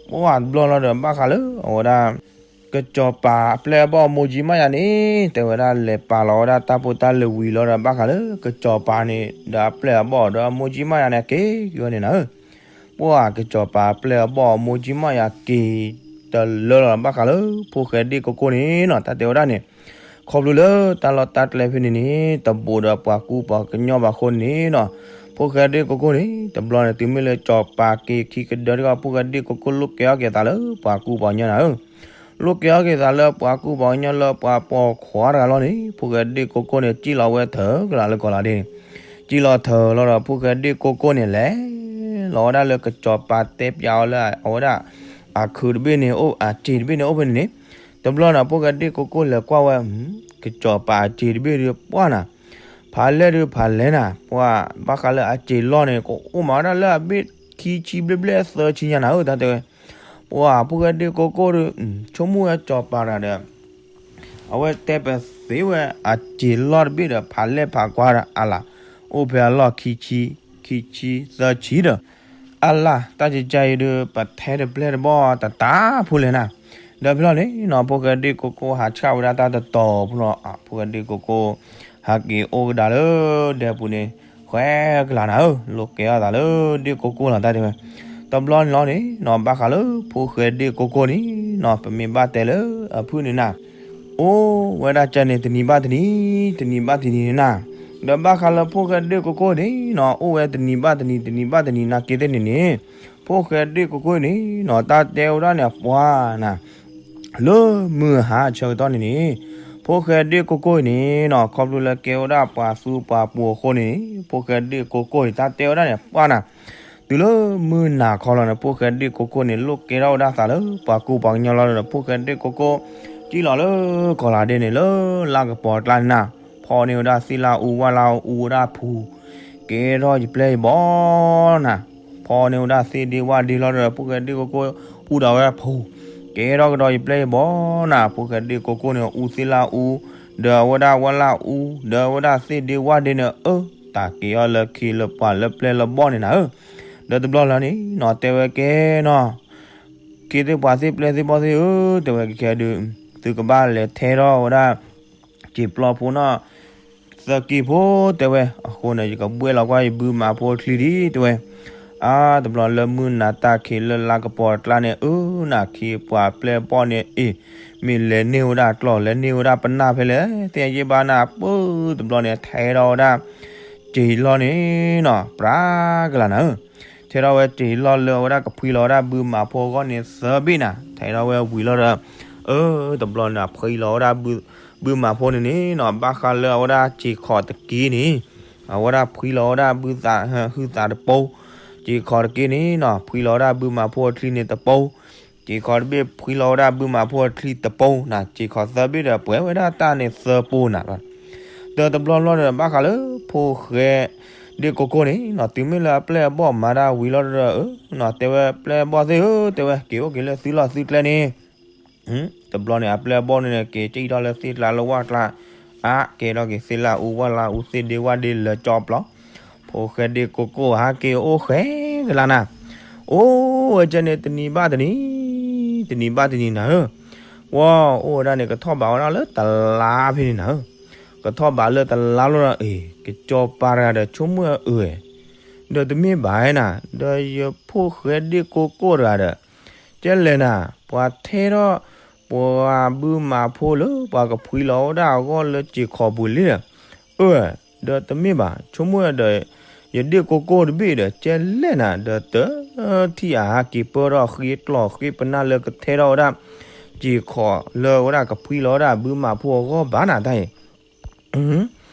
ပှၢ်တဘျီလီၤဒီး ဘၣ်ဃးလၢအဝဲဒၣ် ကစီၤပၤအပျဲၢ်အဘီၣ်အမိၢ်ကၠံမးယၤန့ၣ် တဲဝဲဒၣ်လဲၤပာ်လီၤဝဲဒၣ်တၢ်ဖိတၢ်လံၤဝံၤလီၤဒီး ဘၣ်ဃးလၢကစီၤပၤန့ၣ် ဒီးအပျဲၢ်အဘီၣ်ဒီးအမိၢ်ကၠံမးယၤန့ၣ် က့ၤက့ၤဝဲန့ၣ်နၤဧၢ, ပှၢ်ကစီၤပၤအပျဲၢ်အဘီၣ်အမိၢ်ကၠံမးယၤက့ၤတလၢလီၤ ဘၣ်ဃးလၢဖိၣ်ဃဲဒ့ၣ်ကိကိၢ်န့ၣ်နီၤ တၢ်တဲဝဲဒၣ်န့ၣ် ခီဖျိလၢတၢ်လီၢ်တၢ်ကျဲဖဲန့ၣ်န့ၣ် တဘူးဒီးပှၤကူပှၤကညီဘၣ်အဃိန့ၣ်နီၤ, ဖိၣ်ဃဲဒ့ၣ်ကိကိၢ်န့ၣ် တဘျီန့ၣ် တုၤမ့ၢ်လၢစီၤပၤက့ၤခံကဒၢတခီ ဖိၣ်ဃဲဒ့ၣ်ကိကိၢ်လိၣ်ကဲအီၣ်က့ၤသးလၢပှၤကူပှၤကညီနၤဧၢ, လိၣ်ကဲအီၣ်က့ၤသးလၢပှၤကူပှၤကညီလၢပှၤပိာ်ခွါတဂၤလီၤန့ၣ် ဖိၣ်ဃဲဒ့ၣ်ကိကိၢ်န့ၣ် စံၣ်လီၤဝဲထၢကလးလၢကီၢ်လၤဒ့န့ၣ်, စံၣ်လီၤထၢလီၤဒီး ဖိၣ်ဃဲဒ့ၣ်ကိကိၢ်န့ၣ် လဲၤလီၤဝဲဒၣ်လၢကစီၤပၤတဲပၠးအီၤလၢ အဝဲဒၣ် အခုးတဘ့ၣ်န့ၣ် အစံာ်တဘ့ၣ်န့ၣ်အိၣ်ဖဲန့ၣ်န့ၣ်, တဘျီန့ၣ် ဖိၣ်ဃဲဒ့ၣ်ကိကိၢ်လဲၤကွၢ်ဝဲ ကစီၤပၤအစံာ်တဘ့ၣ်ဒီး ပှၢ်နၤ ဖးလဲၢ်ဒုးဖးလဲၢ်နၤ ပှၢ်ဘၣ်ဃးလၢအစံာ်လီၢ်န့ၣ် ကအိၣ်မးဝဲဒၣ်လၢအဘ့ၣ်ခံဆံဘျဲၣ်ဘျဲၣ်သၢဆံညါနၤဧၢ တၢ်တဲဝဲ, ပှၢ်ဖိၣ်ဃဲဒ့ၣ်ကိကိၢ်ဒီး ဆိကမိၣ်ဝဲစီၤပၤတဂၤဒီး အဝဲတဲပသ့ဝဲအစံာ်လီၢ်တဘ့ၣ်ဒီး ဖးလဲၢ်ဖးကွၢ်ဒီးအလၢ် အိၣ်ဖဲအလီၢ်ခံဆံ ခံဆံသၢဆံဒီး အလၢ် တၢ်ကကါအံၤဒီး ပထဲတပျဲၢ်တဘီၣ်တတၢ်ဖိလဲၣ်နၤ, ဒီးဖဲလီၤန့ၣ်နီၤ ဖိၣ်ဃဲဒ့ၣ်ကိကိၢ်ဟးဆှၣ်ဝဲဒၣ်တၢ်တတီၤဖိလီၤ, ဖိၣ်ဃဲဒ့ၣ်ကိကိၢ် ဟးက့ၤအိၣ်ကဒါလၢဒဲပူၤန့ၣ် ဃဲကလးနၤဧၢ, လိၣ်ကဲအီၣ်သးလၢဒ့ၣ်ကိကိၢ်လီၤ တၢ်တဲဝဲ, တဘျီန့ၣ်လီၤန့ၣ်နီၤ ဘၣ်ဃးလၢဖိၣ်ဃဲဒ့ၣ်ကိကိၢ်န့ၣ်နီၤ ပမ့ၢ်ဘၣ်တဲလၢအဖုၣ်န့ၣ်နၤ အိၣ်ဝဲဒၣ်ကန့ၣ် တနံၤဘၣ်တနံၤ တနံၤဘၣ်တနံၤန့ၣ်နၤ, ဒီးဘၣ်ဃးလၢဖိၣ်ဃဲဒ့ၣ်ကိကိၢ်န့ၣ်နီၤ အိၣ်ဝဲတနံၤဘၣ်တနံၤ တနံၤဘၣ်တနံၤ နာ်က့သ့ၣ်န့ၣ်န့ၣ်, ဖိၣ်ဃဲဒ့ၣ်ကိကိၢ်န့ၣ်နီၤ တၢ်တဲဝဲဒၣ်န့ၣ် ပှၢ်နၤ လၢမုၢ်ဟါဆၢကတီၢ်န့ၣ်န့ၣ်, ဖိၣ်ဃဲဒ့ၣ်ကိကိၢ်အံၤန့ၣ်နီၤ ခီဖျိလၢကဲဝဲဒၣ်ပှၤသူပှၤပူၤအဃိန့ၣ် ဖိၣ်ဃဲဒ့ၣ်ကိကိၢ်အံၤ တၢ်တဲဝဲဒၣ်န့ၣ် ပှၢ်နၤ တုၤလၢမုၢ်နၤခီလီၤန့ၣ် ဖိၣ်ဃဲဒ့ၣ်ကိကိၢ်န့ၣ် လိၣ်ကဲထီၣ်ဝဲဒၣ်သးလၢပှၤကူပှၤကညီလီၤဒီး ဖိၣ်ဃဲဒ့ၣ်ကိကိၢ် စံၣ်လီၤလၢကီၢ်လၤဒ့န့ၣ် လၢလါကပီၤအကျါန့ၣ်နၤ, ဖီန့ၢ်ဝဲဒၣ်သ့ၣ်လၣ်အူဝၣ်လၣ်အူဝဲဒၣ်ဖူ ကဲထီၣ်ယပျဲၢ်ယဘီၣ်နၤ, ဖီန့ၢ်ဝဲဒၣ်သ့ၣ်ဒ့ဝၣ်ဒ့လီၤဒီး ဖိၣ်ဃဲဒ့ၣ်ကိကိၢ် အူဒီးဝဲဒၣ်ဖူ ကဲထီၣ်ကဒီးယပျဲၢ်ယဘီၣ်နၤ, ဖိၣ်ဃဲဒ့ၣ်ကိကိၢ်န့ၣ် အူသ့ၣ်လၣ်အူ ဒီးအဝဲဒၣ်ဝၣ်လၣ်အူ ဒီးအဝဲဒၣ်သ့ၣ်ဒ့ဝၣ်ဒ့န့ၣ် အၢ တၢ်က့ၤအီၤလၢခံလၢပှၢ်လၢပျဲၢ်လၢဘီၣ်န့ၣ်နၤဧၢ, ဒီးတဘျီလီၤန့ၣ်နီၤ တဲဝဲကဲနီၤ ခ့သ့ၣ်ပှၤသ့ၣ်ပျဲၢ်သ့ၣ်ဘီၣ်သ့ၣ်ဧၢ, တဲဝဲကဲဒုး သုကဘၣ်လဲၤထဲထီၣ်ဝဲဒၣ် စံာ်ပျီဖိနီၤ သၢက့ဖိ တဲဝဲ, အဃိန့ၣ် ယကဘှဲၣ်လီၤကွၢ်ယဘုမးဖိအချံဒံး တဲဝဲ, အါ တဘျီလၢမုၢ်နၤတၢ်ခံးလၢလါကပီၤအကျါန့ၣ် အၢ နၤခံပှၤပျဲၢ်ဘီၣ်န့ၣ် အ့ၣ် မ့ၢ်လဲၤန့ၢ်ဝဲဒၣ်ကျီၢ် လဲၤန့ၢ်ဝဲဒၣ်ပနၢ်ဖဲလဲၣ် သ့ၣ်ညါယ့ၢ်ဘၣ်နၤ ပၢတဘျီန့ၣ် ထဲထီၣ်ဝဲဒၣ် စံာ်လီၢ်န့ၣ်နီၤ ပြးကလးနၤဧၢ, ထဲထီၣ်ဝဲစံာ်လီၢ်လၢအဝဲဒၣ်ကဖှံလီၤဝဲဒၣ်ဘုမးဖိအဂီၢ်န့ၣ်သၢဘ့ၣ်နၤ ထဲထီၣ်ဝဲဝံၤလီၤဒီး အၢ တဘျီန့ၣ် ဖှံလီၤဝဲဒၣ် ဘုမးဖိန့ၣ်န့ၣ်နီၤ ဘၣ်ဃးလၢအဝဲဒၣ်စံာ်ခီၣ်တက့န့ၣ် အဝဲဒၣ်ဖှံလီၤဝဲဒၣ်ဘုသး ဟုသးတပိ စံာ်ခီၣ်တက့န့ၣ်နီၤ ဖှံလီၤဝဲဒၣ်ဘုမးဖိအချံန့ၣ်တပိ စံာ်ခီၣ်တဘ့ၣ်ဖှံလီၤဝဲဒၣ်ဘုမးဖိအချံတပိနၤ စံာ်ခီၣ်သၢဘ့ၣ်ဒီးပှဲၤဝဲဒၣ်တၢ်န့ၣ်သၢပိနၤ, ဒီးတဘျီဘျီဒီး ဘၣ်ဃးလၢဖိၣ်ဃဲဒ့ၣ်ကိကိၢ်န့ၣ်နီၤ တုၤမ့ၢ်လၢအပျဲၢ်အဘီၣ်မၤတၢ်ဝံၤလီၤဒီး အၢ နီၤ တဲဝဲပျဲၢ်အဘီၣ်သ့ၣ်ဧၢ တဲဝဲ က့ၤအိၣ်က့ၤလၢသုလီၢ်သုကျဲန့ၣ် တဘျီန့ၣ် အပျဲၢ်အဘီၣ်န့ၣ် က့ၤကၠံၣ်ထီၣ်လၢသ့ၣ်ကျါလၢဝၣ်ကျါ, အါကဲထီၣ်က့ၤသ့ၣ်လၢအူဝၣ်လၢအူ သ့ၣ်ဒ့ဝၣ်ဒ့လၢကၠီပျီ, ဖိၣ်ဃဲဒ့ၣ်ကိၢ်ကိၢ်ဟးက့ၤအိၣ်ဃဲကလါနၤ, အိၣ်ဝဲကဲန့ၣ်တနံၤဘၣ်တနံၤ, တနံၤဘၣ်တနံၤနၤဧၢ, ဝီ အိၣ်ဝဲဒၣ်န့ၣ် ကထီၣ်ဘးဝဲဒၣ်လၢတလါဖဲန့ၣ်နၤဧၢ, ကထီၣ်ဘးလၢတလါလီၤဒီး အ့ၣ် ကစီၤပၤတဂၤဒီး ဆိကမိၣ်အၢ ဒီးတမ့ၢ်ဘၣ်နၤ, ဒီးယဖိၣ်ဃဲဒ့ၣ်ကိၢ်ကိၢ်တဂၤဒီး ကဲလဲၣ်နၤ, ပှၤထဲထီၣ် ပှၤဘုမၤဖိလၢ ပှၤကဖှံလီၤဝဲဒၣ်အဂီၢ်လၢစ့ၢ်ခီးပူၤလံဒီး, အၢ ဒီးတမ့ၢ်ဘၣ် ဆိကမိၣ်ဒီး ယဒ့ၣ်ကိၢ်ကိၢ်တဘ့ၣ်ဒီး ကဲလဲၣ်နၤ ဒီးတထံၣ်အဟးက့ၤပၢၢ်ထီၣ်ဃ့ကျီၢ်ဃ့ပနၢ်လၢကထဲထီၣ်ဝဲဒၣ် စ့ၢ်ခီးလၢဝဲဒၣ်ကဖှံလီၤဝဲဒၣ်ဘုမၤဖိအဂီၢ်ဘၣ်နၤတၢ်အံၤ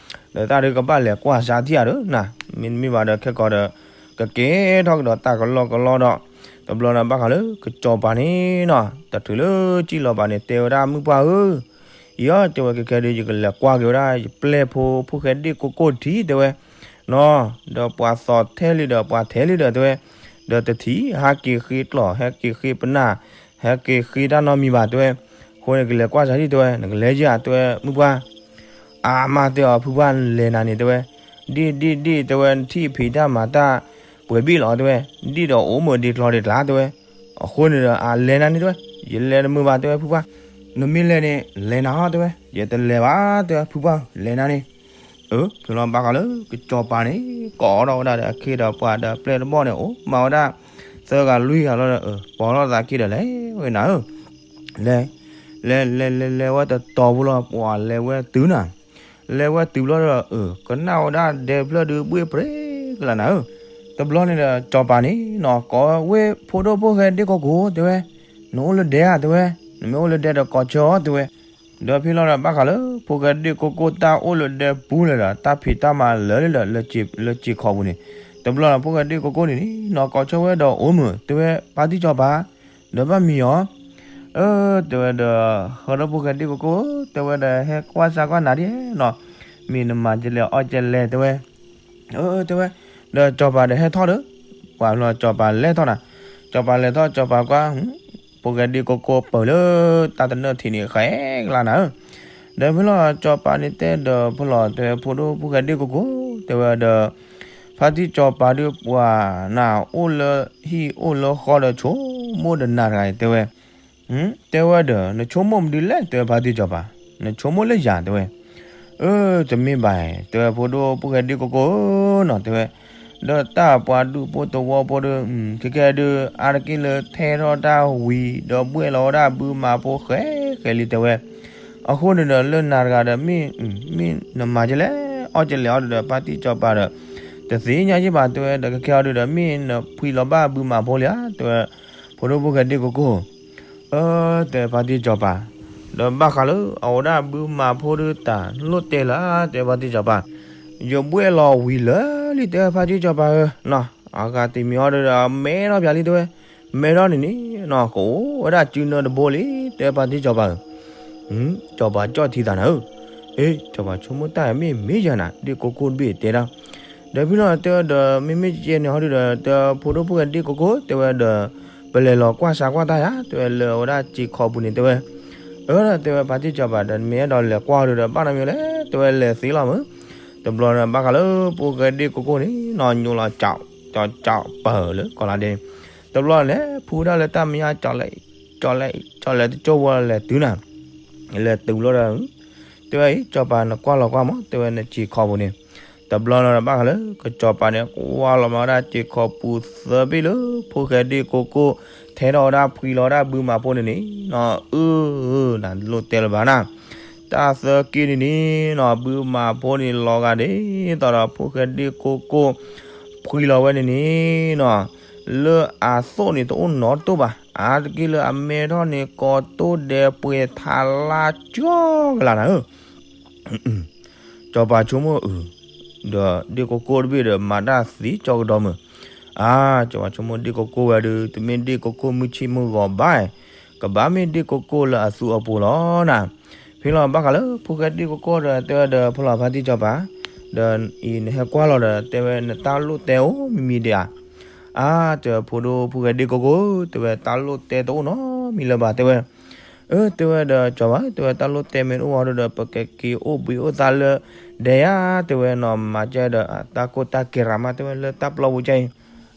ဒီးတၢ်ဒုးကဘၣ်လဲၤကွၢ်စါထံၣ်ဧါဒီးနၤ, မ့တမ့ၢ်ဘၣ်ဒီးခဲကီးဒီး ကကဲထီၣ်ကဒီးတၢ်ကလီကလီဒီး, တဘျီဒီးဘၣ်ဃးလၢကစီၤပၤန့ၣ်နီၤ, တချုးလၢကၠံၣ်လီၤဘၣ်န့ၣ် တဲဝဲဒၣ်မုၣ်ပှၢ်ဧၢ, ယီၤတဲဝဲ ခဲကဲဒုး ယကလဲၤကွၢ်က့ၤဝဲဒၣ် ယပျဲၢ်ဖိ ဖိၣ်ဃဲဒ့ၣ်ကိၢ်ကိၢ်တထံၣ်တဲဝဲ, နီၤ, ဒီးပှၤသီထဲလံဒီး ပှၤထဲလံဒီးတဲဝဲ, ဒီးတထံၣ် ဟဲက့ၤဃ့ကျီၢ် ဟဲက့ၤဃ့ပနၢ် ဟဲက့ၤဃ့တၢ်နီတမံၤဘၣ်တဲဝဲ, အဃိန့ၣ် ကလဲၤကွၢ်စါထံၣ်တဲဝဲ, နကလဲၤယၤတဲဝဲမုၣ်ပှၢ်, အါမးတဲအီၤ ဖုပှၢ်လဲၤနၤန့ၣ်တဲဝဲ, ဒ့ၣ်ဒ့ၣ်ဒ့ၣ်တဲဝဲ နထံၣ်ဖံးတၢ်မၤတၢ်ပှဲၤဘ့ၣ်လီၤတဲဝဲ, ဒ့ၣ်ဒီးအိၣ်မုာ်ဒ့ကျီဒ့ကျါတဲဝဲ, အဃိန့ၣ်ဒီး အလဲၤနၤန့ၣ်တဲဝဲ, ယလဲၤတမုာ်ဘၣ်တဲဝဲဖုပှၢ်, နမ့ၢ်လဲၤန့ၣ် လဲၤနၤဟီတဲဝဲ, ယတလဲၤဘၣ်တဲဝဲဖုပှၢ် လဲၤနၤန့ၣ် အၢ ဖဲလီၤဘၣ်ဃးလၢကစီၤပၤန့ၣ် ကိးဒီးဝဲဒၣ်ဒီးအခ့ဒီးပှၤဒီးပျဲၢ်တဘီၣ်န့ၣ် အိၣ်မၤဝဲဒၣ် သၢဂၤလွံၢ်ဂၤလီၤဒီး ပိာ်ထီၣ်သးခ့ဒီးလဲၤဝဲနၤဧၢ, လဲၤ လဲၤလဲၤလဲၤလဲၤဝဲတတီၤဖိလီၤ ပှၤလဲၤဝဲတုၤနၤ, လဲၤဝဲတုၤဘျီဒီး အၢ ကနၣ်ဝဲဒၣ်ဒဲဖျၢၣ်ဒုးဘှ့ၣ်ပြ့ကလါနၤဧၢ, တဘျီန့ၣ်ဒီး စီၤပၤန့ၣ်နီၤ ကိးဝဲဖိဒိၣ်ဖိၣ်ဃဲဒ့ၣ်ကိၢ်ကိၢ်တဲဝဲ, နအိၣ်လၢဒဲဧါတဲဝဲ, နမ့ၢ်အိၣ်လၢဒဲဒီးကိးဆၢအီၤတဲဝဲ ဒီးဖဲလီၤဒီးဘၣ်ဃးလၢ ဖိၣ်ဃဲဒ့ၣ်ကိၢ်ကိၢ်တၢ်အိၣ်လၢဒဲပူၤလဲၣ်ဒီး တၢ်ဖံးတၢ်မၤလၢာ်လံဒီး လၢစ့ၢ်ခီးပူၤန့ၣ်, တဘျီဒီးဖိၣ်ဃဲဒ့ၣ်ကိၢ်ကိၢ်န့ၣ်နီၤ ကိးဆၢဝဲဒီးအိၣ်မုာ် တဲဝဲ ဖါတံၢ်စီၤပၤ, ဒီးဘၣ်မံၤအီၤ, အၢ တဲဝဲဒီး ဟၢဒီးဖိၣ်ဃဲဒ့ၣ်ကိၢ်ကိၢ် တဲဝဲဒီး ဟဲကွၢ်စါကွၢ်နၤဒ်နီၤ, မ့ၢ်နမၤကလဲၣ်အီၣ်ကလဲၣ်တဲဝဲ အၢ တဲဝဲ, ဒီးစီၤပၤဒီးဟဲထီၣ်ဒီး ပှၤလီၤစီၤပၤလဲၤထီၣ်နၤ, စီၤပၤလဲၤထီၣ်စီၤပၤကွၢ်, ဖိၣ်ဃဲဒ့ၣ်ကိၢ်ကိၢ်ပၢၢ်လၢ တၢ်တနၢၣ်ထံးန့ၣ် ဃဲကလါနၤဧၢ, ဒီးဖဲလီၤစီၤပၤန့ၣ်တဲဒီးဖဲလီၤတဲဝဲ ဖိဒိၣ်ဖိၣ်ဃဲဒ့ၣ်ကိၢ်ကိၢ် တဲဝဲဒီး ဖါတံၢ်စီၤပၤဒုးပှၤနၤအိၣ်လၢဟံၣ်အိၣ်လၢဃီဒီးဆိကမိၣ်ဒီးနၤတဂၤအံၤတဲဝဲ တဲဝဲဒီး နဆိကမိၣ်မနုၤလဲၣ် တဲဝဲဖါတံၢ်စီၤပၤ, နဆိကမိၣ်လၢယၤတဲဝဲ, အၢ တမ့ၢ်ဘၣ်, တဲဝဲဖိဒိၣ်ဖိၣ်ဃဲဒ့ၣ်ကိၢ်ကိၢ်နီၤ တဲဝဲ, ဒီးတၢ်ပှၤဒူၣ်ဖိသဝီဖိဒီး ခဲကဲဒုး အါတက့ၢ်လၢထဲထီၣ်တၢ်ဝံၤ ဒီးဘှဲၣ်လီၤဝဲဒၣ်ဘုမၤဖိဃဲဃဲလံတဲဝဲ, အဃိန့ၣ်ဒီးလၢနၤတဂၤဒီး မ့ၢ် မ့ၢ်နမၤကလဲၣ် အီၣ်ကလဲၣ်အီၤဒီး ဖါတံၢ်စီၤပၤဒီး တသ့ၣ်ညါယ့ၢ်ဘၣ်တဲဝဲဒီး ခဲကဲအီၤဒုးဒီး မ့ၢ်နဖှံလီၤဘၣ်ဘုမၤဖိလံဧါ တဲဝဲ, ဖိဒိၣ်ဖိၣ်ဃဲဒ့ၣ်ကိၢ်ကိၢ် အၢ တဲဖါတံၢ်စီၤပၤ, ဒီးဘၣ်ဃးလၢအဝဲဒၣ်ဘုမၤဖိဒုးတၢ်လိၣ်တဲလၢ တဲဖါတံၢ်စီၤပၤ, ယဘှဲၣ်လီၤဝံၤလၢာ်လံ တဲဖါတံၢ်စီၤပၤဧၢ, အဂၤတမံၤအီၤဒီး မဲထီၣ်ပၠးလံတဲဝဲ, မဲထီၣ်န့ၣ်န့ၣ် ကအိၣ်ဝဲဒၣ်စုနၢတဘိလံ တဲဖါတံၢ်စီၤပၤဧၢ, စီၤပၤကၠီၣ်ထံသးနၤဧၢ, အ့ စီၤပၤဆိကမိၣ်တၢ်မ့ၢ်မ့ၢ်ယၤနၤ ဒ့ၣ်ကိၢ်ကိၢ်တဘ့ၣ်တဲဒၣ် ဒီးဖဲလီၤတဲဒီး မ့မ့ၢ်ကဲန့ၣ်ဟီဒုးဒီး တဲဖိဒိၣ်ဖိၣ်ဃဲဒ့ၣ်ကိၢ်ကိၢ် တဲဝဲဒီး ပလဲၤလီၤကွၢ်စါကွၢ်တၢ်ယၤ တဲဝဲလၢအဝဲဒၣ်စ့ၢ်ခီးပူၤန့ၣ် တဲဝဲ, အၢ တဲဝဲဖါတံၢ်စီၤပၤဒီး နမ့ၢ်အဲၣ်ဒိးလဲၤကွၢ်ဟီဒုးဒီး ဘၣ်နီတမံၤလဲၣ် တဲဝဲလဲၤသ့လီၤမုၢ်, တဘျီန့ၣ် ဘၣ်ဃးလၢဖိၣ်ဃဲဒ့ၣ်ကိၢ်ကိၢ်န့ၣ် နီၤညိလီၤ ကၠီကၠီပၢၢ်လၢကီၢ်လါဒဲန့ၣ်, တဘျီန့ၣ် ဖူးဒၣ်လၢတၢ်မဲာ်ညါ ကၠီလဲၤ ကၠီလဲၤ ကၠီလဲၤတကၠိၢ်ဝဲလဲၤတုၤနၤ လဲၤတုၤလီၤဒီး တဲဝဲအံၤ စီၤပၤနကွၢ်လီၤကွၢ်မး တဲဝဲနစ့ၢ်ခီးပူၤန့ၣ်, တဘျီလီၤဒီးဘၣ်ဃးလၢ ကစီၤပၤန့ၣ် ကွၢ်လီၤမၤဝဲဒၣ်စ့ၢ်ခီးပူၤသၢဘ့ၣ်လၢ ဖိၣ်ဃဲဒ့ၣ်ကိၢ်ကိၢ် ထဲထီၣ်ဝဲဒၣ်ဖှံလီၤဝဲဒၣ်ဘုမၤဖိန့ၣ်န့ၣ် နီၤအၢ နလိၣ်တဲလၢၤဘၣ်နၤ, တၢ်သၢက့ၢ်န့ၣ်န့ၣ် နီၤ ဘုမၤဖိန့ၣ်လီၤဂာ်ဒ်သိးဒီး ဖိၣ်ဃဲဒ့ၣ်ကိၢ်ကိၢ် ဖှံလီၤဝဲန့ၣ်န့ၣ် နီၤ လၢအသိၣ်န့ၣ်တအိၣ်နီတတိၢ်ဘၣ်, အါတက့ၢ်လၢအမဲထီၣ်န့ၣ် ကိးတိၢ်ဒဲးပှဲၤထးလါကၠီကလါနၤဧၢ, စီၤပၤဆိကမိၣ်အုး, ဒီးဒ့ၣ်ကိၢ်ကိၢ်တဘ့ၣ်ဒီးမၤတၢ်သံကၠီကဒီးမုၢ်, အါ စီၤပၤဆိကမိၣ်ဒ့ၣ်ကိၢ်ကိၢ်ဝဲဒုး တမ့ၢ်ဒ့ၣ်ကိၢ်ကိၢ်မုၢ်ဆ့ၣ်မုၢ်ဂီၤဘၣ်, ကဘၣ်မ့ၢ်ဒ့ၣ်ကိၢ်ကိၢ်လၢအသူအပူၤလီၤနၤ, ဖဲလီၤဘၣ်ဃးလၢ ဖိၣ်ဃဲဒ့ၣ်ကိၢ်ကိၢ်ဒီး တဲဝဲဒီးဖဲလီၤဖါတံၢ်စီၤပၤ, ဒီးအံၤနဟဲကွၢ်လီၤဒီး တဲဝဲနတၢ်လိၣ်တဲအိၣ်မံၤမံၤဒံးဧါ, အါ တဲဝဲဖိဒိၣ်ဖိၣ်ဃဲဒ့ၣ်ကိၢ်ကိၢ် တဲဝဲတၢ်လိၣ်တဲတအိၣ်နီတမံၤလၢၤဘၣ် တဲဝဲ, အၢ တဲဝဲဒီး ကၠီၤပၤ တဲဝဲ တၢ်လိၣ်တဲမ့ၢ်တအိၣ်အီၤဒီး ပကက့ၤအိၣ်ဘှံးအိၣ်သါလၢဒဲယါ တဲဝဲနီၤ, မၤကဲဒီး တၢ်ကိၢ်တၢ်ကဲရၤမး တဲဝဲ လၢတၢ်ပျီပူၤကဲအံၤ.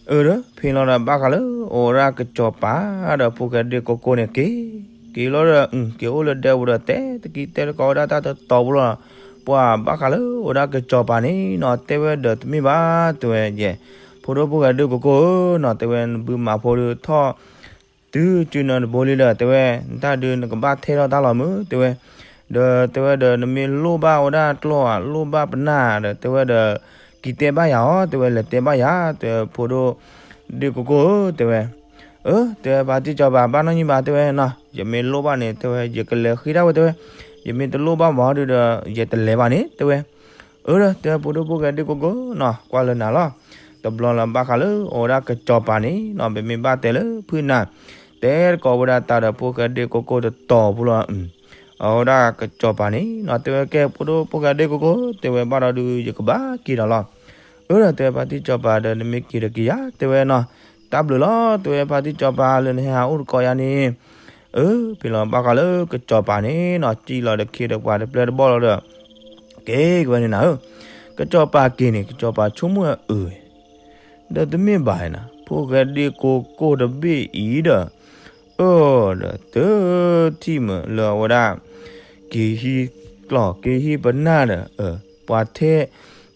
အၢ ဒီးဖဲလီၤဒီး ဘၣ်ဃးလၢအိၣ်ဝဲဒၣ်ကၠီၤပၤဒီး ဖိၣ်ဃဲဒ့ကိကိန့ၣ် က့ၤ က့ၤလီၤဒီး က့ၤအိၣ်လၢဒဲပူၤဒီး တဲတကံတဲတကိးဝဲဒၣ်တၢ်တတီၤဖိလီၤ. ပှၤဘၣ်ဃးလၢအိၣ်ဝဲဒၣ်ကၠီၤပၤန့ၣ်နီၤ တဲဝဲဒီး တမ့ၢ်ဘၣ် တဲဝဲ ယဲ ဖိဒိၣ်ဖိၣ်ဃဲဒ့ကိကိဧၢနီၤ တဲဝဲ နဘုမးဖိဒုးထီၣ် တုၤစုနၢတဘိလံဒီး တဲဝဲ နတၢ်ဒုးနကဘၣ်ထဲထီၣ်တၢ်လီၤမုၢ် တဲဝဲ, ဒီးတဲဝဲဒီး နမ့ၢ်လိၣ်ဘၣ်ဝဲဒၣ်ကျိာ်ဧါ လိၣ်ဘၣ်ပနၢ်ဒီး တဲဝဲဒီး က့ၤတဲဘၣ်ယၤအီၤ တဲဝဲ လဲၤတဲဘၣ်ယၤ တဲဝဲ ဖိဒိၣ်ဒ့ကိကိဧၢ တဲဝဲ. အၢ တဲဝဲ ဖါတံၢ်ကၠီၤပၤ ဘၣ်နီတမံၤဘၣ် တဲဝဲနီၤ ယမ့ၢ်လိၣ်ဘၣ်န့ၣ် တဲဝဲ ယကလဲၤဃ့ဒၣ်ဝဲ တဲဝဲ, ယမ့ၢ်တလိၣ်ဘၣ်မးဒီး ယတလဲၤဘၣ်န့ၣ် တဲဝဲ. အၢ ဒီးတဲ ဖိဒိၣ်ဖိၣ်ဃဲဒ့ကိကိနီၤ ကွၢ်လၢနၤလီၤ. တဘျီလၢဘၣ်ဃးလၢအိၣ်ဝဲဒၣ်ကၠီၤပၤန့ၣ်နီၤ ပမ့ၢ်ဘၣ်တဲလၢဖုၣ်နၤ တဲတကိးဝဲဒၣ်တၢ်ဒီးဖိၣ်ဃဲဒ့ကိကိတတီၤဖိလီၤ. အဝဲဒၣ်ကၠီၤပၤန့ၣ်နီၤ တဲဝဲ ကဲ ဖိဒိၣ်ဖိၣ်ဃဲဒ့ကိကိ တဲဝဲ ဘၣ်ဒီးဒုး ယကဘၣ်က့ၤဒီးလီၤ. အၢ ဒီးတဲ ဖါတံၢ်ကၠီၤပၤဒီး နမ့ၢ်က့ၤဒီးက့ၤယၤ တဲဝဲနီၤ. တၢ်ဘျုးလီၤ တဲဝဲ ဖါတံၢ်ကၠီၤပၤ လၢနဟဲဟးအိၣ်တကိးယၤန့ၣ်. အၢ ဖဲလီၤဘၣ်ဃးလၢကၠီၤပၤန့ၣ်နီၤ စံၣ်လီၤဒီးခ့ဒီးပှၤတပျဲၢ်တဘီၣ်လီၤဒီး က့ၤကဝဲန့ၣ်နၤဧၢ, ကၠီၤပၤက့ၤန့ၣ် ကၠီၤပၤဆိကမိၣ်အၢ ဒီးတမ့ၢ်ဘၣ်နၤ ဖိၣ်ဃဲဒ့ကိကိတဘ့ၣ်အံၤဒီး အၢ ဒီး တထံၣ်မုာ်လၢအဝဲဒၣ် က့ၤဟံးကျိာ်က့ၤဟံးပနၢ်ဒီး ပှၤထဲ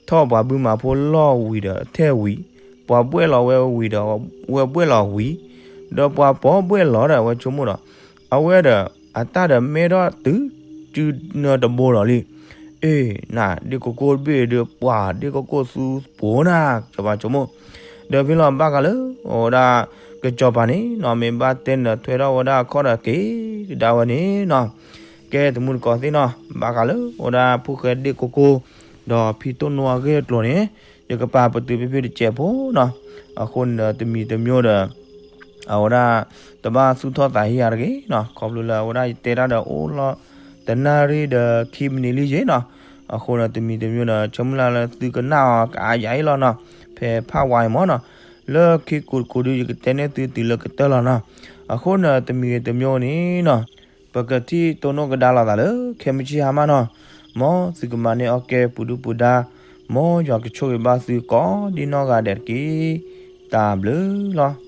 ထီၣ်ပှၤဘုမးဖိလီၢ်ဝံၤဒီးထဲဝံၤ, ပှၤဘှဲၣ်လီၤဝဲဝံၤဒီး ဝဲဘှဲၣ်လီၤဝံၤ, ဒီးပှၤပိာ်ဘှဲၣ်လီၤဒီး အဝဲဆိကမိၣ်ဒီး အဝဲဒီး အတၢ်ဒီးမဲထီၣ်တုၤစုနၢတဘိဒီးလံ. အ့ နၤ ဒ့ကိကိတဘ့ၣ်ဒီး ပှၤဒ့ကိကိသူပိာ်နၤ ကၠီၤပၤဆိကမိၣ်. ဒီးဖဲလီၤဘၣ်ဃးလၢ အဝဲဒၣ် ကၠီၤပၤန့ၣ်နီၤ မ့ၢ်ဘၣ်တဲနၢ်ထွဲထီၣ်ဝဲဒၣ်အခီၣ်ဒီး က့ၤကဒါဝဲန့ၣ်နီၤ. ကဲ တမူတကိးသ့ၣ်နီၤ ဘၣ်ဃးလၢ အဝဲဒၣ်ဖိၣ်ဃဲဒ့ကိကိ ဒီးဖံတိၢ်နိအဂ့ၢ်အကျိၤန့ၣ် ယကပာ်ပတုာ်ဖဲဖဲတစဲးဖိနီၤ. အဃိန့ၣ်ဒီး တမံၤတမံၤဒီး အဝဲဒၣ် တဘၣ်သူၣ်ထီၣ်သးဟ့ယၤတဂ့ၤနီၤ. ခီဖျိလၢအဝဲဒၣ်ယတဲတၢ်ဒီးအိၣ်လီၤ တနၣ်ရံၣ်ဒီးခံမံးနံးလံယ့ၣ်နီၤ. အဃိန့ၣ် တမံၤတမံၤဒီး ဆၢမုၢ်လၢ်လၢသုကနၣ်အီၤကအါယၤအံၤလီၤနီၤ. ဖဲဖးဝါအံၤမ့ၢ်နီၤ လၢခံကူးတကူးဒုး ယကတဲန့ၢ်သုတုၤလၢကတၢၢ်လီၤနီၤ. အဃိန့ၣ် တမံၤတမံၤန့ၣ်နီၤ ပကထံၣ်တိၢ်နိကဒါလိာ်သးလၢ ခဲမုၢ်ဆ့ၣ်ဟါမၢ်နီၤ. မ်သုကမၤန့ၢ်အီၣ်ကဲပှၤဒုၣ်ပှၤဒါ, မ်ယွၤကဆိၣ်ဂ့ၤဘၣ်သုကိးဒ်နီၢ်ဂၤဒဲးတက့ၢ်. တၢ်ဘျုးလီၤ.